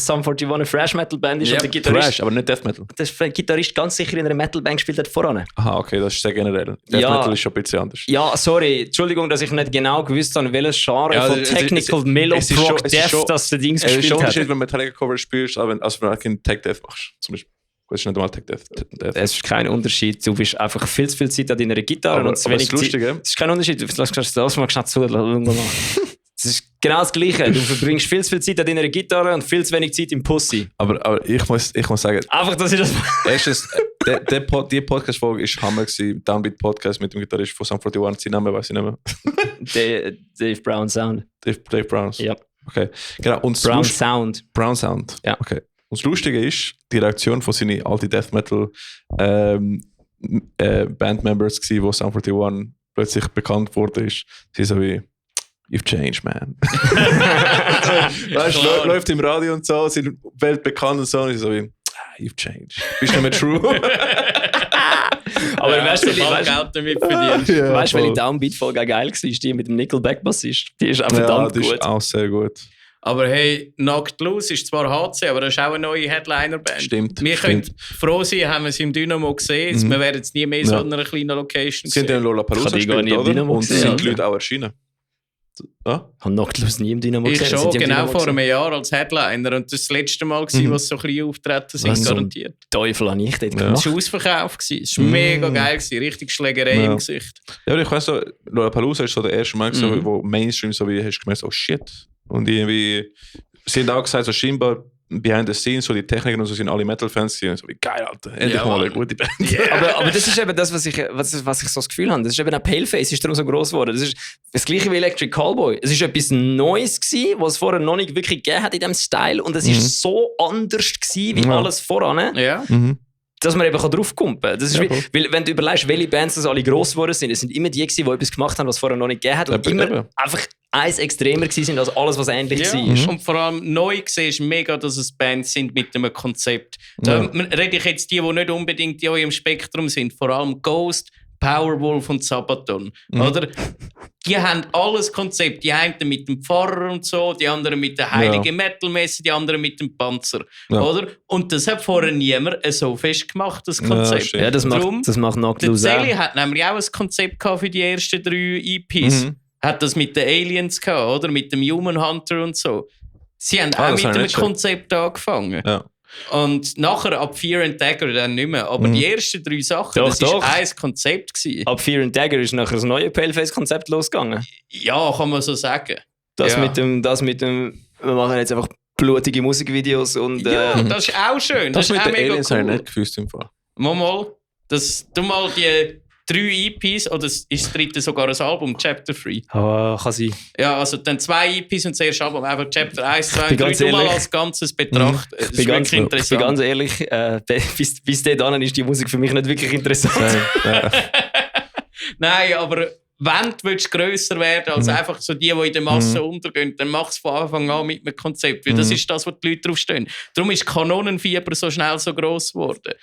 Sum 41 eine Thrash-Metal-Band ist Ja, und der Gitarrist, Trash, aber nicht Death Metal. der Gitarrist ganz sicher in einer Metal-Band gespielt hat voran. Aha, okay, das ist sehr generell. Death Ja. Metal ist schon ein bisschen anders. Ja, sorry, Entschuldigung, dass ich nicht genau gewusst habe, welches Genre Ja, von es- Technical es- Melo es ist Prog schon- es ist Death schon- das der Dings Es ist gespielt schon ein hat. Unterschied, wenn du Metallica-Cover spielst, aber wenn du einen Tech Death machst. Zum Beispiel. Das ist nicht einmal Tech Death. Es ist kein Unterschied. Du bist einfach viel zu viel Zeit an deiner Gitarre Aber, und zu aber wenig das Zeit. Lustige, Es ist kein Unterschied. Lass mal schnell zu. Es ist genau das Gleiche. Du verbringst viel zu viel Zeit an deiner Gitarre und viel zu wenig Zeit im Pussy. aber ich muss sagen, Einfach, dass ich das... erstens, die Podcast-Folge war Hammer gewesen. Downbeat Podcast mit dem Gitarrist von Sum 41. Sein Name weiß ich nicht mehr. Dave Brown Sound. Dave Browns. Ja. Okay. Genau. Und das Brown Sound. Brown Sound. Ja. Okay. Und das Lustige ist, die Reaktion von seinen alten Death Metal Bandmembers gsi, wo Sum 41 plötzlich bekannt wurde, ist, sie so wie You've changed, man. Weißt du, Klar. läuft im Radio und so, sind weltbekannt und so, und ich so wie You've changed. Bist nicht mehr true. Aber Ja, weißt du, voll weißt Geld damit verdient. Ja, du, welche voll. Downbeat-Folge auch geil war? Die mit dem Nickelback-Bassist. Die ist auch Ja, verdammt das gut. ist auch sehr gut. Aber hey, Knocked Loose ist zwar HC, aber das ist auch eine neue Headliner-Band. Stimmt. Wir können froh sein, haben wir es im Dynamo gesehen. Wir werden es nie mehr so in einer kleinen Location Sie haben ja sehen. Lollapalooza Ich habe die gar gespielt, nie im oder? Dynamo Und gesehen, sind die oder? Leute auch erschienen. Ja? Ich habe Noctlus nie im Dynamo Ich gesehen. schon, Sind die im genau Dynamo vor gesehen? einem Jahr als Headliner. Und das war das letzte Mal, wo sie so ein bisschen auftreten sind, Was zum garantiert. Teufel habe ich dort Das gemacht? war ausverkauft. Es war mega geil, richtig Schlägerei Ja. im Gesicht. Ja, aber ich weiss so, Lollapalooza ist so der erste Mal, gewesen, wo Mainstream so wie hast du gemerkt, oh shit. Und irgendwie, sie haben auch gesagt, so scheinbar behind the scenes, so die Techniker und so sind alle Metal-Fans gewesen. So wie geil, Alter. Endlich Ja, mal eine Mann. gute Band. Aber das ist eben das, was ich so das Gefühl habe. Das ist eben auch Paleface, ist darum so gross geworden. Das ist das gleiche wie Electric Callboy. Es ist etwas Neues gewesen, was es vorher noch nicht wirklich gegeben hat in diesem Style. Und es ist so anders gewesen wie alles voran, Ja. dass man eben draufkumpen kann. Das ist Ja, weil, wenn du überlegst, welche Bands das alle gross geworden sind, es sind immer die gewesen, die etwas gemacht haben, was es vorher noch nicht gegeben hat. Und Eben, immer eben. einfach eins extremer gewesen sind als alles, was ähnlich Ja. war. Und vor allem neu siehst du mega, dass es Bands sind mit einem Konzept. Da rede ich jetzt die nicht unbedingt in eurem Spektrum sind, vor allem Ghost, Powerwolf und Sabaton. Oder? Die haben alles Konzept. Die einen mit dem Pfarrer und so, die anderen mit der heiligen Metal-Messe, die anderen mit dem Panzer. Ja. Oder? Und das hat vorher niemand so fest gemacht, das Konzept. stimmt. Ja, das Drum, macht der Noctlus auch. Zeli hat nämlich auch ein Konzept gehabt für die ersten 3 EPs. Hat das mit den Aliens gehabt, oder? Mit dem Human Hunter und so. Sie haben auch das mit habe ich einem nicht schon. Konzept angefangen. Ja. Und nachher ab Fear and Dagger dann nicht mehr. Aber die ersten 3 Sachen, Doch, das doch. war ein Konzept gewesen. Ab Fear and Dagger ist nachher das neue Paleface-Konzept losgegangen. Ja, kann man so sagen. Das Ja. mit dem, wir machen jetzt einfach blutige Musikvideos und Ja, das ist auch schön. Das Das, ist mit auch den mega Aliens habe ich cool. nicht gewusst im Fall. Mal, du mal die 3 EPs, oder ist das dritte sogar ein Album, Chapter 3. kann sein. Ja, also dann 2 EPs und das erste Album, einfach Chapter 1, 2 bin und 3. ganz Du mal ehrlich. als Ganzes betrachten. Das ist wirklich Ich bin interessant. ganz ehrlich, bis dahin ist die Musik für mich nicht wirklich interessant. Nein, aber wenn du grösser werden als einfach so die in der Masse untergehen, dann mach es von Anfang an mit einem Konzept. Weil das ist das, wo die Leute draufstehen. Darum ist Kanonenfieber so schnell so gross geworden.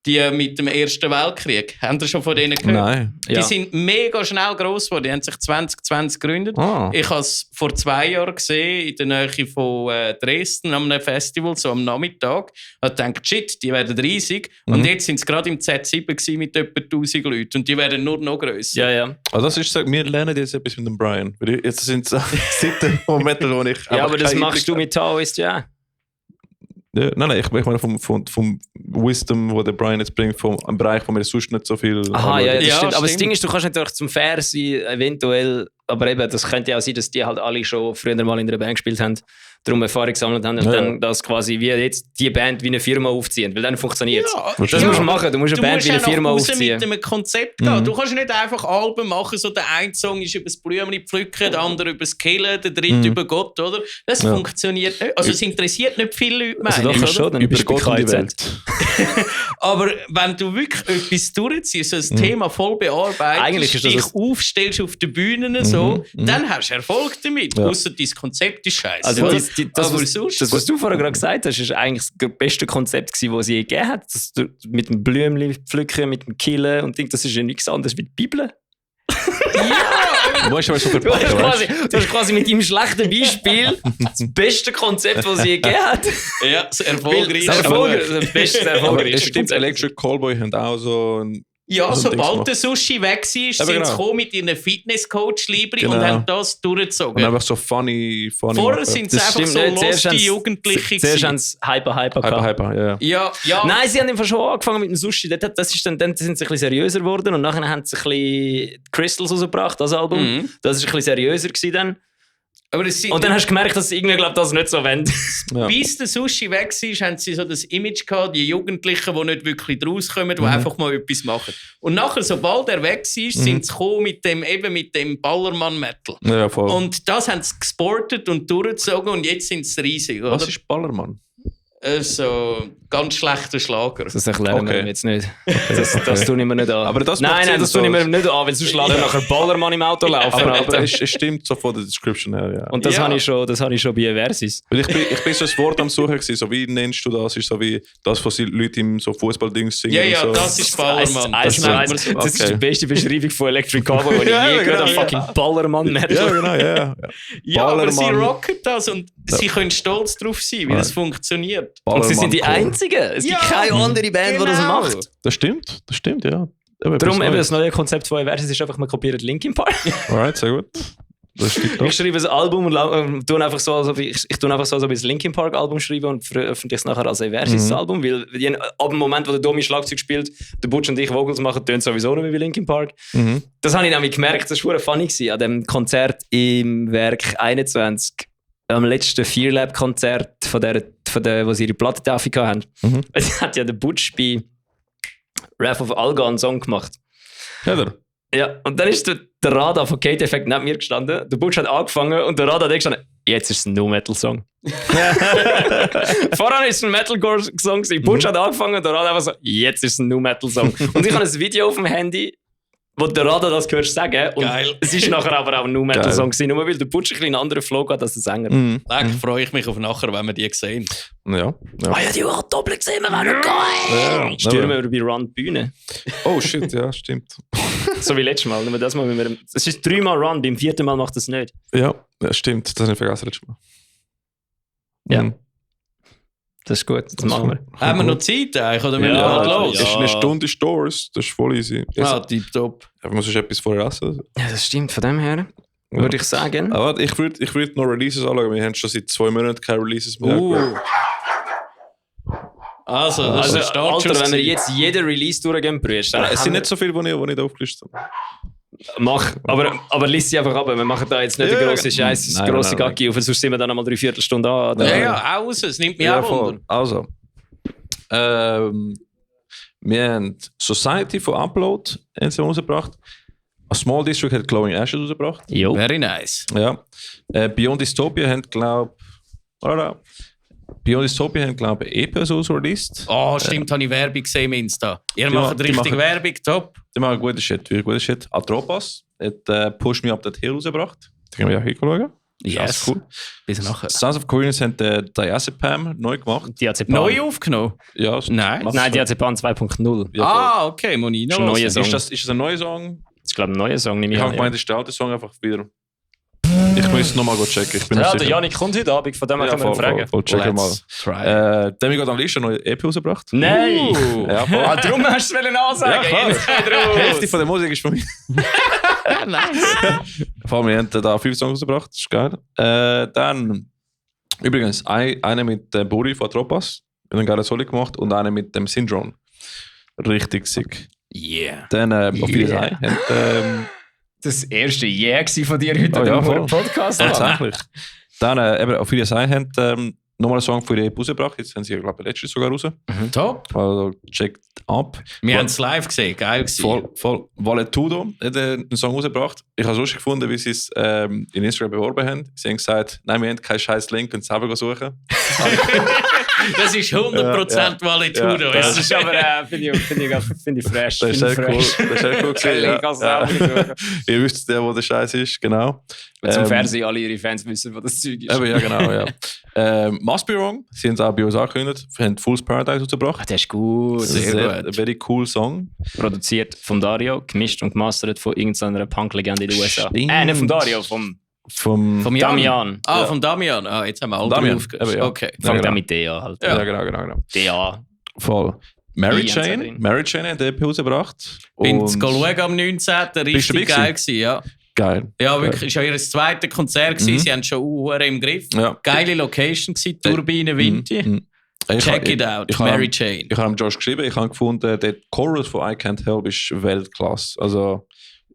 Die mit dem Ersten Weltkrieg. Habt ihr schon von denen gehört? Nein. Die sind mega schnell gross geworden. Die haben sich 2020 gegründet. Ah. Ich habe es vor 2 Jahren gesehen, in der Nähe von Dresden, am Festival, so am Nachmittag. Ich habe gedacht, shit, die werden riesig. Und jetzt sind sie gerade im Z7 gewesen mit etwa 1000 Leuten. Und die werden nur noch grösser. Ja, ja. Also das ist, wir lernen jetzt etwas mit dem Brian. Weil jetzt sind es Seiten vom Metal, wo ich Ja, aber das keinen machst du Einblick mit Taoist, ja. habe. Ja, nein, ich meine vom Wisdom, wo der Brian jetzt bringt, vom einem Bereich, wo wir sonst nicht so viel Aha, ja, das Ja, stimmt. Aber das stimmt. Ding ist, du kannst natürlich zum Fair sein, eventuell. Aber eben, das könnte ja auch sein, dass die halt alle schon früher mal in einer Band gespielt haben, darum Erfahrung gesammelt haben und Ja. dann das quasi wie jetzt die Band wie eine Firma aufziehen. Weil dann funktioniert es. Ja, Das musst du machen. Du musst eine Band wie eine Firma musst aufziehen. mit einem Konzept gehen. Du kannst nicht einfach Alben machen, so der eine Song ist über das Blümchen pflücken, der andere über das Killen, der dritte über Gott, oder? Das funktioniert nicht. Also es interessiert nicht viele Leute, Also meine doch, ich, schon, oder? dann über bist du Gott bei und die KZ. Welt. Aber wenn du wirklich etwas durchziehst, so ein Thema voll bearbeitest, Eigentlich ist das dich das- aufstellst auf den Bühnen, so, dann hast du Erfolg damit. Ja. Ausser dein Konzept ist scheiße. Also oder? das, Aber was, sonst- das, was du vorher gerade gesagt hast, ist eigentlich das beste Konzept gewesen, das es je gegeben hat. Das, mit dem Blümchen pflücken, mit dem Killen und Ding, das ist ja nichts anderes wie die Bibel. Du musst aber so Du verpacken, hast quasi mit deinem schlechten Beispiel das beste Konzept, das es je gegeben hat. ja, das erfolgreichste. Das beste Aber erfolgreichste es stimmt, Konzept. Electric Callboy haben auch so ein... Ja, so ein Ding sobald gemacht. der Sushi weg war, sind sie genau. gekommen mit ihren Fitnesscoach-Libri Genau. und haben das durchgezogen. Und einfach so funny Vorher machen. sind sie Das einfach stimmt so nicht. Zuerst lustige haben's- Jugendliche Zuerst gewesen. haben sie Hyper Hyper, gehabt. hyper, ja. Ja, Nein, sie haben einfach schon angefangen mit dem Sushi. Das ist dann sind sie ein bisschen seriöser geworden und nachher haben sie ein bisschen Crystals rausgebracht, das Album. Mhm. Das war ein bisschen seriöser gewesen dann. aber es sind Und dann hast du gemerkt, dass sie irgendwie glaub, das nicht so wollen. Ja. bis der Sushi weg war, haben sie so das Image gehabt, die Jugendlichen, die nicht wirklich rauskommen, die einfach mal etwas machen. Und nachher, sobald er weg ist, sind sie gekommen mit dem Ballermann-Metal. Ja, voll. Und das haben sie gesportet und durchgezogen und jetzt sind sie riesig. Oder? Was ist Ballermann? So ganz schlechter Schlager. Das erklären wir Okay. ihm jetzt nicht. Das tue ich mir nicht an. Aber das macht nein, Sinn, das tue ich so. mir nicht an, weil sonst lässt nachher Ballermann im Auto laufen. Aber es stimmt so von der Description her, ja. Und das Ja. habe ich schon bei Versis. Weil ich bin so ein Wort am Suchen gewesen, so wie nennst du das? Ist so wie das, was die Leute im so Fußballdings singen. Ja, und so. das ist Ballermann. Das nennt man so. ist Okay. die beste Beschreibung von Electric Cowboy, die ich Ja, je gehört habe. genau. Fucking Ballermann-Metal. Ja, genau, ja. Ja, aber sie Ballermann. rocken das und sie können stolz drauf sein, wie das funktioniert. Und sie sind die Einzigen. Es gibt keine andere Band, die das macht. Das stimmt, ja. Darum eben das neue Konzept von Versus ist einfach, man kopiert Linkin Park. Alright, sehr gut. Das ich schreibe ein Album und tue einfach so, als ob ich das Linkin Park Album schreibe und veröffentliche es nachher als Versus Album, weil ab dem Moment, wo der Domi Schlagzeug spielt, der Butch und ich Vocals machen, tönt sowieso nicht mehr wie Linkin Park. Das habe ich nämlich gemerkt, das war funny gewesen, an dem Konzert im Werk 21, am letzten Fearlab-Konzert wo sie ihre Plattentafel hatten. Hat ja der Butch bei Wrath of Alga einen Song gemacht. Ja, und dann ist der Radar von Kate Effect neben mir gestanden. Der Butch hat angefangen und der Radar hat gestanden, jetzt ist es ein No-Metal-Song. Vorher war es ein Metalcore-Song. Butch hat angefangen und der Radar einfach so, jetzt ist es ein No-Metal-Song. Und ich habe ein Video auf dem Handy, wo der Radar das hörst sagen. Und es ist nachher aber auch ein No-Metal-Song gewesen, nur weil der Butch ein bisschen einen anderen Flow hat als der Sänger. Freue ich mich auf nachher, wenn wir die sehen. Ja. Ah ja, die hat doppelt gesehen, wir werden geil. Stürmen wir bei Run die Bühne. Oh shit, ja, stimmt. So wie letztes Mal. Nur das Mal, es ist 3-mal Run, beim 4. Mal macht es nicht. Ja, stimmt. Das habe ich vergessen letztes Mal. Ja. Das ist gut, das machen wir. Haben wir noch Zeit eigentlich? Oder müssen wir los? Es ist eine Stunde Stores, das ist voll easy. Tipptopp. Aber man muss etwas vorher essen. Ja, das stimmt, von dem her würde ich sagen. Aber ich würd noch Releases anschauen. Wir haben schon seit 2 Monaten keine Releases mehr. Also Alter, wenn wir jetzt jeden Release durchgehen, Brüste. Es sind nicht so viele, die ich da aufgelistet habe. Mach, aber liest sie einfach ab. Wir machen da jetzt nicht eine grosse Scheiße, eine grosse Gacki auf, sonst sind wir dann einmal 3/4 Stunde an. Ja, aus, es nimmt mich auch wunder. Also, wir haben Society von Upload rausgebracht. A Small District hat Glowing Ashes rausgebracht. Jo. Very nice. Ja. Beyond Dystopia haben, glaube ich, EPs released. Oh, stimmt, habe ich Werbung gesehen im Insta. Ihr macht richtig Werbung, top. Die machen guten Shit. Atropas hat Push Me Up That Hill rausgebracht. Da können wir ja hinschauen. Yes. Cool. Bis nachher. Sons of Coherence haben Diazepam neu gemacht. Neu aufgenommen? Ja. Nein, Diazepam 2.0. Ja, okay, Monino. Ist das ein neuer Song? Das ist, glaube ich, ein neuer Song. Ich habe gemeint, das ist der alte Song einfach wieder. Ich muss nochmal checken. Der Janik kommt heute Abend, von dem her können wir ihn fragen. Voll checken mal. Demi hat am liebsten eine neue EP rausgebracht. Nein! Ja, darum hast du es ansagen. Ja, klar. Die Hälfte von der Musik ist von mir. Nice. Vor allem, wir haben da 5 Songs rausgebracht. Das ist geil. Dann, übrigens, einer mit Buri von Tropas. Mit einem geilen Soli gemacht. Und einer mit dem Syndrome. Richtig sick. Yeah. Dann, auf Wiedersehen. Das erste von dir heute im Podcast. Tatsächlich. Dann auf Wiedersehen haben nochmal einen Song für die EP rausgebracht. Jetzt haben sie, glaube ich, letztes sogar raus. Top. Also checkt ab. Wir haben es live gesehen, geil gewesen. Voll. Valetudo hat einen Song rausgebracht. Ich habe es lustig gefunden, wie sie es in Instagram beworben haben. Sie haben gesagt, nein, wir haben keinen scheiß Link und selber suchen. Das ist 100% Valetudo. Ja, das ist aber, finde ich fresh. Das ist sehr cool. Das ist sehr cool gewesen. Ihr wisst ja, wo der Scheiß ist, genau. Zum Fernsehen alle ihre Fans wissen, wo das Zeug ist. Ja, genau, ja. Must Be Wrong, sie haben es auch bei uns angekündigt, haben Fool's Paradise rausgebracht. Das ist gut. Sehr gut. Very cool Song. Produziert von Dario, gemischt und gemastert von irgendeiner Punk-Legende in den USA. Nicht von Dario, vom Damian. Vom Damian. Jetzt haben wir alle aufgehört. Okay. Fangt auch mit D an halt. Ja, genau. D.A. Voll. Mary Jane hat die EP rausgebracht. Bin zu schauen am 19. Richtig geil gewesen, ja. Geil. Ja, wirklich. Es war ja ihr zweites Konzert gewesen. Sie haben schon Uhren im Griff. Ja. Geile Location gewesen, Turbine Vinti. Check it out, Mary Jane. Ich habe Josh geschrieben, ich habe gefunden, der Chorus von I Can't Help ist Weltklasse. Also,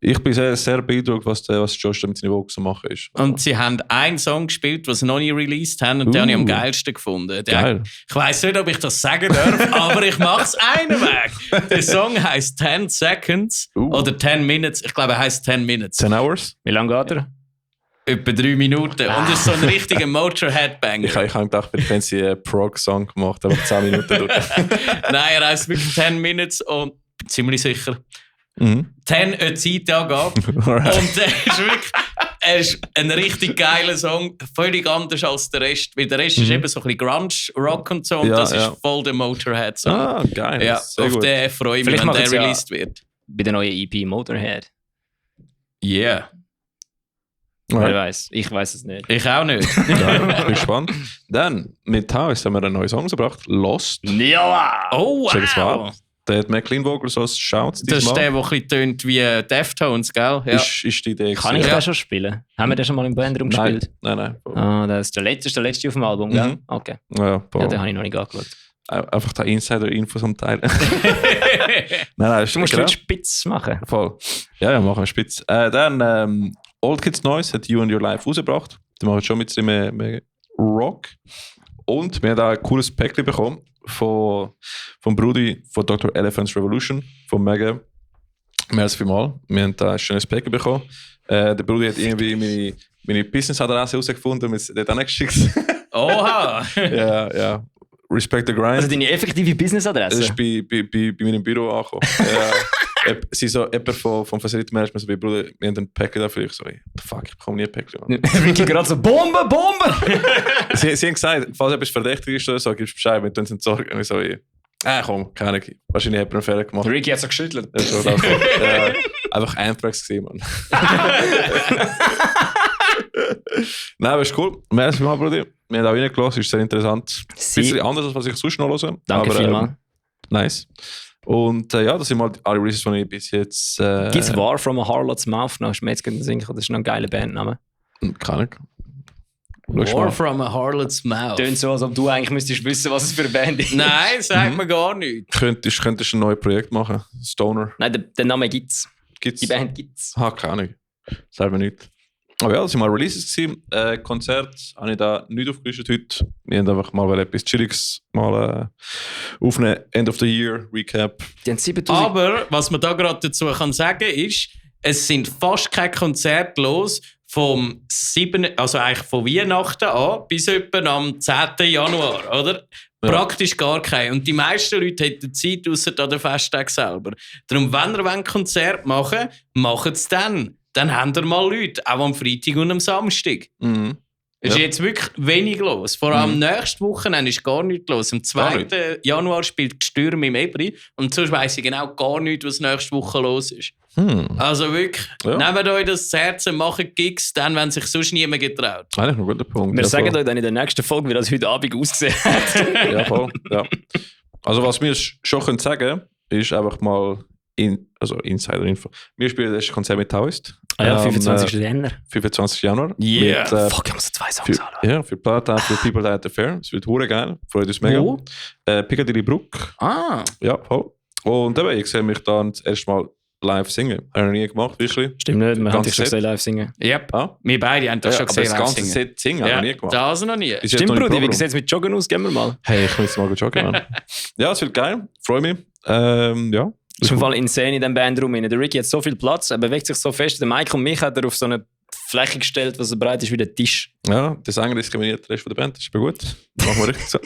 ich bin sehr, sehr beeindruckt, was Josh da mit seinen Vocals machen ist. Und sie haben einen Song gespielt, den sie noch nie released haben, und den habe ich am geilsten gefunden. Geil. Ich weiss nicht, ob ich das sagen darf, aber ich mache es einen Weg. Der Song heisst 10 Seconds oder 10 Minutes. Ich glaube, er heisst 10 Minutes. 10 Hours? Wie lange geht er? Etwa 3 Minuten. Und es ist so ein richtiger Motorhead-Banger. Ich habe gedacht, vielleicht haben sie einen Prog-Song gemacht, aber 10 Minuten durch. Nein, er heisst wirklich 10 Minutes und bin ziemlich sicher. 10 Zeit angeht. Und er ist ein richtig geiler Song, völlig anders als der Rest. Weil der Rest ist eben so ein bisschen Grunge, Rock und so, und das ist voll der Motorhead-Song. Ah, geil. Ja, auf den freue ich mich, wenn der released wird. Bei der neuen EP Motorhead. Yeah. Wer weiß? Ich weiß es nicht. Ich auch nicht. Ja, bin gespannt. Dann, mit Taos haben wir einen neuen Song gebracht. Lost. Ja! Oh, Sag es wow. mal. Der hat McLean Vocals als Shouts Das ist diesmal. der, der ein bisschen tönt wie Deftones, gell? Ja. Ist die Idee Kann ich gewesen. den schon spielen? Haben wir den schon mal im Bandraum Nein, gespielt? nein. Ah, das ist der letzte auf dem Album, gell? Mhm. Okay. Ja, Ja, den habe ich noch nicht angeschaut. einfach da Insider-Infos am Teil. nein, Du musst genau. nicht spitz machen. Voll. Ja, machen wir spitz. Dann Old Kids Noise hat You and Your Life rausgebracht. Die machen schon mit mehr Rock. Und wir haben da ein cooles Päckchen bekommen vom Brudi von Dr. Elephant's Revolution, von Megan. Mehr als vielmal. Wir haben da ein schönes Päckchen bekommen. Der Brudi hat irgendwie meine Business-Adresse herausgefunden und mir das dort angeschickt. Oha! ja. Respect the Grind. Also deine effektive Das Business-Adresse? ist bei meinem Büro angekommen. Sie so jemand vom Facility Management so wie Bruder, wir haben ein Päckchen dafür. Ich so, the fuck, ich bekomme nie ein Päckchen. Ricky gerade so, Bombe! sie haben gesagt, falls etwas verdächtig ist oder so, gibst du Bescheid, wir tun es entsorgen. Und ich so, komm, keine Ahnung. Wahrscheinlich hat er einen Fehler gemacht. Ricky hat so geschüttelt. Das ist einfach Anthrax gesehen, Mann. Nein, aber ist cool. Merci mal, Bruder. Wir haben auch reingelassen, ist sehr interessant. Ein bisschen anders, als was ich sonst noch höre. Danke aber, vielmals. Nice. Und das sind mal alle Releases, die ich bis jetzt... Gibt es War from a Harlot's Mouth noch? Ist mir jetzt gerade singen, das ist noch ein geiler Bandname. Keine Ahnung. War from a Harlot's Mouth. Tönt so, als ob du eigentlich müsstest wissen, was es für eine Band ist. Nein, sagt mir gar nicht. Könntest ein neues Projekt machen? Stoner. Nein, den Namen gibt's. Gibt's? Die Band gibt's. Keine Ahnung. Selber nicht. Aber ja, das waren mal Releases gewesen. Konzert habe ich da nicht aufgelistet heute. Wir haben einfach mal etwas Chilliges mal aufnehmen. End of the Year Recap. Die haben 7000... Aber was man da gerade dazu kann sagen ist, es sind fast keine Konzerte los vom 7., also eigentlich von Weihnachten an bis etwa am 10. Januar, oder? Ja. Praktisch gar keine. Und die meisten Leute hätten Zeit, ausser an den Festtag selber. Darum, wenn ihr ein Konzert machen wollt, macht es dann. Dann habt ihr mal Leute, auch am Freitag und am Samstag. Mhm. Es ist Ja. jetzt wirklich wenig los. Vor allem nächste Woche ist gar nichts los. Am 2. Januar spielt Stürm im Ebri. Und sonst weiss ich genau gar nicht, was nächste Woche los ist. Also wirklich, nehmt euch das zu Herzen, macht Gigs, dann, wenn sich sonst niemand getraut. Eigentlich ein guter Punkt. Wir Ja, sagen voll. euch dann in der nächsten Folge, wie das heute Abend aussieht. Ja, voll. Ja. Also was wir schon können sagen, ist einfach mal Insider-Info. Wir spielen das Konzert mit Taoist. Ah ja, 25. Jänner. 25. Januar. Yeah. Mit, Fuck, ich muss 2 Songs für, anhören. ja, für Plata, für People That at the Fair. Es wird hure geil. Freut uns mega. Wo? Piccadilly Brook. Ah, Ja, voll. Und eben, ich sehe mich dann das erste Mal live singen. Habe ich noch nie gemacht, wirklich. Stimmt nicht, wir haben Ganze dich schon Set? gesehen live singen. yep. Ah? Wir beide haben das schon aber gesehen. das ganze singen. Set singen habe ich noch nie gemacht. Das noch nie. Ist jetzt Stimmt, noch im Brudi, wie Programm. sieht es mit Joggen aus? Gehen wir mal. Hey, ich muss jetzt mal joggen, Mann. Ja, es wird geil. Freue mich. Ja. Das ist im Fall insane in diesem Bandraum. Der Ricky hat so viel Platz, er bewegt sich so fest. Der Mike und mich hat er auf so eine Fläche gestellt, die so breit ist wie der Tisch. Ja, der Sänger diskriminiert den Rest von der Band. Das ist aber gut. Machen wir richtig so.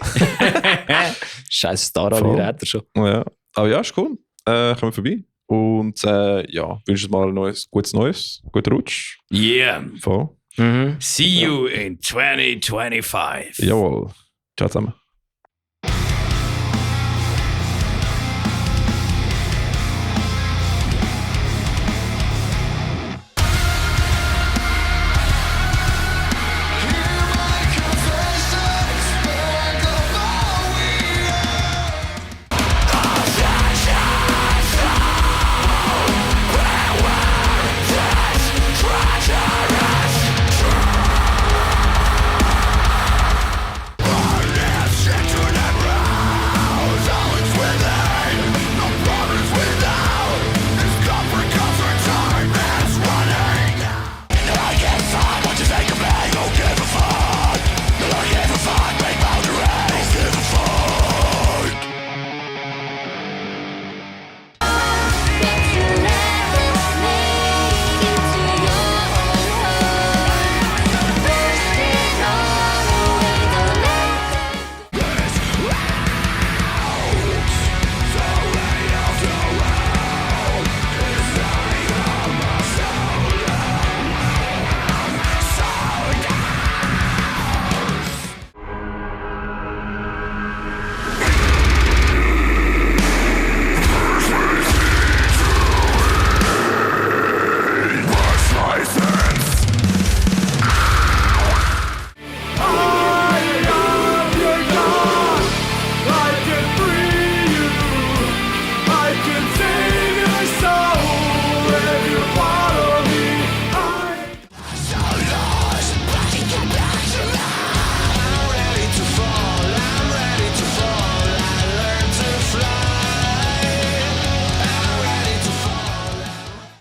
Scheiß Star, Voll. wie hat er schon. Ja. Aber ja, ist cool. Kommen wir vorbei. Und wünsche mal ein gutes Neues. Guten Rutsch. Yeah. Voll. See you in 2025. Jawohl. Ciao zusammen.